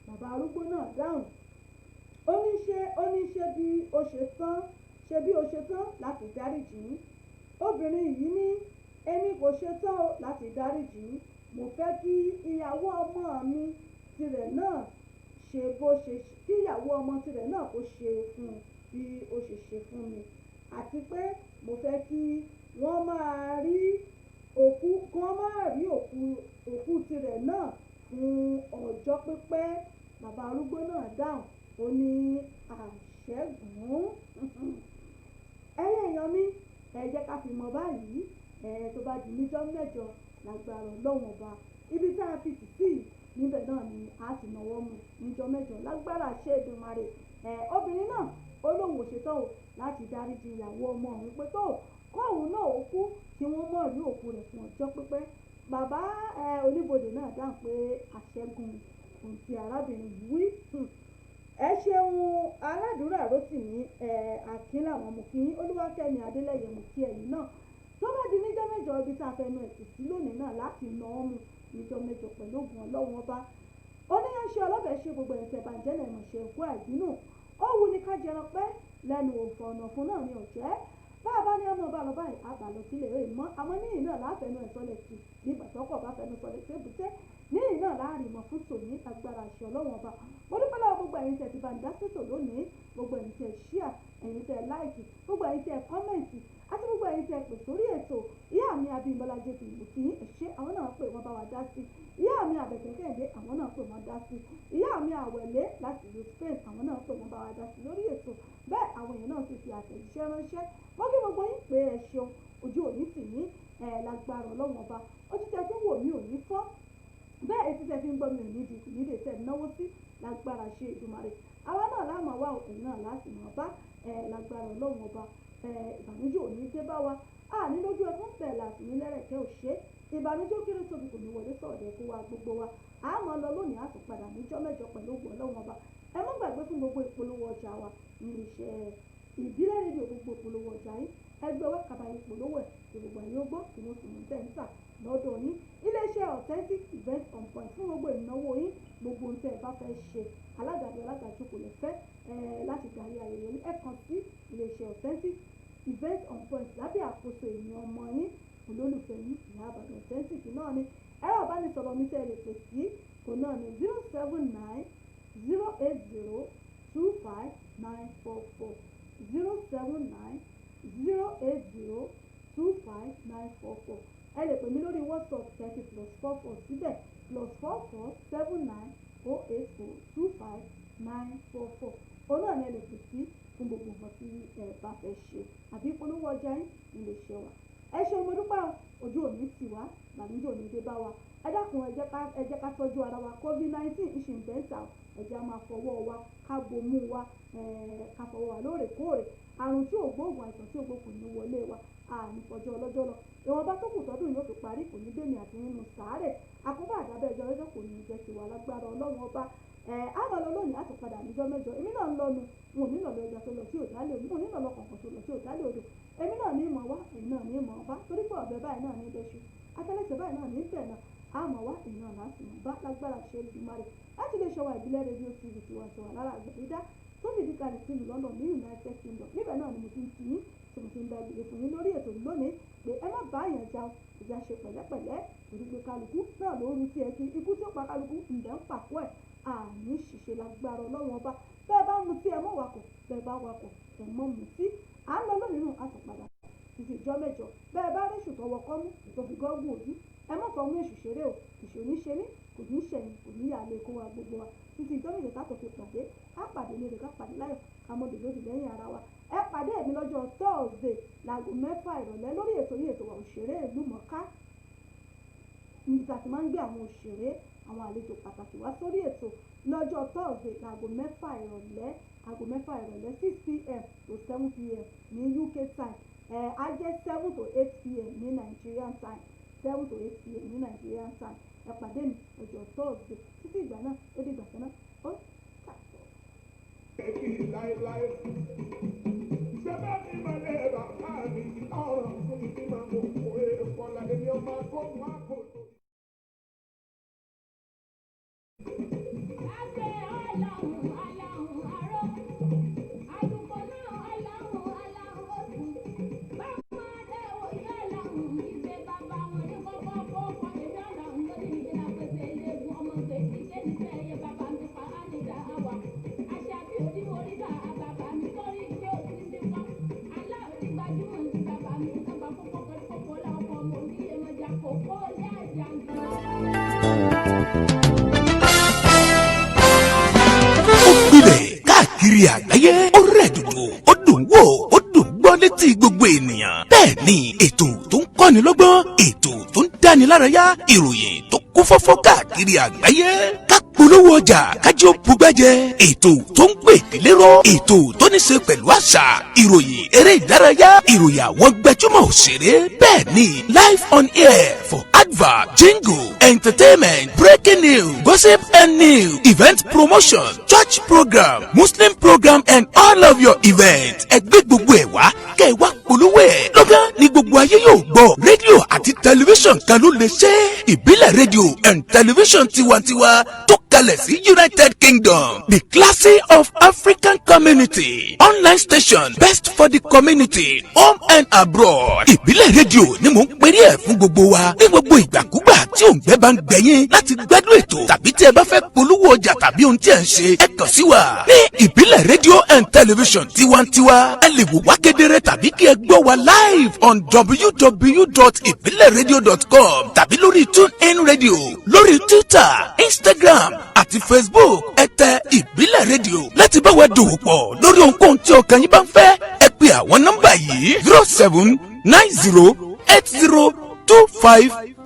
Bàbá arúgbó náà dáhùn, ó ní ṣe bí o ṣe tán láti dáríjì? Obìnrin yìí ní èmi kò ṣe tán láti dáríjì. Mo fẹ́ kí ìyàwó ọmọ mi tirẹ̀ náà ṣe bó ṣe, kí ìyàwó ọmọ tirẹ̀ náà kó ṣe fún bí ó ṣe ṣe fún mi, àti pé mo fẹ́ kí wọ́n máa rí òkú, kí wọ́n máa rí òkú tirẹ̀ náà fún ọjọ́ pípẹ́. Bàbá arúgbó náà dáhùn, ó ní àṣẹ́gun. Ẹ̀yin èèyàn mi, ẹ jẹ́ ká fi mọ báyìí. Tó bá di níjọ́ mẹ́jọ lágbára Ọlọ́run ọba, ibi tá a fi tì sí níbẹ̀ náà ni a ti náwó mu níjọ́ mẹ́jọ lágbára ṣe Èdùmàrè. Obìnrin náà ó lóun ò ṣetán o láti dáríjì ìyàwó ọmọ òun pé tó kóun náà ó kú kí wọ́n mọ̀ rí òkú rẹ̀ fún ọjọ́ pípẹ́. Bàbá oníbodè náà dáhùn pé àṣẹ́gun ohun tí arábìnrin yìí wí. Ẹ ṣeun aládùúrà Rótìmí Akínláwọn, mo kí yín. Olúwakẹ́mi Adélẹ́yẹ, mo kí ẹ̀yin náà. Tó bá di níjọ́ mẹ́jọ, ibi tá a fẹnu ẹ̀tì sí lónìí náà láti nà ọ́ mu níjọ́ mẹ́jọ pẹ̀lú ògùn Ọlọ́run ọba. Oníyanṣẹ́ ọlọ́bẹ̀ ṣe gbogbo ẹ̀sẹ̀ bàjẹ́ lẹ́nu ṣe òkú àìbínú. Ó wu ni ká jẹran pẹ́ lẹ́nu òfò ọ̀nà fún náà ni ọ̀jẹ́. Bá a bá ní ọmọ ọba lọ báyìí, a bà lọ sílé rẹ̀ mọ́. Àmọ́ níyìn náà láfẹnu ẹ̀ sọlẹ̀ tì nígbà tọ́kọ̀ bá fẹnu sọlẹ̀ sí èbúté. Níyìn náà láàrin mọ̀ fún tòní, agbára àṣẹ Ọlọ́run Ọba. Mo dúpẹ́ lọ́wọ́ gbogbo ẹ̀yin tẹ̀ ti bá ń dá sétò lónìí, gbogbo ẹ̀yin tẹ̀ share, ẹ̀yin tẹ̀ like, gbogbo ẹ̀yin tẹ̀ comment, àti gbogbo ẹ̀yin tẹ̀ pè sórí ètò. Ìyá mi Abímbọ́lá JP kì í ṣe, àwọn náà pè, wọ́n bá wa dá sí. Ìyá mi Àbẹ̀kẹ́ Kẹ́hìndé, àwọn náà pè, wọ́n dá sí. Ìyá mi Àwẹ̀lé láti ìlú Spain, àwọn náà pè, wọ́n bá wa dá sí lórí ètò. Bẹ́ẹ̀ àwọn èèyàn náà sì fi àtẹ̀jíṣẹ́ ránṣẹ́. Wọ́n kí gbogbo yín pé ẹ ṣeun, ojú òní tì yín ẹ̀ lágbára Ọlọ́run Ọba. Ojú tẹ fi ń wò mí ò ní fọ́, bẹ́ẹ̀ etí tẹ fi ń gbọ́ mi ò ní di kò ní lè tẹ̀ náwó sí lágbára ṣe Èdùmàrè. Àwa náà láàmú àwa òkè náà láti mọ̀ bá ẹ̀ lágbára Ọlọ́run Ọba. Ẹ̀ ìbànújẹ́ ò ní dé bá wa, a ní lójú ẹkún bẹ́ẹ̀ láti ní lẹ́rẹ̀kẹ́ ò ṣe. Ìbànújẹ́ kéré tóbi kò ní wọlé sọ̀rọ̀ kó wa gbogbo wa. A máa lọ lónìí, a tún padà níjọ́ 8 pẹ̀lú ògùn Ọlọ́run Ọba. Ẹ má gbàgbé, fún gbogbo ìpolówó ọjà wa ní iṣẹ́ Ìbílẹ̀ Rédíò, gbogbo ìpolówó ọjà yín, ẹgbẹ́ wa kàbá ìpolówó ẹ̀ kí gbogbo àyè ó gbọ́, kí wọ́n sì mú tẹ̀ ń tà lọ́dọ̀ yín. Iléeṣẹ́ Authentic Event On Point, fún gbogbo ìnáwó yín, gbogbo ohun tẹ́ ẹ bá fẹ́ ṣe, alága bí alága jókòó lè fẹ́ láti darí ayẹyẹ yín, ẹ kàn sí iléeṣẹ́ Authentic Event On Point lábẹ́ àkóso ènìyàn ọmọ yín, olólùfẹ́ yín, Ìyá Àbàdàn Authentic náà ni. Ẹ̀rọ ìbánisọ̀rọ̀ mi tẹ́ ẹ lè pè sí òun náà ní 07908025944, 07908025944. Ẹ lè pè mí lórí WhatsApp, 30 +44 síbẹ̀, +447908025944. Òun náà ni ẹ lè pè sí fún gbogbo nǹkan tí ẹ bá fẹ́ ṣe àbí polówó ọjà yín nílé iṣẹ́ wa. Ẹ ṣeun, mo dúpẹ́ o. Ojú òní tì wá, ìbànújẹ́ òní dé bá wa. Ẹ dákun, ẹ jẹ́ ká tọ́jú ara wa. COVID-19 ń ṣì ń bẹ́ ń ta. Ẹ jẹ́ á máa fọwọ́ wa, ká bomú wa, ká fọwọ́ wa lóòrèkóòrè. Àrùn tí ò gbóògùn, àìsàn tí ò gbóògùn ní wọlé wa. Àní fọjọ́ ọlọ́jọ́ lọ. Ìwọ̀nba tó kù tọ́dún yóò fi parí kò ní gbẹ̀mí àti nínú sàárè. Àkóbá àdábẹ́ ẹjọ́ ọjọ́ kò ní jẹ́ tiwa lágbára Ọlọ́run Ọba. Ẹ̀ á máa lọ lónìí, á tún padà níjọ́ 8. Èmi náà ń lọnu, n ò ní lọ lọ ẹja tó lọ sí òdálẹ̀ omi, n ò ní lọ lọ kọ̀ọ̀kan tó lọ sí òdálẹ̀ odò. Èmi náà ní ìmọ̀ wá, èmi náà ní ìmọ̀ bá, torí pé ọ̀bẹ báyìí náà ní bẹ́ṣu, atẹ́lẹsẹ̀ báyìí náà ní bẹ̀ náà. Á mọ̀ wá, èmi náà láti mọ̀ bá lágbára ṣe Èdùmàrè. Láti lè ṣọwọ́ Ìbílẹ̀ Rédíò TV tiwantiwa lára àgbẹ̀dá tó fìdí kalẹ̀ sílùú London ní United Kingdom, níbẹ̀ náà ni mo ti ń tì yín, tí mo ti ń dágbére fún yín lórí ètò lónìí pé ẹ má bá àyàn jà o, ìjà ṣe pẹ̀lẹ́pẹ̀lẹ́, torí pé kálukú náà ló rú tí ẹ kí ikú tí ó pa kálukú ǹdẹ́ ń pàkó ẹ̀. Àní ṣìṣe lágbára Ọlọ́run Ọba. Bẹ́ẹ̀ bá mutí, ẹ mọ́ wakọ̀; bẹ́ẹ̀ bá wakọ̀, ẹ mọ́ mutí. À ń lọ lónìí nù, a tún padà títí ìjọ 8. Bẹ́ẹ̀ bá rí ṣùtọ̀ wọkọ́ mú tó fi gọ́gùn ojú, ẹ mọ̀ fọ́ mú èṣù ṣeré o. Èṣù ní ṣe mí, kò ní ṣẹ̀yìn, kò ní yà lè kó wa gbogbo wa. Títí ìjọ 8 tá tó fi pàdé, á pàdé lórí, ká pàdé láyọ̀, ká mọ́ dòdòdì lẹ́yìn ara wa. Ẹ pàdé mi lọ́jọ́ Thursday láago 6 ìrọ̀lẹ́ lórí ètò yìí, ètò wa, Òṣèré Ìlú Mọ̀ká, níbi tá a ti máa ń gbé àwọn òṣèré, àwọn àlejò pàtàkì wá sórí ètò lọ́jọ́ Thursday láago 6 ìrọ̀lẹ́, aago 6 ìrọ̀lẹ́, 6 p.m. to 7 p.m. ní UK time. Ẹ̀ á jẹ́ 7 to 8 p.m. ní Nigerian time, 7 to 8 p.m. ní Nigerian time. Ẹ pàdé mi ọjọ́ Thursday. Títí ìgbà náà, ó dìgbà kan náà, ó tàbọ̀. Kí láéláé. Ṣé bá mi máa lé bàbá mi ọ̀rọ̀ fún mi bí màá mọ̀ kó èèkọ́ la èmi ọmọ akókò àkótó. Àgbẹ̀ ọlọ́run aláhùn arọ́, àlùkò náà aláhùn aláhùn òsì. Báwọn adéwò yọ ọlọ́run ìṣe bàbá wọn ní kọ́kọ́ kọ́kọ́ èmi ọlọ́run lórí ìlà pèsè eléegun ọmọ gbèsè ṣé nífẹ̀ẹ́ ẹyẹ bàbá mi pa á nígbà àwà. Àṣà bí orí orí bá bàbá mi sórí ìgbé òsì ní kọ́. Aláwọ̀ ní gbajúmọ̀ ní bàbá mi nígbà kókó kókó láwọn ọmọ oníyèmọ̀jà kókó lé àjà ń Ó gbilẹ̀ káàkiri àgbáyé, ó rẹ̀ dòdò, ó dùn wò, ó dùn gbọ́ létí gbogbo ènìyàn. Bẹ́ẹ̀ ni ètò tó ń kọ́ni lọ́gbọ́n, ètò tó ń dáni lárayá, ìròyìn tó kún fọ́fọ́ káàkiri àgbáyé, ká polówó ọjà kájí ó bugbẹ́jẹ, ètò tó ń pè délérò, ètò tó ní ṣe pẹ̀lú àṣà, ìròyìn eré ìdárayá, ìròyìn àwọn gbajúmọ̀ òṣèré. Bẹ́ẹ̀ ni live on air for advert, jingle, entertainment, breaking news, gossip and news, event promotion, church program, Muslim program and all of your events. Ẹ gbé gbogbo ẹ̀ wá, kẹ́ ẹ wá polówó ẹ̀ lọ́gán ní gbogbo ayé yóò gbọ́. Rédíò àti tẹlifíṣàn kan ló lè ṣe. Ìbílẹ̀ Rédíò and Tẹlifíṣàn tiwantiwa tó kalẹ̀ sí United Kingdom. The Classy of African Community online station, best for the community, home and abroad. Ìbílẹ̀ Rédíò ni mò ń perí ẹ̀ fún gbogbo wa ní gbogbo ìgbàkúgbà tí òǹgbẹ bá ń gbẹ̀yìn láti gbádùn ètò, tàbí tí ẹ bá fẹ́ polówó ọjà tàbí ohun tí ẹ ń ṣe, ẹ kàn sí wa ní Ìbílẹ̀ Rédíò and Television tiwantiwa. Ẹ lè wò wá kedere tàbí kí ẹ gbọ́ wa live on www.ibileradio.com tàbí lórí TuneIn Radio, lórí Twitter, Instagram àti Facebook. Ẹ tẹ Ìbílẹ̀ Rédíò. Láti bá wa dòwò pọ̀ lórí ohunkóhun tí ọkàn yín bá ń fẹ́, ẹ pè àwọn nọ́mbà yìí: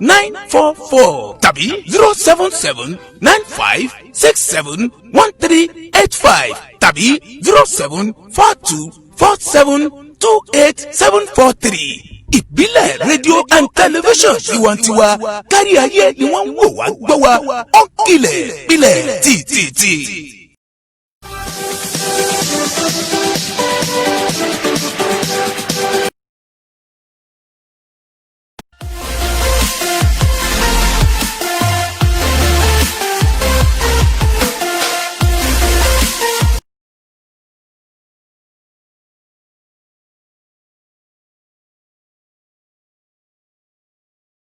07908025944 tàbí 07795671385 tàbí 07424728743. Ìbílẹ̀ Rédíò and Tẹlifíṣàn tiwantiwa, kárí ayé ni wọ́n ń wò wá gbọ́ wa. Ó ń kilẹ̀ pilẹ̀ tìtìtì.